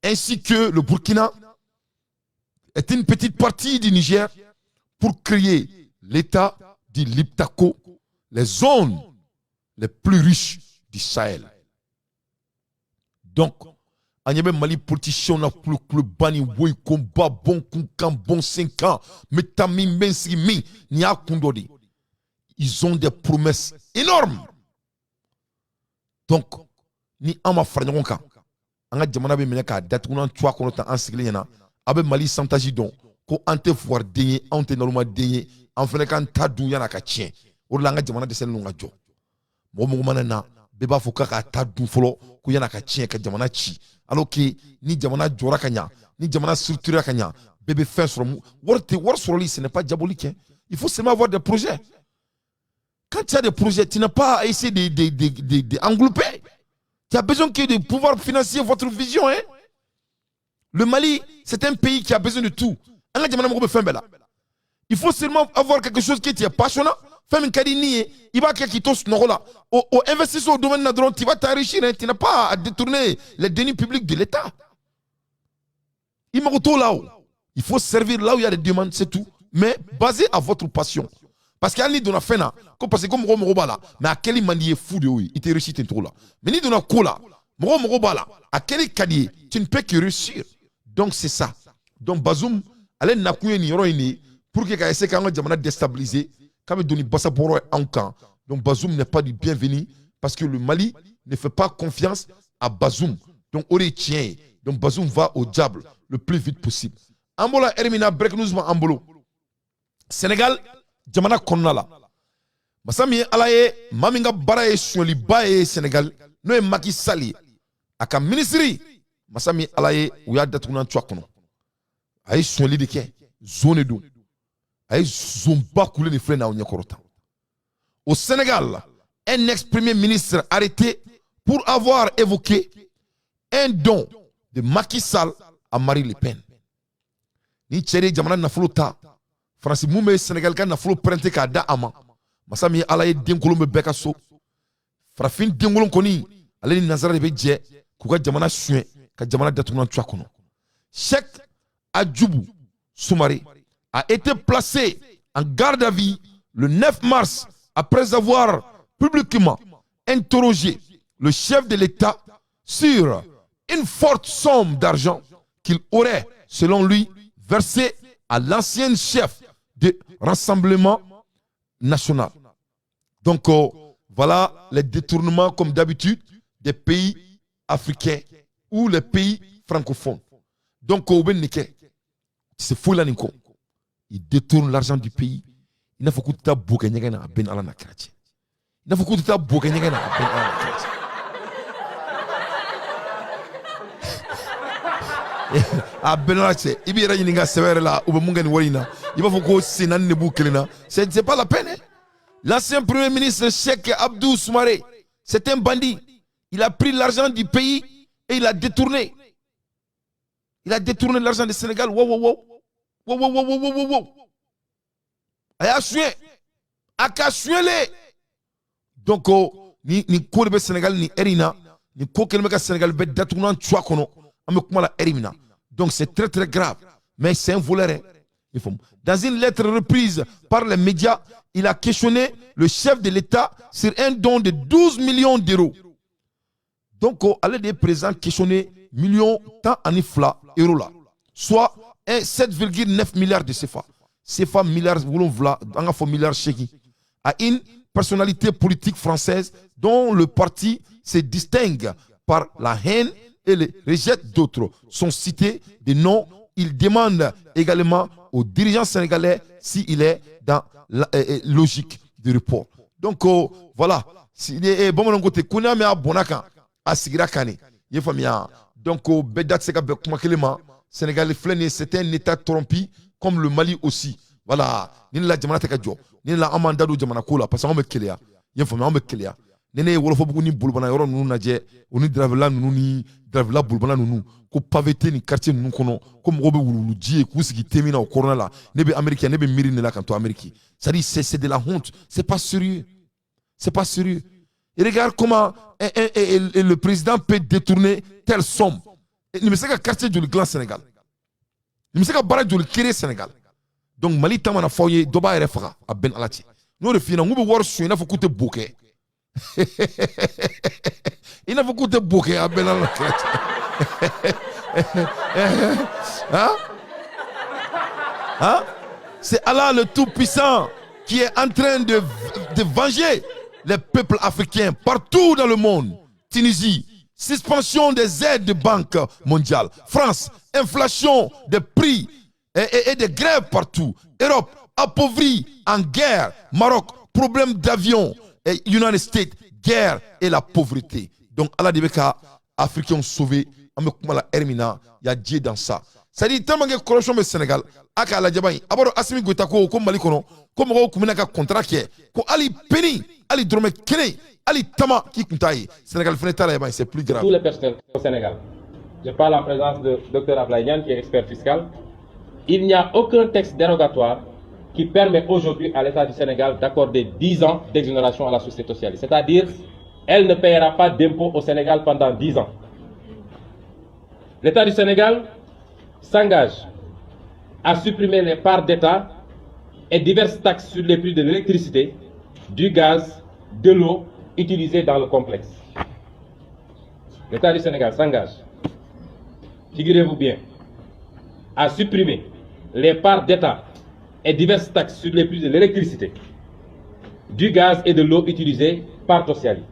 ainsi que le Burkina est une petite partie du Niger, pour créer l'État du Liptako, les zones les plus riches du Sahel. Donc, an ɲɛ bɛ Mali politicien na, kulokuluba ni woyi konba, bon kun kan, bon sen kan, n bɛ taa min, n bɛ n sigi min, nin y'a kun dɔ de ye. Ils ont des promesses énormes. Donc ni an ma fara ɲɔgɔn kan, an ka jamana bɛ minɛ k'a datugu n'an tu a kɔnɔ tan. An sigilen ɲɛna, a bɛ Mali chantage dɔn ko an tɛ fugariden ye, anw tɛ nalomaden ye, an fana k'an ta dun yan'a ka tiɲɛ. O de la an ka jamana dɛsɛlen don ka jɔ. Mɔgɔ mɔgɔ mana na, bɛɛ b'a fɔ k'a ka ta dun fɔlɔ ko yan'a ka tiɲɛ ka jamana ci, alors que ni jamana jɔra ka ɲa, ni jamana structurera ka ɲa, bɛɛ bɛ fɛn sɔrɔ. Wari tɛ wari sɔrɔli, ce n'est pas diabolique hein. Il faut seulement avoir des projets. Quand tu as des projets, tu n'as pas à essayer de englouper. Tu as besoin que de pouvoir financer votre vision hein. Le Mali, c'est un pays qui a besoin de tout. An ka jamana mɔgɔ bɛ fɛn bɛɛ la. Il faut seulement avoir quelque chose qui est passionnant, fɛn min ka di ni ye, i b'a kɛ k'i to sunɔgɔ la, o investissement au domaine na dɔrɔn, tu vas t'enrichir hein. Tu n'as pas à détourner les deniers publics de l'État. I mago t'o la o. Il faut servir là où il y a des demandes, c'est tout, mais basé à votre passion, parce que hali n'i donna fɛn na ko parce que ko mɔgɔ mago b'a la, mais a kɛli man di ye, fu de y'o ye, i tɛ réussir ten cogo la. Mais n'i donna ko la, mɔgɔ mago b'a la, a kɛli ka di ye, tu ne peux que réussir. Donc c'est ça. Donc Bazoum ale nakun ye nin yɔrɔ in de ye pour que ka essayer k'an ka jamana déstabiliser, k'a bɛ don ni basabɔrɔ ye anw kan. Donc Bazoum n'est pas du bienvenu, parce que le Mali ne fait pas confiance à Bazoum. Donc o de ye tiɲɛ ye. Donc Bazoum va au diable le plus vite possible. An bɔra ɛri min na, break news b'an bolo. Sénégal jamana kɔnɔna la, masa min ye Ala ye, maa min ka baara ye sonyaliba ye Sénégal, n'o ye Macky Sall ye, a ka minisiri, masa min Ala ye, u y'a datugunan tu a kɔnɔ. A ye sonyali de kɛ, zon de don, a ye zonba kule de filɛ nin y'aw ɲɛkɔrɔ tan. Au Sénégal, un ex-premier ministre arrêté pour avoir évoqué un don de Macky Sall à Marine Le Pen. Ni cɛ de ye jamana nafolo ta, Faransi mun bɛ Sénégal ka nafolo pɛrɛnte k'a da a ma. Masa min ye Ala ye, denkolon bɛ bɛɛ ka so. Farafin denkolon kɔni, ale ni nanzara de bɛ jɛ k'u ka jamana suɲɛ, ka jamana datugulan tu a kɔnɔ. Cheikh Hadjibou Soumaré a été placé en garde à vue le 9 mars après avoir publiquement interrogé le chef de l'État sur une forte somme d'argent qu'il aurait, selon lui, versée à l'ancien chef de Rassemblement national. Donc, voilà les détournements, comme d'habitude, des pays africains ou les pays francophones. Donc, au c'est fou là, Nico. Il détourne l'argent du pays. Il n'a pas k'u tɛ taa bo kɛ ɲɛgɛn na, a bɛɛ ni Ala n'a kira cɛ. I n'a fɔ k'u tɛ taa bo kɛ ɲɛgɛn na, a bɛɛ ni Ala n'a kira cɛ. A bɛɛ ni Ala cɛ, i b'i yɛrɛ ɲininka sɛbɛ yɛrɛ la, u bɛ mun kɛ nin wari in na? I b'a fɔ ko sen naani de b'u kelen na. C'est pas la peine hein. L'ancien premier ministre Cheikh Abdou Soumaré, c'est un bandit. Il a pris l'argent du pays et il a détourné. Il a détourné l'argent du Sénégal. Wow, wow, wow. Wow, wow, wow, wow, wow, wow. A y'a suɲɛ. A ka suɲɛlen. Donc, oh, ni ko de bɛ Sénégal ni ɛri in na, Nin ko kɛlen bɛ ka Sénégal bɛɛ datugunan cu a kɔnɔ, an bɛ kuma la heure min na. Donc c'est très très grave, mais c'est un voleur, hein. Dans une lettre reprise par les médias, il a questionné le chef de l'État sur un don de 12 millions d'euros. Donc ale de ye président questionné 12 millions euros la, soit 7,9 milliards de CFA, CFA 7 milliards, an ka fɔ 8 milliards, à une personnalité politique française dont le parti se distingue par la haine et le rejet d'autres. Sont cités des noms. Il demande également aux dirigeants sénégalais s'il est dans la logique du report. Donc voilà, si bamananw ko ten ko n'i y'a mɛn a bɔnna kan, a sigira kan de. I ye faamuya? Donc bɛɛ da tɛ se ka bɛn kuma kelen ma. Sénégal filɛ nin ye, c'est un état corrompu comme le Mali aussi. Voilà, ni la jamana tɛ ka jɔ ni la, an b'an da don jamana ko la parce que anw bɛ keleya. I ye faamuya? Anw bɛ keleya. Ni ne ye Wɔlɔfɔbugu ni Bolibana yɔrɔ ninnu lajɛ, o ni Daravela ninnu ni Daravela Bolibana ninnu, ko pavé tɛ nin quartier ninnu kɔnɔ, ko mɔgɔw bɛ wuluwuluji ye k'u sigi te min na o kɔnɔna la, ne bɛ Amérique, ne bɛ miiri ne la ka to Amérique. C'est à dire, c'est de la honte, c'est pas sérieux, c'est pas sérieux. Et regarde comment le président peut détourner telle somme. Nin bɛ se ka quartier joli dilan Sénégal? Nin bɛ se ka baara joli créer Sénégal? Donc Mali ta mana fɔ aw ye, dɔ b'a yɛrɛ faga a bɛɛ ni Ala cɛ. N'o de f'i ɲɛna, n k'u bɛ wari suɲɛ i n'a fɔ k'u tɛ bo kɛ, i n'a fɔ k'u tɛ bo kɛ, a bɛɛ ni Ala cɛ. Hein? Hein? C'est Allah le Tout-Puissant qui est en train de venger les peuples africains partout dans le monde. Tunisie, suspension des aides de banque mondiale. France, inflation des prix et des grèves partout. Europe, appauvrie en guerre. Maroc, problème d'avion. Et United States, guerre et la pauvreté. Donc Allah de bɛ ka Africains sauver. An bɛ kuma la heure min na, il y a Dieu dans ça. C'est-à-dire tellement que corruption bɛ Sénégal, a k'a lajɛ ba in. A b'a dɔn Assimi Goïta ko ko Mali kɔnɔ, ko mɔgɔw tun bɛna ka contrat kɛ, ko hali penny, hali dɔrɔmɛ kelen, hali tama k'i tun t'a ye. Sénégal fana t'a la, c'est plus grave. Tout le personnel au Sénégal. Je parle en présence de Dr Ablaye Niane, qui est expert fiscal. Il n'y a aucun texte dérogatoire qui permet aujourd'hui à l'État du Sénégal d'accorder 10 ans d'exonération à la société sociale. C'est-à-dire, elle ne payera pas d'impôts au Sénégal pendant 10 ans. L'État du Sénégal s'engage à supprimer les parts d'État et diverses taxes sur les prix de l'électricité, du gaz, de l'eau utilisées dans le complexe. L'État du Sénégal s'engage, figurez-vous bien, à supprimer les parts d'État et diverses taxes sur les prix de l'électricité, du gaz et de l'eau utilisées par Tosyali.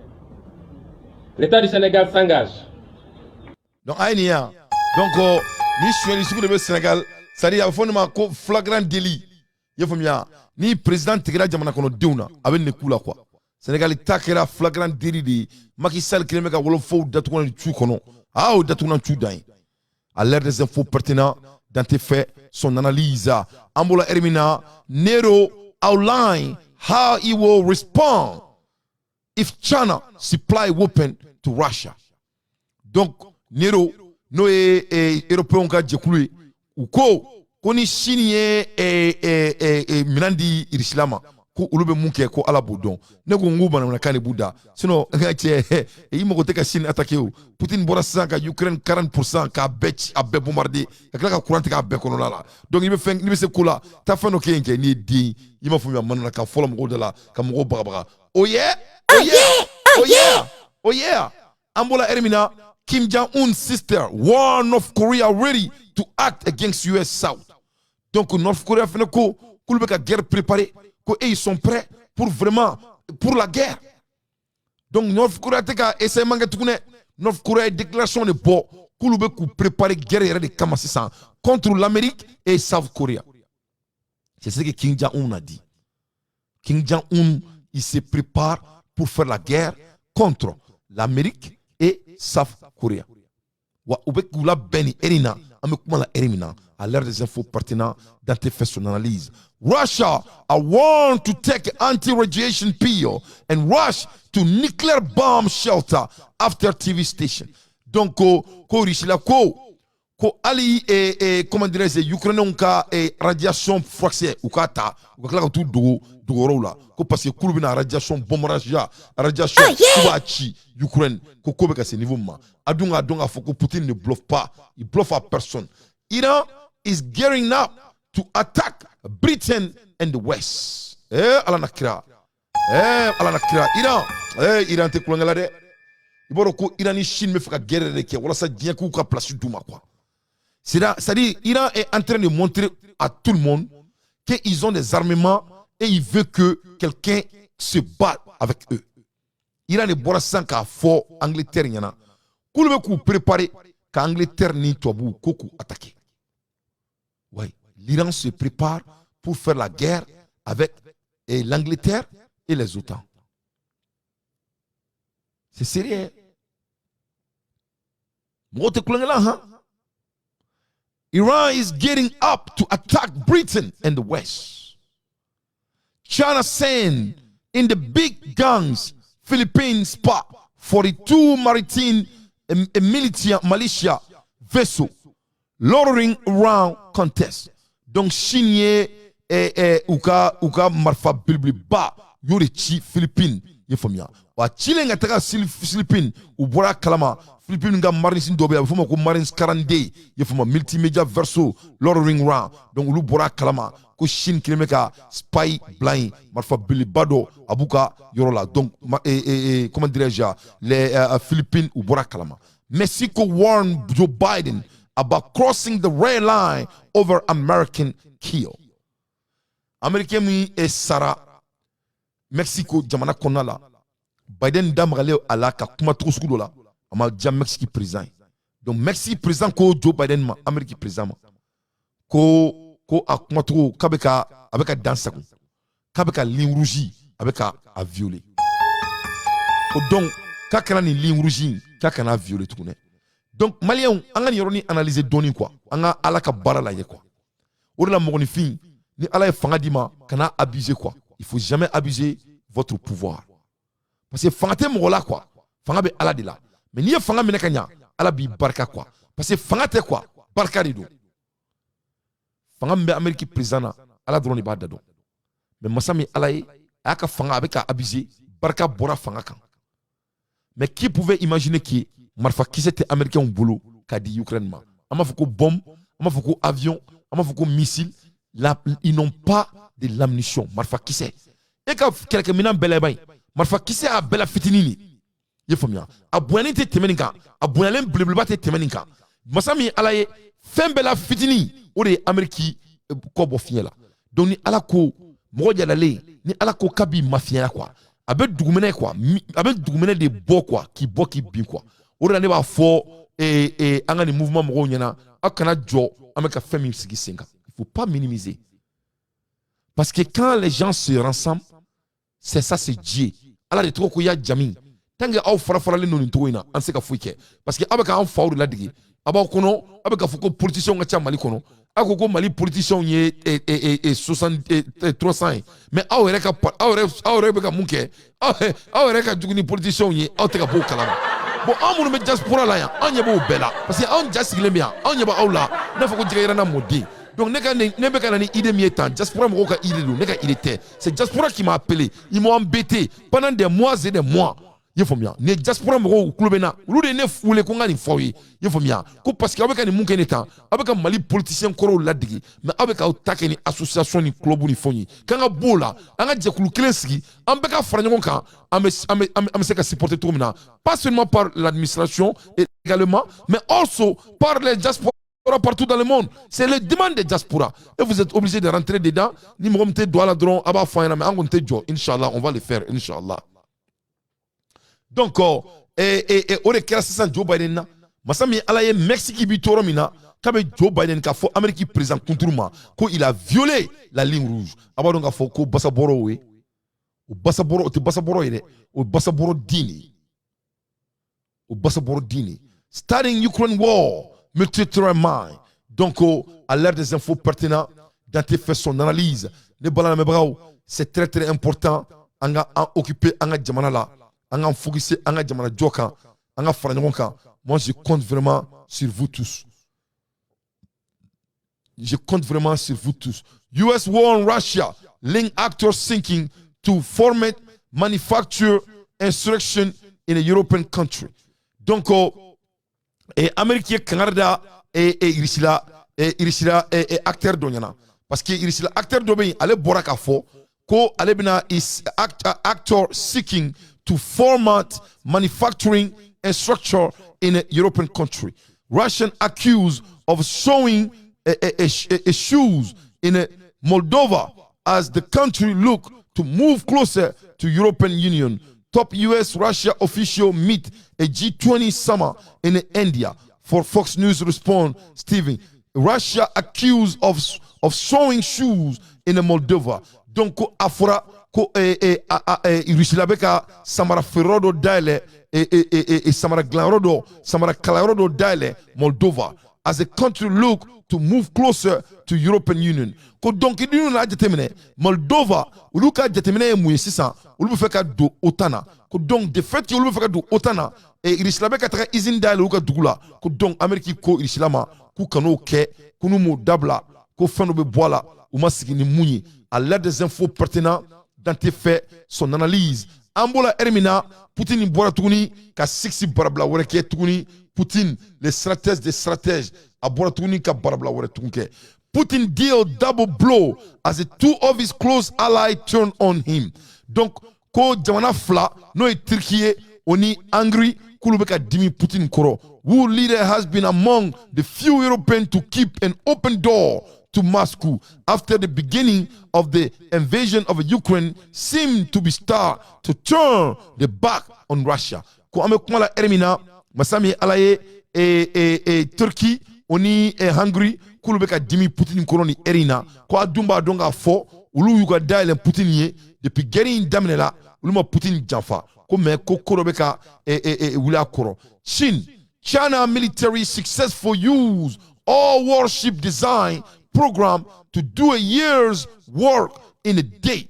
L'État du Sénégal s'engage. Donc a ye nin ye yan. Donc ni sonyɛli sugu de bɛ Sénégal, c'est à dire a bɛ fɔ nin ma ko flagrant délit. I y'a faamuya? Ni président tigɛra jamana kɔnɔdenw na, a bɛ nin de k'u la quoi. Sénégal ta kɛra flagrant délit de ye. Macky Sall kelen bɛ ka wɔlɔfɔw datugu cu kɔnɔ. Ah, o datugunan cu dan ye. À l'ère des infos pertinents, Dante fait son analyse. An bɔra heure min na, NATO outline how he will respond if China supply weapon to Russia. Donc NATO, n'o ye européen ka jɛkulu ye, u ko ko ni Chine ye minɛn di Irisila ma, ko olu bɛ mun kɛ, ko Ala b'o dɔn. Ne ko n k'u manamanakan de b'u da, sinon n ka cɛ, i mago tɛ ka Chine attaquer. O Poutine bɔra sisan ka Ukraine 40% k'a bɛɛ ci, a bɛɛ bombarder, ka tila ka courant tigɛ a bɛɛ kɔnɔna la. Donc i bɛ fɛn, n'i bɛ se ko la, taa fɛn dɔ kɛ yen kɛ. N'i ye den, i m'a faamuya, manamanakan fɔlɔ mɔgɔw da la ka mɔgɔw bagabaga. Oh yeah, oh yeah, oh yeah, oh yeah. An bɔra heure min na, Kim Jong-un sister warn North Korea ready to act against US South. Donc North Korea fɛnɛ ko k'olu bɛ ka guerre préparer, ko et ils sont prêts pour vraiment pour la guerre. Donc North Korea tɛ ka essayement kɛ tuguni dɛ. North Korea ye déclaration de bɔ k'olu bɛ k'u préparer guerre yɛrɛ de kama sisan contre l'Amérique et South Korea. C'est ce que Kim Jong-un a dit. Kim Jong-un, il se prépare pour faire la guerre contre l'Amérique et South Korea. Wa u bɛ k'u labɛn nin heure in na, an bɛ kuma la heure min na. À l'heure des infos pertinents, Dante fait son analyse. Russia are warned to take anti-radiation pill and rush to nuclear bomb shelter after TV station. Donc ko, ko Russie la ko Ko hali comment dirais-je, Ukrainiens ka radiation furakisɛ, u k'a ta, u ka tila ka t'u dogo dogoyɔrɔw la, ko parce que k'olu bɛna radiation, bombe radiation, k'u b'a ci Ukraine. Ko ko bɛ ka se niveau min ma, a dun k'a dɔn k'a fɔ ko Poutine ne bluffe pas, il bluffe à personne. Iran is gearing up to attack Britain and the West. Eh, Ala na kira, eh, Ala na kira, Iran, eh, Iran tɛ kulonkɛ la dɛ. I b'a dɔn ko Iran ni Chine bɛ fɛ ka guerre de kɛ walasa diɲɛ k'u ka place d'u ma, quoi. C'est-à-dire, Iran est en train de montrer à tout le monde qu'ils ont des armements et il veut que quelqu'un se batte avec eux. Iran de bɔra sisan k'a fɔ Angleterre ɲɛna k'olu bɛ k'u préparer ka Angleterre ni tubabuw ko k'u attaquer. Ouais, l'Iran se prépare pour faire la guerre avec l'Angleterre et les OTAN. C'est sérieux. Mɔgɔw tɛ kulonkɛ la han. Iran is getting up to attack Britain and the West. China send in the big guns. Philippines spot 42 maritime militia vessel loitering around contest. Donc Chine ye u ka marifa belebeleba y'o de ci Philippines, i ye faamuya wa? Cilen ka taga Philippines, u bɔra a kalama. Philippines ka marines dɔ bɛ yen, a bɛ f'o ma ko Marines 42, i ye faamuya, multimedia vessel loitering round. Donc olu bɔra a kalama ko Chine kelen bɛ ka spy bila yen, marifa belebeleba dɔ a b'u ka yɔrɔ la. Donc comment dirais-je, les Philippines, u bɔra a kalama. Mexico warned Joe Biden about crossing the red line over American kill. Américain min sara Mexico jamana kɔnɔna la, Biden da magalen a la ka kuma cogo sugu dɔ la, a ma diya Mexique président ye. Donc Mexique président ko Joe Biden ma, Amérique président ma, ko a kumacogo k'a bɛ ka a bɛ ka dan sago, k'a bɛ ka ligne rouge, a bɛ ka a violer. Ko donc k'a kana nin ligne rouge in, k'a kana violer tuguni. Donc Maliyɛnw, an ka nin yɔrɔnin analyser dɔɔni, quoi. An ka Ala ka baara lajɛ, quoi. O de la, mɔgɔninfin, ni Ala ye fanga d'i ma, kana abuser, quoi. Il faut jamais abuser votre pouvoir, parce que fanga tɛ mɔgɔ la, quoi. Fanga bɛ Ala de la. Mais n'i ye fanga minɛ ka ɲa, Ala b'i barika, quoi, parce que fanga tɛ, quoi, barika de don. Fanga min bɛ Amérique président na, Ala dɔrɔn de b'a da dɔn. Mais masa min Ala ye, a y'a ka fanga, a bɛ ka abuser, barika bɔra fanga kan. Mais qui pouvait imaginer que marifakisɛ tɛ Américains bolo k'a di Ukraine ma? An b'a fɔ ko bombe, an b'a fɔ ko avion, an b'a fɔ ko missile. La, ils n'ont pas de l'ammunition, marifakisɛ. E ka kɛlɛkɛminɛn bɛɛ laban ye marifakisɛ, a bɛɛ la fitinin de, i ye faamuya? A bonyalen tɛ tɛmɛ nin kan, a bonyalen belebeleba tɛ tɛmɛ nin kan. Masa min Ala ye, fɛn bɛɛ la fitinin, o de ye Amérique kɔ bɔ fiɲɛ la. Donc ni Ala ko mɔgɔ jalalen, ni Ala ko k'a b'i mafiɲɛya, quoi, a bɛ dugumɛnɛ, quoi, a bɛ dugumɛnɛ de bɔ, quoi, k'i bɔ k'i bin, quoi. O de la ne b'a fɔ an ka nin mouvement mɔgɔw ɲɛna, aw kana jɔ, an bɛ ka fɛn min sigi sen kan, il faut pas minimiser, parce que quand les gens se rassemblent, c'est ça, c'est Dieu. Ala de tɔgɔ ko ya jami. Tant que aw fara faralen don nin cogo in na, an tɛ se ka foyi kɛ, parce que aw bɛ k'an faw de ladege. A b'aw kɔnɔ, aw bɛ k'a fɔ ko politiciens ka ca Mali kɔnɔ. Aw ko ko Mali politiciens ye 300 ye, mais aw yɛrɛ ka aw yɛrɛ bɛ ka mun kɛ? Aw yɛrɛ ka jugu ni politiciens ye, aw tɛ ka bɔ o kalama. Bon, anw minnu bɛ diaspora la yan, anw ɲɛ b'o bɛɛ la, parce que anw ja sigilen bɛ yan, anw ɲɛ b'aw la i n'a fɔ ko jɛgɛ yɛrɛ na mɔden. Donc ne ka ne bɛ ka na ni idée min ye tan, diaspora mɔgɔw ka idée don, ne ka idée tɛ. C'est diaspora qui m'a appelé, ils m'ont embêté pendant des mois et des mois, i ye faamuya? Ni diaspora mɔgɔw tulo bɛ n na, olu de ye ne wele ko n ka nin fɔ aw ye, i ye faamuya? Ko parce que aw bɛ ka nin mun kɛ ne tan, aw bɛ ka Mali politicien kɔrɔw ladege, mais aw bɛ k'aw ta kɛ ni association ni club ni fɛnw ye. K'an ka b'o la, an ka jɛkulu kelen sigi, an bɛɛ ka fara ɲɔgɔn kan, an bɛ se ka supporter cogo min na, pas seulement par l'administration également, mais also par les diasporas partout dans le monde. C'est le demande des diasporas. Et vous êtes obligés de rentrer dedans. Ni mɔgɔ min tɛ don a la dɔrɔn, a b'a fɔ an ɲɛna, mais an kɔni tɛ jɔ. Inch'Allah, on va le faire, Inch'Allah. Donc, et o de kɛra sisan Joe Biden na. Masa min Ala ye, Mexique bi tɔɔrɔ min na, k'a bɛ Joe Biden k'a fɔ Amérique président kunturu ma ko il a violé la ligne rouge. A b'a dɔn k'a fɔ ko basabɔrɔ ye. O basabɔrɔ, o tɛ basabɔrɔ ye dɛ, o basabɔrɔ den de ye. O basabɔrɔ den de ye. Starting Ukraine war, multi-terrain mine. Donc, à l'ère des infos pertinentes, Dante fait son analyse. Ne balamɛbagaw, c'est très très important. An ka an occuper an ka jamana la, an k'an focuser an ka jamana jɔ kan, an ka fara ɲɔgɔn kan. Moi, je compte vraiment sur vous tous. Je compte vraiment sur vous tous. US war on Russia, link actors seeking to format manufacture insurrection in a European country. Donc, oh, et Amérique ye kangari da et Irisila et Irisila et acteur dɔ ɲɛna, parce que Irisila acteur dɔ bɛ yen, ale bɔra k'a fɔ ko ale bɛna is actor seeking to format manufacturing and structure in a European country. Russian accused of sewing a shoes in a Moldova as the country look to move closer to European Union. Top US Russia official meet a G20 summit in India. For Fox News respond, Stephen. Russia accused of sewing shoes in Moldova. Donc, a fɔra ko Russie la bɛ ka samara feere dɔ dayɛlɛ, samara dilanyɔrɔ dɔ, samara kalayɔrɔ dɔ dayɛlɛ Moldova as a country look to move closer to European Union. Ko donc ni nana jateminɛ, Moldova olu ka jateminɛ ye mun ye sisan? Olu bɛ fɛ ka don OTAN na. Ko donc de fait que olu bɛ fɛ ka don OTAN na, Russie la bɛ ka taga usine dayɛlɛ olu ka dugu la. Ko donc Amérique ko Russie la ma k'u kan'o kɛ, ko n'u m'o dabila, ko fɛn dɔ bɛ bɔ a la u ma sigi ni mun ye. À l'aide des infos pertinentes, Dante fait son analyse. An bɔra ɛri min na, Poutine bɔra tuguni ka six barabila wɛrɛ kɛ tuguni. Poutine, le stratège des stratèges, a bɔra tuguni ka barabila wɛrɛ tugun kɛ. Putin deal double blow as the two of his close allies turn on him. Donc ko jamana fila, n'o ye Turki ye, o ni Hongrie, k'olu bɛ ka dimi Putin kɔrɔ. Who leader has been among the few Europeans to keep an open door to Moscow after the beginning of the invasion of Ukraine, seemed to be start to turn the back on Russia. Ko an bɛ kuma la ɛri min na, masa min ye Ala ye, Turki o ni Hungary, k'olu bɛ ka dimi Putin kɔrɔ ni ɛri in na. Ko a dun b'a dɔn k'a fɔ olu y'u ka dayɛlɛn Putin ye depuis guerre in daminɛ la, olu ma Putin janfa. Ko mais ko ko dɔ bɛ ka wuli a kɔrɔ. Chine, China military successful use all warship design program to do a year's work in a day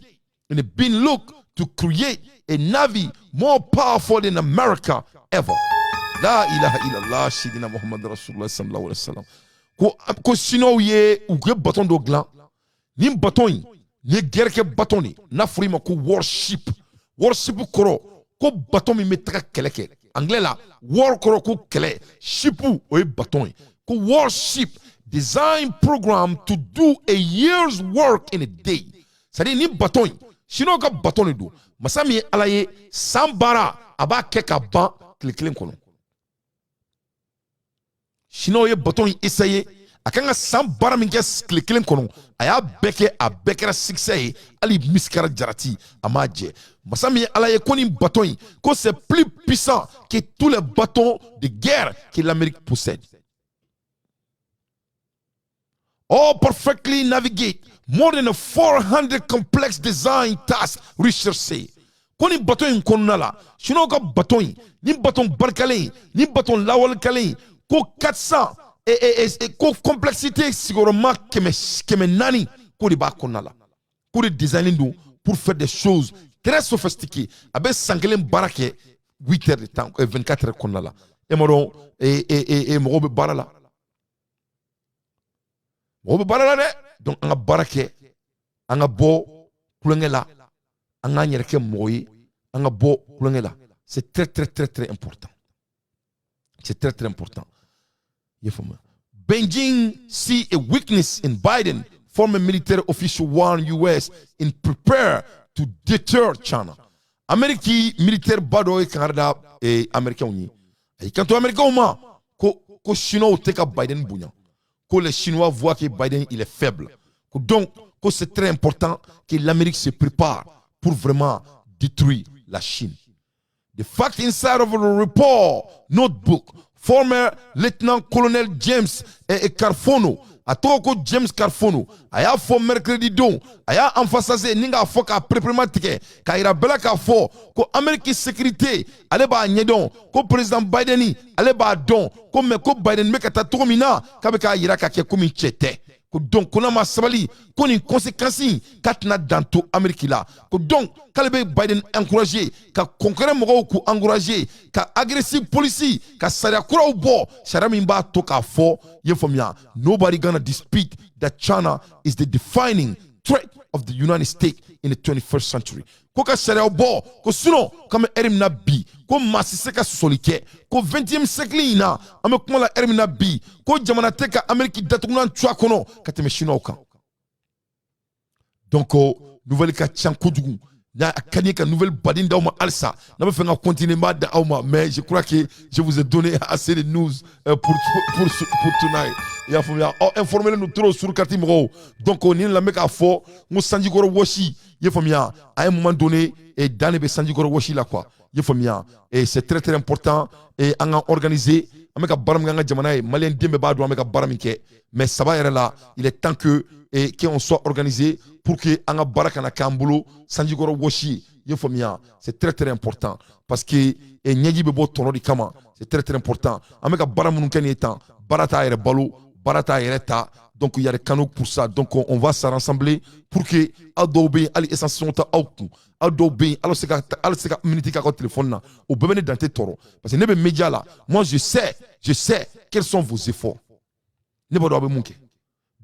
and it been look to create a navy more powerful than America ever. La ilaha illallah, Sidina Muhammad Rasulullah sallallahu alaihi wasallam. Ko Chinois ye u ye bateau dɔ dilan. Nin bateau in, nin ye guerre kɛ bateau de, n'a fɔra i ma ko warship. Warship kɔrɔ ko bateau min bɛ taga kɛlɛ kɛ. Anglais la, war kɔrɔ ko kɛlɛ, ship o ye bateau ye. Ko warship design program to do a year's work in a day. C'est à dire ni bateau in, Chinois ka bateau de don. Masa min ye Ala ye, san baara a b'a kɛ ka ban tile kelen kɔnɔ. Chinois ye bateau in essayer, a kan ka san baara min kɛ tile kelen kɔnɔ, a y'a bɛɛ kɛ, a bɛɛ kɛra succès ye, hali misikara jarati a m'a jɛ. Masa min ye Ala ye, ko nin bateau in, ko c'est plus puissant que tous les bateaux de guerre que l'Amérique possède. All perfectly navigate more than a 400 complex design tasks recherchés. Ko nin bateau in kɔnɔna la, Chinois ka bateau in, nin bateau barikalen, nin bateau lawalikalen, ko 400 ko complexité sigiyɔrɔma 400 k'o de b'a kɔnɔna la, k'o de design don pour faire des choses très sophistiquées. A bɛ san kelen baara kɛ 8 heures de temps, 24 heures kɔnɔna la. E ma dɔn, mɔgɔw bɛ baara la, mɔgɔw bɛ baara la dɛ. Donc an ka baara kɛ, an ka bɔ kulonkɛ la, an k'an yɛrɛ kɛ mɔgɔ ye, an ka bɔ kulonkɛ la. C'est très très très très important, c'est très très important. I y'a faamuya? Beijing see a weakness in Biden, former military official warn US in prepare to deter China. Amérique militaire ba dɔ ye kangari da Américains ye. A y'i kanto Américains ma ko Chinois tɛ ka Biden bonya, ko les Chinois voient que Biden, il est faible. Ko donc ko c'est très important que l'Amérique se prépare pour vraiment détruire la Chine. The fact inside of the report notebook, former Lieutenant Colonel James Carafano, a tɔgɔ ko James Carafano, a y'a fɔ mercredi don, a y'a emphasisé ni k'a fɔ k'a perepere tigɛ k'a yira bɛɛ la k'a fɔ ko Amérique sécurité, ale b'a ɲɛdɔn, ko président Biden, ale b'a dɔn ko, mais ko Biden bɛ ka taa cogo min na, k'a bɛ k'a yira ka kɛ komi cɛ tɛ. Ko donc ko Amérique bɛ ka Ko donc ko n'a ma sabali, ko nin conséquence in k'a tɛna dan to Amérique la. Ko donc k'ale bɛ Biden encourager, ka congrès mɔgɔw k'u encourager ka aggressive policy, ka sariya kuraw bɔ, sariya min b'a to k'a fɔ, i ye faamuya, nobody gonna dispute that China is the defining threat of the United States in the 21st century. Ko ka sariyaw bɔ, ko sinon k'an bɛ ère min na bi, ko maa si se ka sɔsɔli kɛ ko 20e siècle in na, an bɛ kuma la ère min na bi, ko jamana tɛ ka Amérique datugulan tu a kɔnɔ ka tɛmɛ Chinois kan. Donc nouvelle ka ca kojugu. N'a ka di ka nouvelle baden d'aw ma halisa, n'a bɛ fɛ ka continuer, n b'a da aw ma, mais je crois que je vous ai donné assez de news pour tonight. I y'a faamuya, aw informé len don trop sur carte mɔgɔw. Donc nin la n bɛ k'a fɔ n ko sanjikɔrɔ wɔsi, i ye faamuya, à un moment donné et dan de bɛ sanjikɔrɔ wɔsi la quoi, i ye faamuya. Et c'est très très important et an ka organiser. An bɛ ka baara min kɛ an ka jamana ye, maliyɛn den bɛɛ b'a dɔn an bɛ ka baara min kɛ, mais saba yɛrɛ la, il est temps que et qu'on soit organisé pour que an ka baara kana k'an bolo sanjikɔrɔ wɔsi ye. I ye faamuya, c'est très très important parce que ɲɛji bɛ bɔ tɔnɔ de kama. C'est très très important. An bɛ ka baara minnu kɛ nin ye tan, baara t'a yɛrɛ balo, baara t'a yɛrɛ ta. Donc il y a des canaux pour ça. Donc on va se rassembler pour que aw dɔw bɛ yen, hali essence tɛ aw kun, aw dɔw bɛ yen, hali se ka minute k'a ka téléphone na, o bɛɛ bɛ ne dante tɔɔrɔ parce que ne bɛ média la. Moi, je sais quels sont vos efforts. Ne b'a dɔn aw bɛ mun kɛ.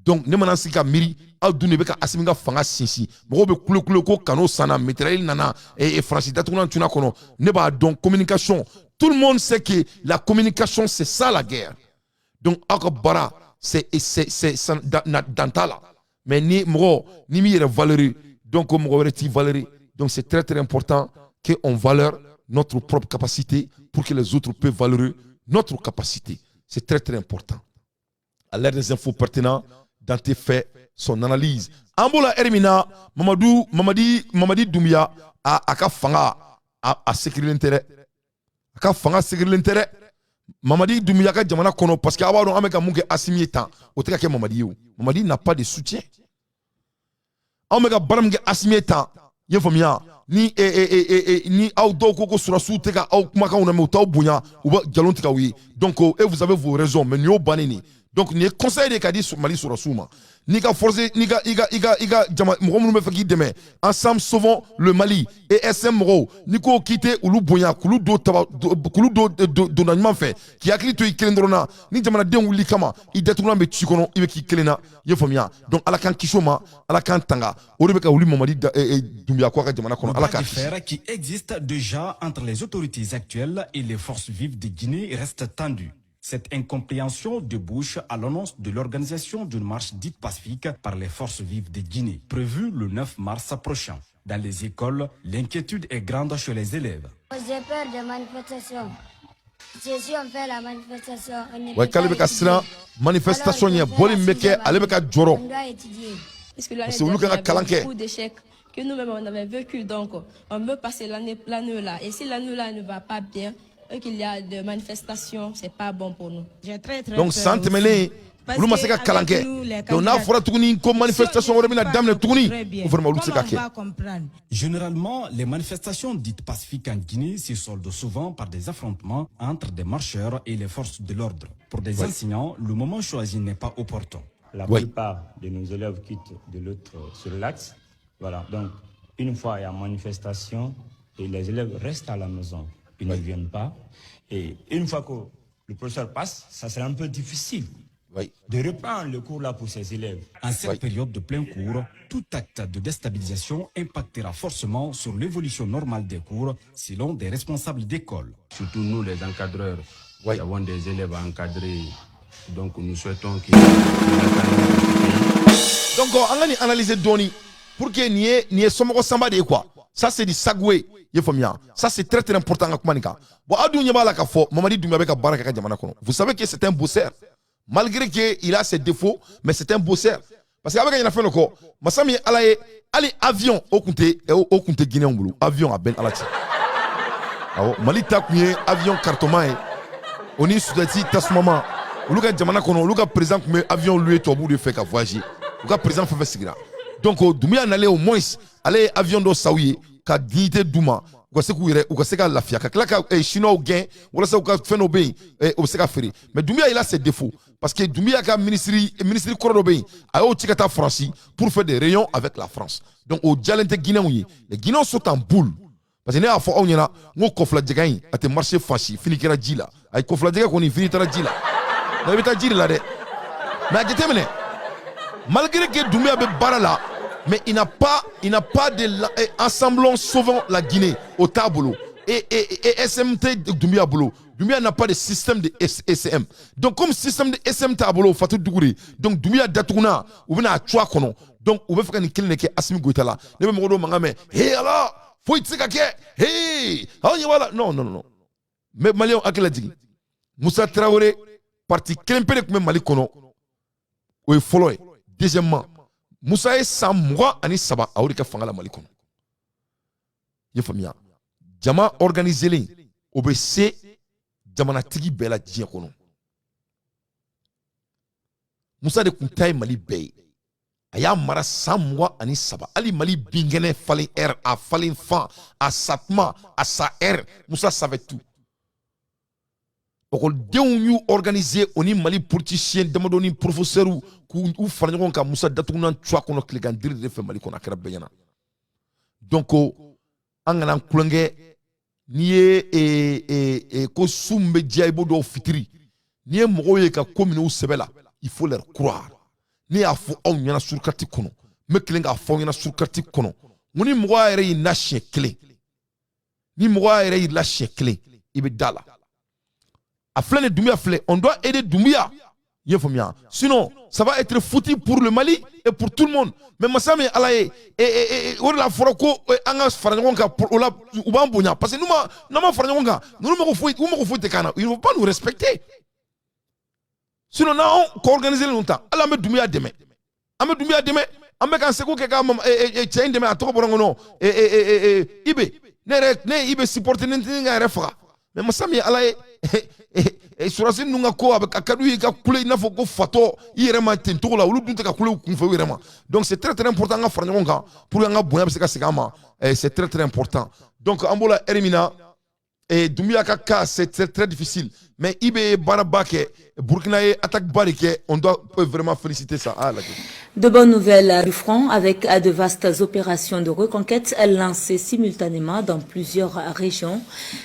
Donc ne mana sigi ka miiri, aw dun de bɛ ka Asimi ka fanga sinsin. Mɔgɔw bɛ kule kule ko kano sanna, mitraille nana, Faransi datugulan tunna kɔnɔ. Ne b'a dɔn, communication, tout le monde sait que la communication, c'est ça la guerre. Donc aw ka baara, c'est dan t'a la. Mais ni mɔgɔ ni m'i yɛrɛ valeur, donc mɔgɔ wɛrɛ t'i valeur. Donc c'est très très important qu'on valeur notre propre capacité pour que les autres peuvent valorer notre capacité. C'est très très important. À l'ère des infos pertinentes, Dante fait son analyse. An b'o la ère min na, Mamadu Mamadi Mamadi Doumbouya a ka fanga a sécurilen tɛ dɛ, a ka fanga sécurilen tɛ dɛ, Mamadi Doumbouya ka jamana kɔnɔ, parce que a b'a dɔn an bɛ ka mun kɛ Asimi ye tan, o tɛ ka kɛ Mamadi ye o. Mamadi n'a pas de soutien. Anw bɛ ka baara min kɛ Asimi ye tan, i ye faamuya, ni e, e, e, e, ni aw dɔw ko ko sɔrɔsiw tɛ ka aw kumakanw lamɛn, u t'aw bonya, u bɛ nkalon tigɛ aw ye. Donc et vous avez vos raisons, mais nin y'o bannen de. Donc nin ye conseil de ka di Mali sɔrɔsiw ma. N'i ka force, n'i ka i ka i ka i ka jama mɔgɔ minnu bɛ fɛ k'i dɛmɛ, Ensemble Sauvons le Mali ESM mɔgɔw, n'i ko k'i tɛ olu bonya, k'olu don taba, k'olu don donda ɲuman fɛ, k'i hakili to i kelen dɔrɔn na, ni jamanaden wuli kama, i datugulan bɛ ci kɔnɔ, i bɛ k'i kelen na, i ye faamuya. Donc Ala k'an kisi o ma, Ala k'an tanga. O de bɛ ka wuli Mamadi Doumbouya ko a ka jamana kɔnɔ. Ala k'a kisi. Qui existe déjà entre les autorités actuelles et les forces vives de Guinée reste tendue. Cette incompréhension débouche à l'annonce de l'organisation d'une marche dite pacifique par les forces vives de Guinée, prévue le 9 mars prochain. Dans les écoles, l'inquiétude est grande chez les élèves. J'ai peur des manifestations. Si on fait la manifestation, on ne Ouais, k'ale bɛ ka siran manifestation ɲɛ, bɔli min bɛ kɛ, ale bɛ ka jɔrɔ. On doit étudier. Parce que l'année Parce que olu kan ka dernière, il y kalan avait kɛ. beaucoup d'échecs que nous-mêmes on avait vécu. Donc, on veut passer l'année là. Et si l'année là ne va pas bien, et qu'il y a des manifestations, c'est pas bon pour nous. J'ai très très Donc san tɛmɛnen, olu ma se ka kalan kɛ. Donc n'a fɔra tuguni ko manifestation wɛrɛ bɛna daminɛ tuguni, ko vraiment olu tɛ se ka kɛ. Généralement, les manifestations dites pacifiques en Guinée se soldent souvent par des affrontements entre des marcheurs et les forces de l'ordre. Pour des enseignants, le moment choisi n'est pas opportun. La plupart de nos élèves quittent de l'autre sur l'axe. Voilà. Donc, une fois il y a manifestation, et les élèves restent à la maison. Ils ne viennent pas. Et une fois que le professeur passe, ça sera un peu difficile de reprendre le cours là pour ces élèves. En cette période de plein cours, tout acte de déstabilisation impactera forcément sur l'évolution normale des cours, selon des responsables d'école. Surtout nous, les encadreurs, qui avons des élèves à encadrer. Donc nous souhaitons que Donc an ka nin analyser dɔɔni pour que nin ye somɔgɔ sanba de ye quoi. Ça, c'est du sagoué, i ye faamuya. Ça, c'est très très important, an ka kuma nin kan. Bon, aw dun ɲɛ b'a la k'a fɔ Mamadi Doumbouya bɛ ka baara kɛ a ka jamana kɔnɔ. Vous savez que c'est un bosseur, malgré que il a ses défauts, mais c'est un bosseur, parce que a bɛ ka ɲinɛ fɛn dɔ kɔ. Masa min ye Ala ye, hali avion o kun tɛ, o kun tɛ Guinéenw bolo. Avion a bɛɛ ni Ala cɛ. Awɔ, Mali ta kun ye avion cartonman ye, o ni sudati tasumama. Olu ka jamana kɔnɔ, olu ka président tun bɛ avion louer tubabuw de fɛ ka voyager. U ka président fɛn fɛn sigira. Donc Doumbouya nalen, au moins ale ye avion dɔ sa u ye ka dignité d'u ma. U ka se k'u yɛrɛ, u ka se ka lafiya, ka tila ka Chinois gɛn, walasa u ka fɛn dɔ bɛ yen, o bɛ se ka feere. Mais Doumbouya, il a ses défauts, parce que Doumbouya ka ministre kɔrɔ dɔ bɛ yen, a y'o ci ka taa Faransi pour faire des réunions avec la France. Donc o jalen tɛ Guinéens ye. Les Guinéens sont en boule, parce que ne y'a fɔ aw ɲɛna n ko kɔfilajɛgɛ in, a tɛ marché fan si. Fini kɛra ji la, ayi, kɔfilajɛgɛ kɔni, fini taara ji la, mais i bɛ taa ji de la dɛ. Mais a jateminɛ, malgré que Doumbouya bɛ baara la, mais il n'a pas de la, eh, Ensemble Sauvons la Guinée o t'a bolo et SM tɛ Doumbouya bolo. Doumbouya n'a pas de système de SM. Donc comme système de SM t'a bolo, Fatou Doucouré, donc Doumbouya datuguna, u bɛna a cu a kɔnɔ. Donc u bɛ fɛ ka nin kelen de kɛ Assimi Goïta la. Ne bɛ mɔgɔ dɔw mankan mɛn: "He ala, foyi tɛ se ka kɛ, he, aw ɲɛ b'a la." Non, non, non, mais Maliyɛnw hakili lajigin, Musa Traoré, parti kelen pe de tun bɛ Mali kɔnɔ, o ye fɔlɔ ye. Deuxièmement, Musa ye san 23, a y'o de kɛ fanga la Mali kɔnɔ. I ye faamuya, jama organiselen, o bɛ se jamanatigi bɛɛ la diɲɛ kɔnɔ. Musa de tun ta ye Mali bɛɛ ye. A y'a mara san 23. Hali Mali binkɛnɛ falen heure, a falen fan, a sa tuma, a sa heure, Musa savait tout. Ɔkɔlidenw y'u organiser, o ni Mali politicien damadɔ ni professeur, k'u fara ɲɔgɔn kan, Musa datugunan cu a kɔnɔ tilegan diri de fɛ Mali kɔnɔ. A kɛra bɛɛ ɲɛna. Donc an kana kulonkɛ. N'i ye ko su min bɛ diya, i b'o dɔw fitiri. N'i ye mɔgɔw ye ka ko minɛ u sɛbɛ la, il faut leur croire. Ne y'a fɔ aw ɲɛna surukati kɔnɔ, n bɛ kelen k'a fɔ aw ɲɛna surukati kɔnɔ, n ko ni mɔgɔ yɛrɛ y'i la siɲɛ kelen, ni mɔgɔ yɛrɛ y'i la siɲɛ kelen, i bɛ da la. A filɛ nin, Doumbouya filɛ, on doit aider Doumbouya, i ye faamuya, sinon ça va être foutu pour le Mali et pour tout le monde. Mais masa min Ala ye, o de la fɔra ko an ka fara ɲɔgɔn kan, o la u b'an bonya, parce que n'u ma, n'an ma fara ɲɔgɔn kan, ninnu mago foyi, u mago foyi tɛ k'an na, ils ne vont pas nous respecter. Sinon n'anw ka organiser ninnu ta, hali an bɛ Doumbouya dɛmɛ, an bɛ Doumbouya dɛmɛ, an bɛ k'an seko kɛ ka cɛ in dɛmɛ. A tɔgɔ bɔra n kɔnɔ, IB. Ne yɛrɛ, ne ye IB supporter, ni n tɛ n ka yɛrɛ faga. Mais masa min ye Ala ye, surasi ninnu ka ko, a bɛ a ka d'u ye ka kule i n'a fɔ ko fatɔ i yɛrɛ ma ten cogo la, olu dun tɛ ka kule u kunfɛ u yɛrɛ ma. Donc c'est très très important an ka fara ɲɔgɔn kan pour que an ka bonya bɛ se ka segin an ma. C'est très très important. Donc an b'o la heure min na, Doumbouya ka cas, c'est très très difficile, mais IB ye baaraba kɛ, Burkina ye attaque ba de kɛ, on doit vraiment féliciter ça. Ah, lajɛ. De bonnes nouvelles du front avec de vastes opérations de reconquête lancées simultanément dans plusieurs régions.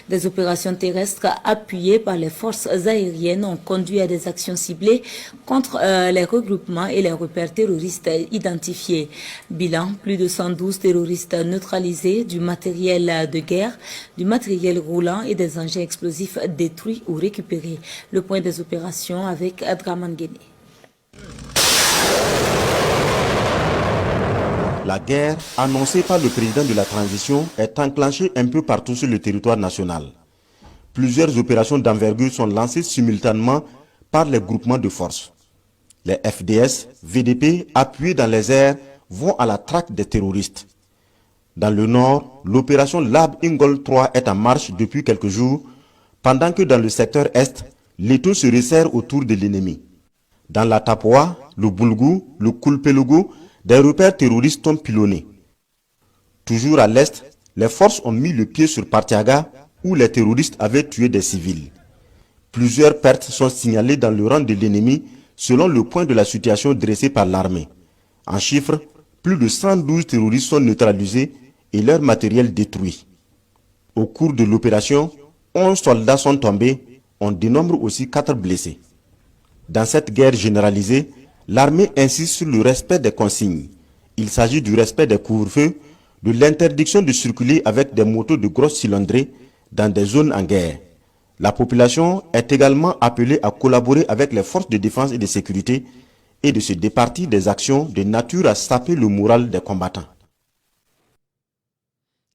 Des opérations terrestres appuyées par les forces aériennes ont conduit à des actions ciblées contre les regroupements et les repères terroristes identifiés. Bilan, plus de 112 terroristes neutralisés, du matériel de guerre, du matériel roulant et des engins explosifs détruits ou récupérés. Le point des opérations avec Adraman Guéné. La guerre, annoncée par le président de la transition, est enclenchée un peu partout sur le territoire national. Plusieurs opérations d'envergure sont lancées simultanément par les groupements de forces. Les FDS, VDP, appuyés dans les airs, vont à la traque des terroristes. Dans le nord, l'opération Lab Ingol 3 est en marche depuis quelques jours, pendant que dans le secteur est, l'étau se resserre autour de l'ennemi. Dans la Tapoa, le Boulgou, le Koulpelogo, des repères terroristes sont pilonnés. Toujours à l'est, les forces ont mis le pied sur Partiaga, où les terroristes avaient tué des civils. Plusieurs pertes sont signalées dans le rang de l'ennemi, selon le point de la situation dressé par l'armée. En chiffres, plus de 112 terroristes sont neutralisés et leur matériel détruit. Au cours de l'opération, 11 soldats sont tombés, on dénombre aussi 4 blessés. Dans cette guerre généralisée, l'armée insiste sur le respect des consignes. Il s'agit du respect des couvre-feux, de l'interdiction de circuler avec des motos de grosse cylindrée dans des zones en guerre. La population est également appelée à collaborer avec les forces de défense et de sécurité et de se départir des actions de nature à saper le moral des combattants.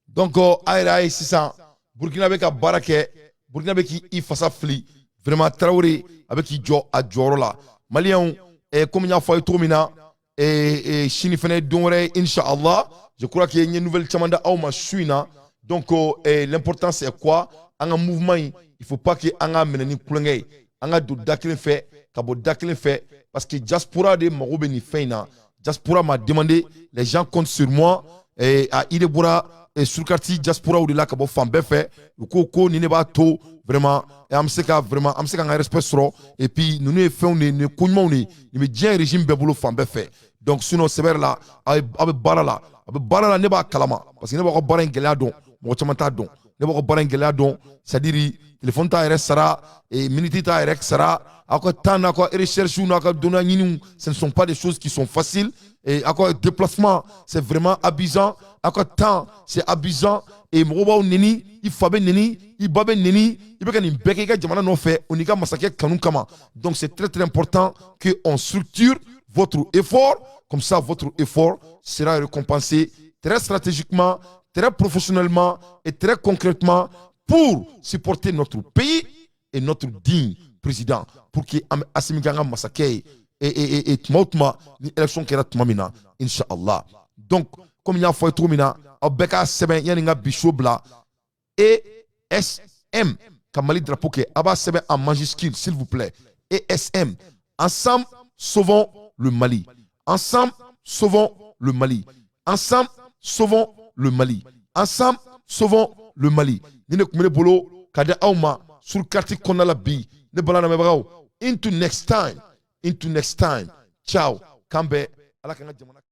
Donc a yɛrɛ y'a ye sisan, Burkina bɛ ka baara kɛ, Burkina bɛ k'i fasa fili. Vraiment, Traoré a bɛ k'i jɔ a jɔyɔrɔ la. Maliyɛnw, komi n y'a fɔ a ye cogo min na, sini fɛnɛ ye don wɛrɛ ye, inshallah. Je crois que n ye nouvelle caman da aw ma su in na. Donc l'important, c'est quoi? An ka mouvement in, il faut pas que an ka minɛ ni kulonkɛ ye, an ka don da kelen fɛ ka bɔ da kelen fɛ, parce que diaspora de mago bɛ nin fɛn in na. Diaspora m'a demandé, les gens comptent sur moi. A idée bɔra. Sur carte diaspora de la ka bɔ fan bɛɛ fɛ. U ko ko nin de b'a to vraiment an bɛ se ka, vraiment, an bɛ se k'an ka respect sɔrɔ. Et puis ninnu ye fɛnw de ye, nin ye ko ɲumanw de ye, nin bɛ diɲɛ régime bɛɛ bolo fan bɛɛ fɛ. Donc sinon, sɛbɛn la, aw bɛ baara la, a bɛ baara la, ne b'a kalama, parce que ne b'aw ka baara in gɛlɛya dɔn. Mɔgɔ caman t'a dɔn. Ne b'aw ka baara in gɛlɛya dɔn, c'est à dire téléphone t'a yɛrɛ sara, minute t'a yɛrɛ sara. Aw ka temps n'aw ka recherche n'aw ka dɔnniya ɲiniw, ce ne sont pas des choses qui sont faciles. Et aw ka déplacement, c'est vraiment abusant. Aw ka temps, c'est abusant. Et mɔgɔw b'aw neni, i fa bɛ neni, i ba bɛ neni, i bɛ ka nin bɛɛ kɛ i ka jamana nɔfɛ, o n'i ka masakɛ kanu kama. Donc c'est très très important que on structure votre effort. Comme ça, votre effort sera récompensé très stratégiquement, très professionnellement et très concrètement pour supporter notre pays et notre digne président, pour que Assimi k'an ka masakɛ ye et tuma o tuma ni élection kɛra tuma min na, inshallah. Donc comme n y'a fɔ a ye cogo min na, aw bɛɛ k'a sɛbɛn yanni n ka bi so bila. ESM ka Mali drapeau kɛ, a b'a sɛbɛn en majuscule, s'il vous plaît. ESM, ensemble sauvons le Mali, ensemble sauvons le Mali, ensemble sauvons le Mali, ensemble sauvons le Mali. Ni ne tun bɛ ne bolo ka di aw ma sur carte kɔnɔna la bi, ne bala lamɛnbagaw, into next time, into next time, ciao, k'an bɛn. Ala k'an ka jamana.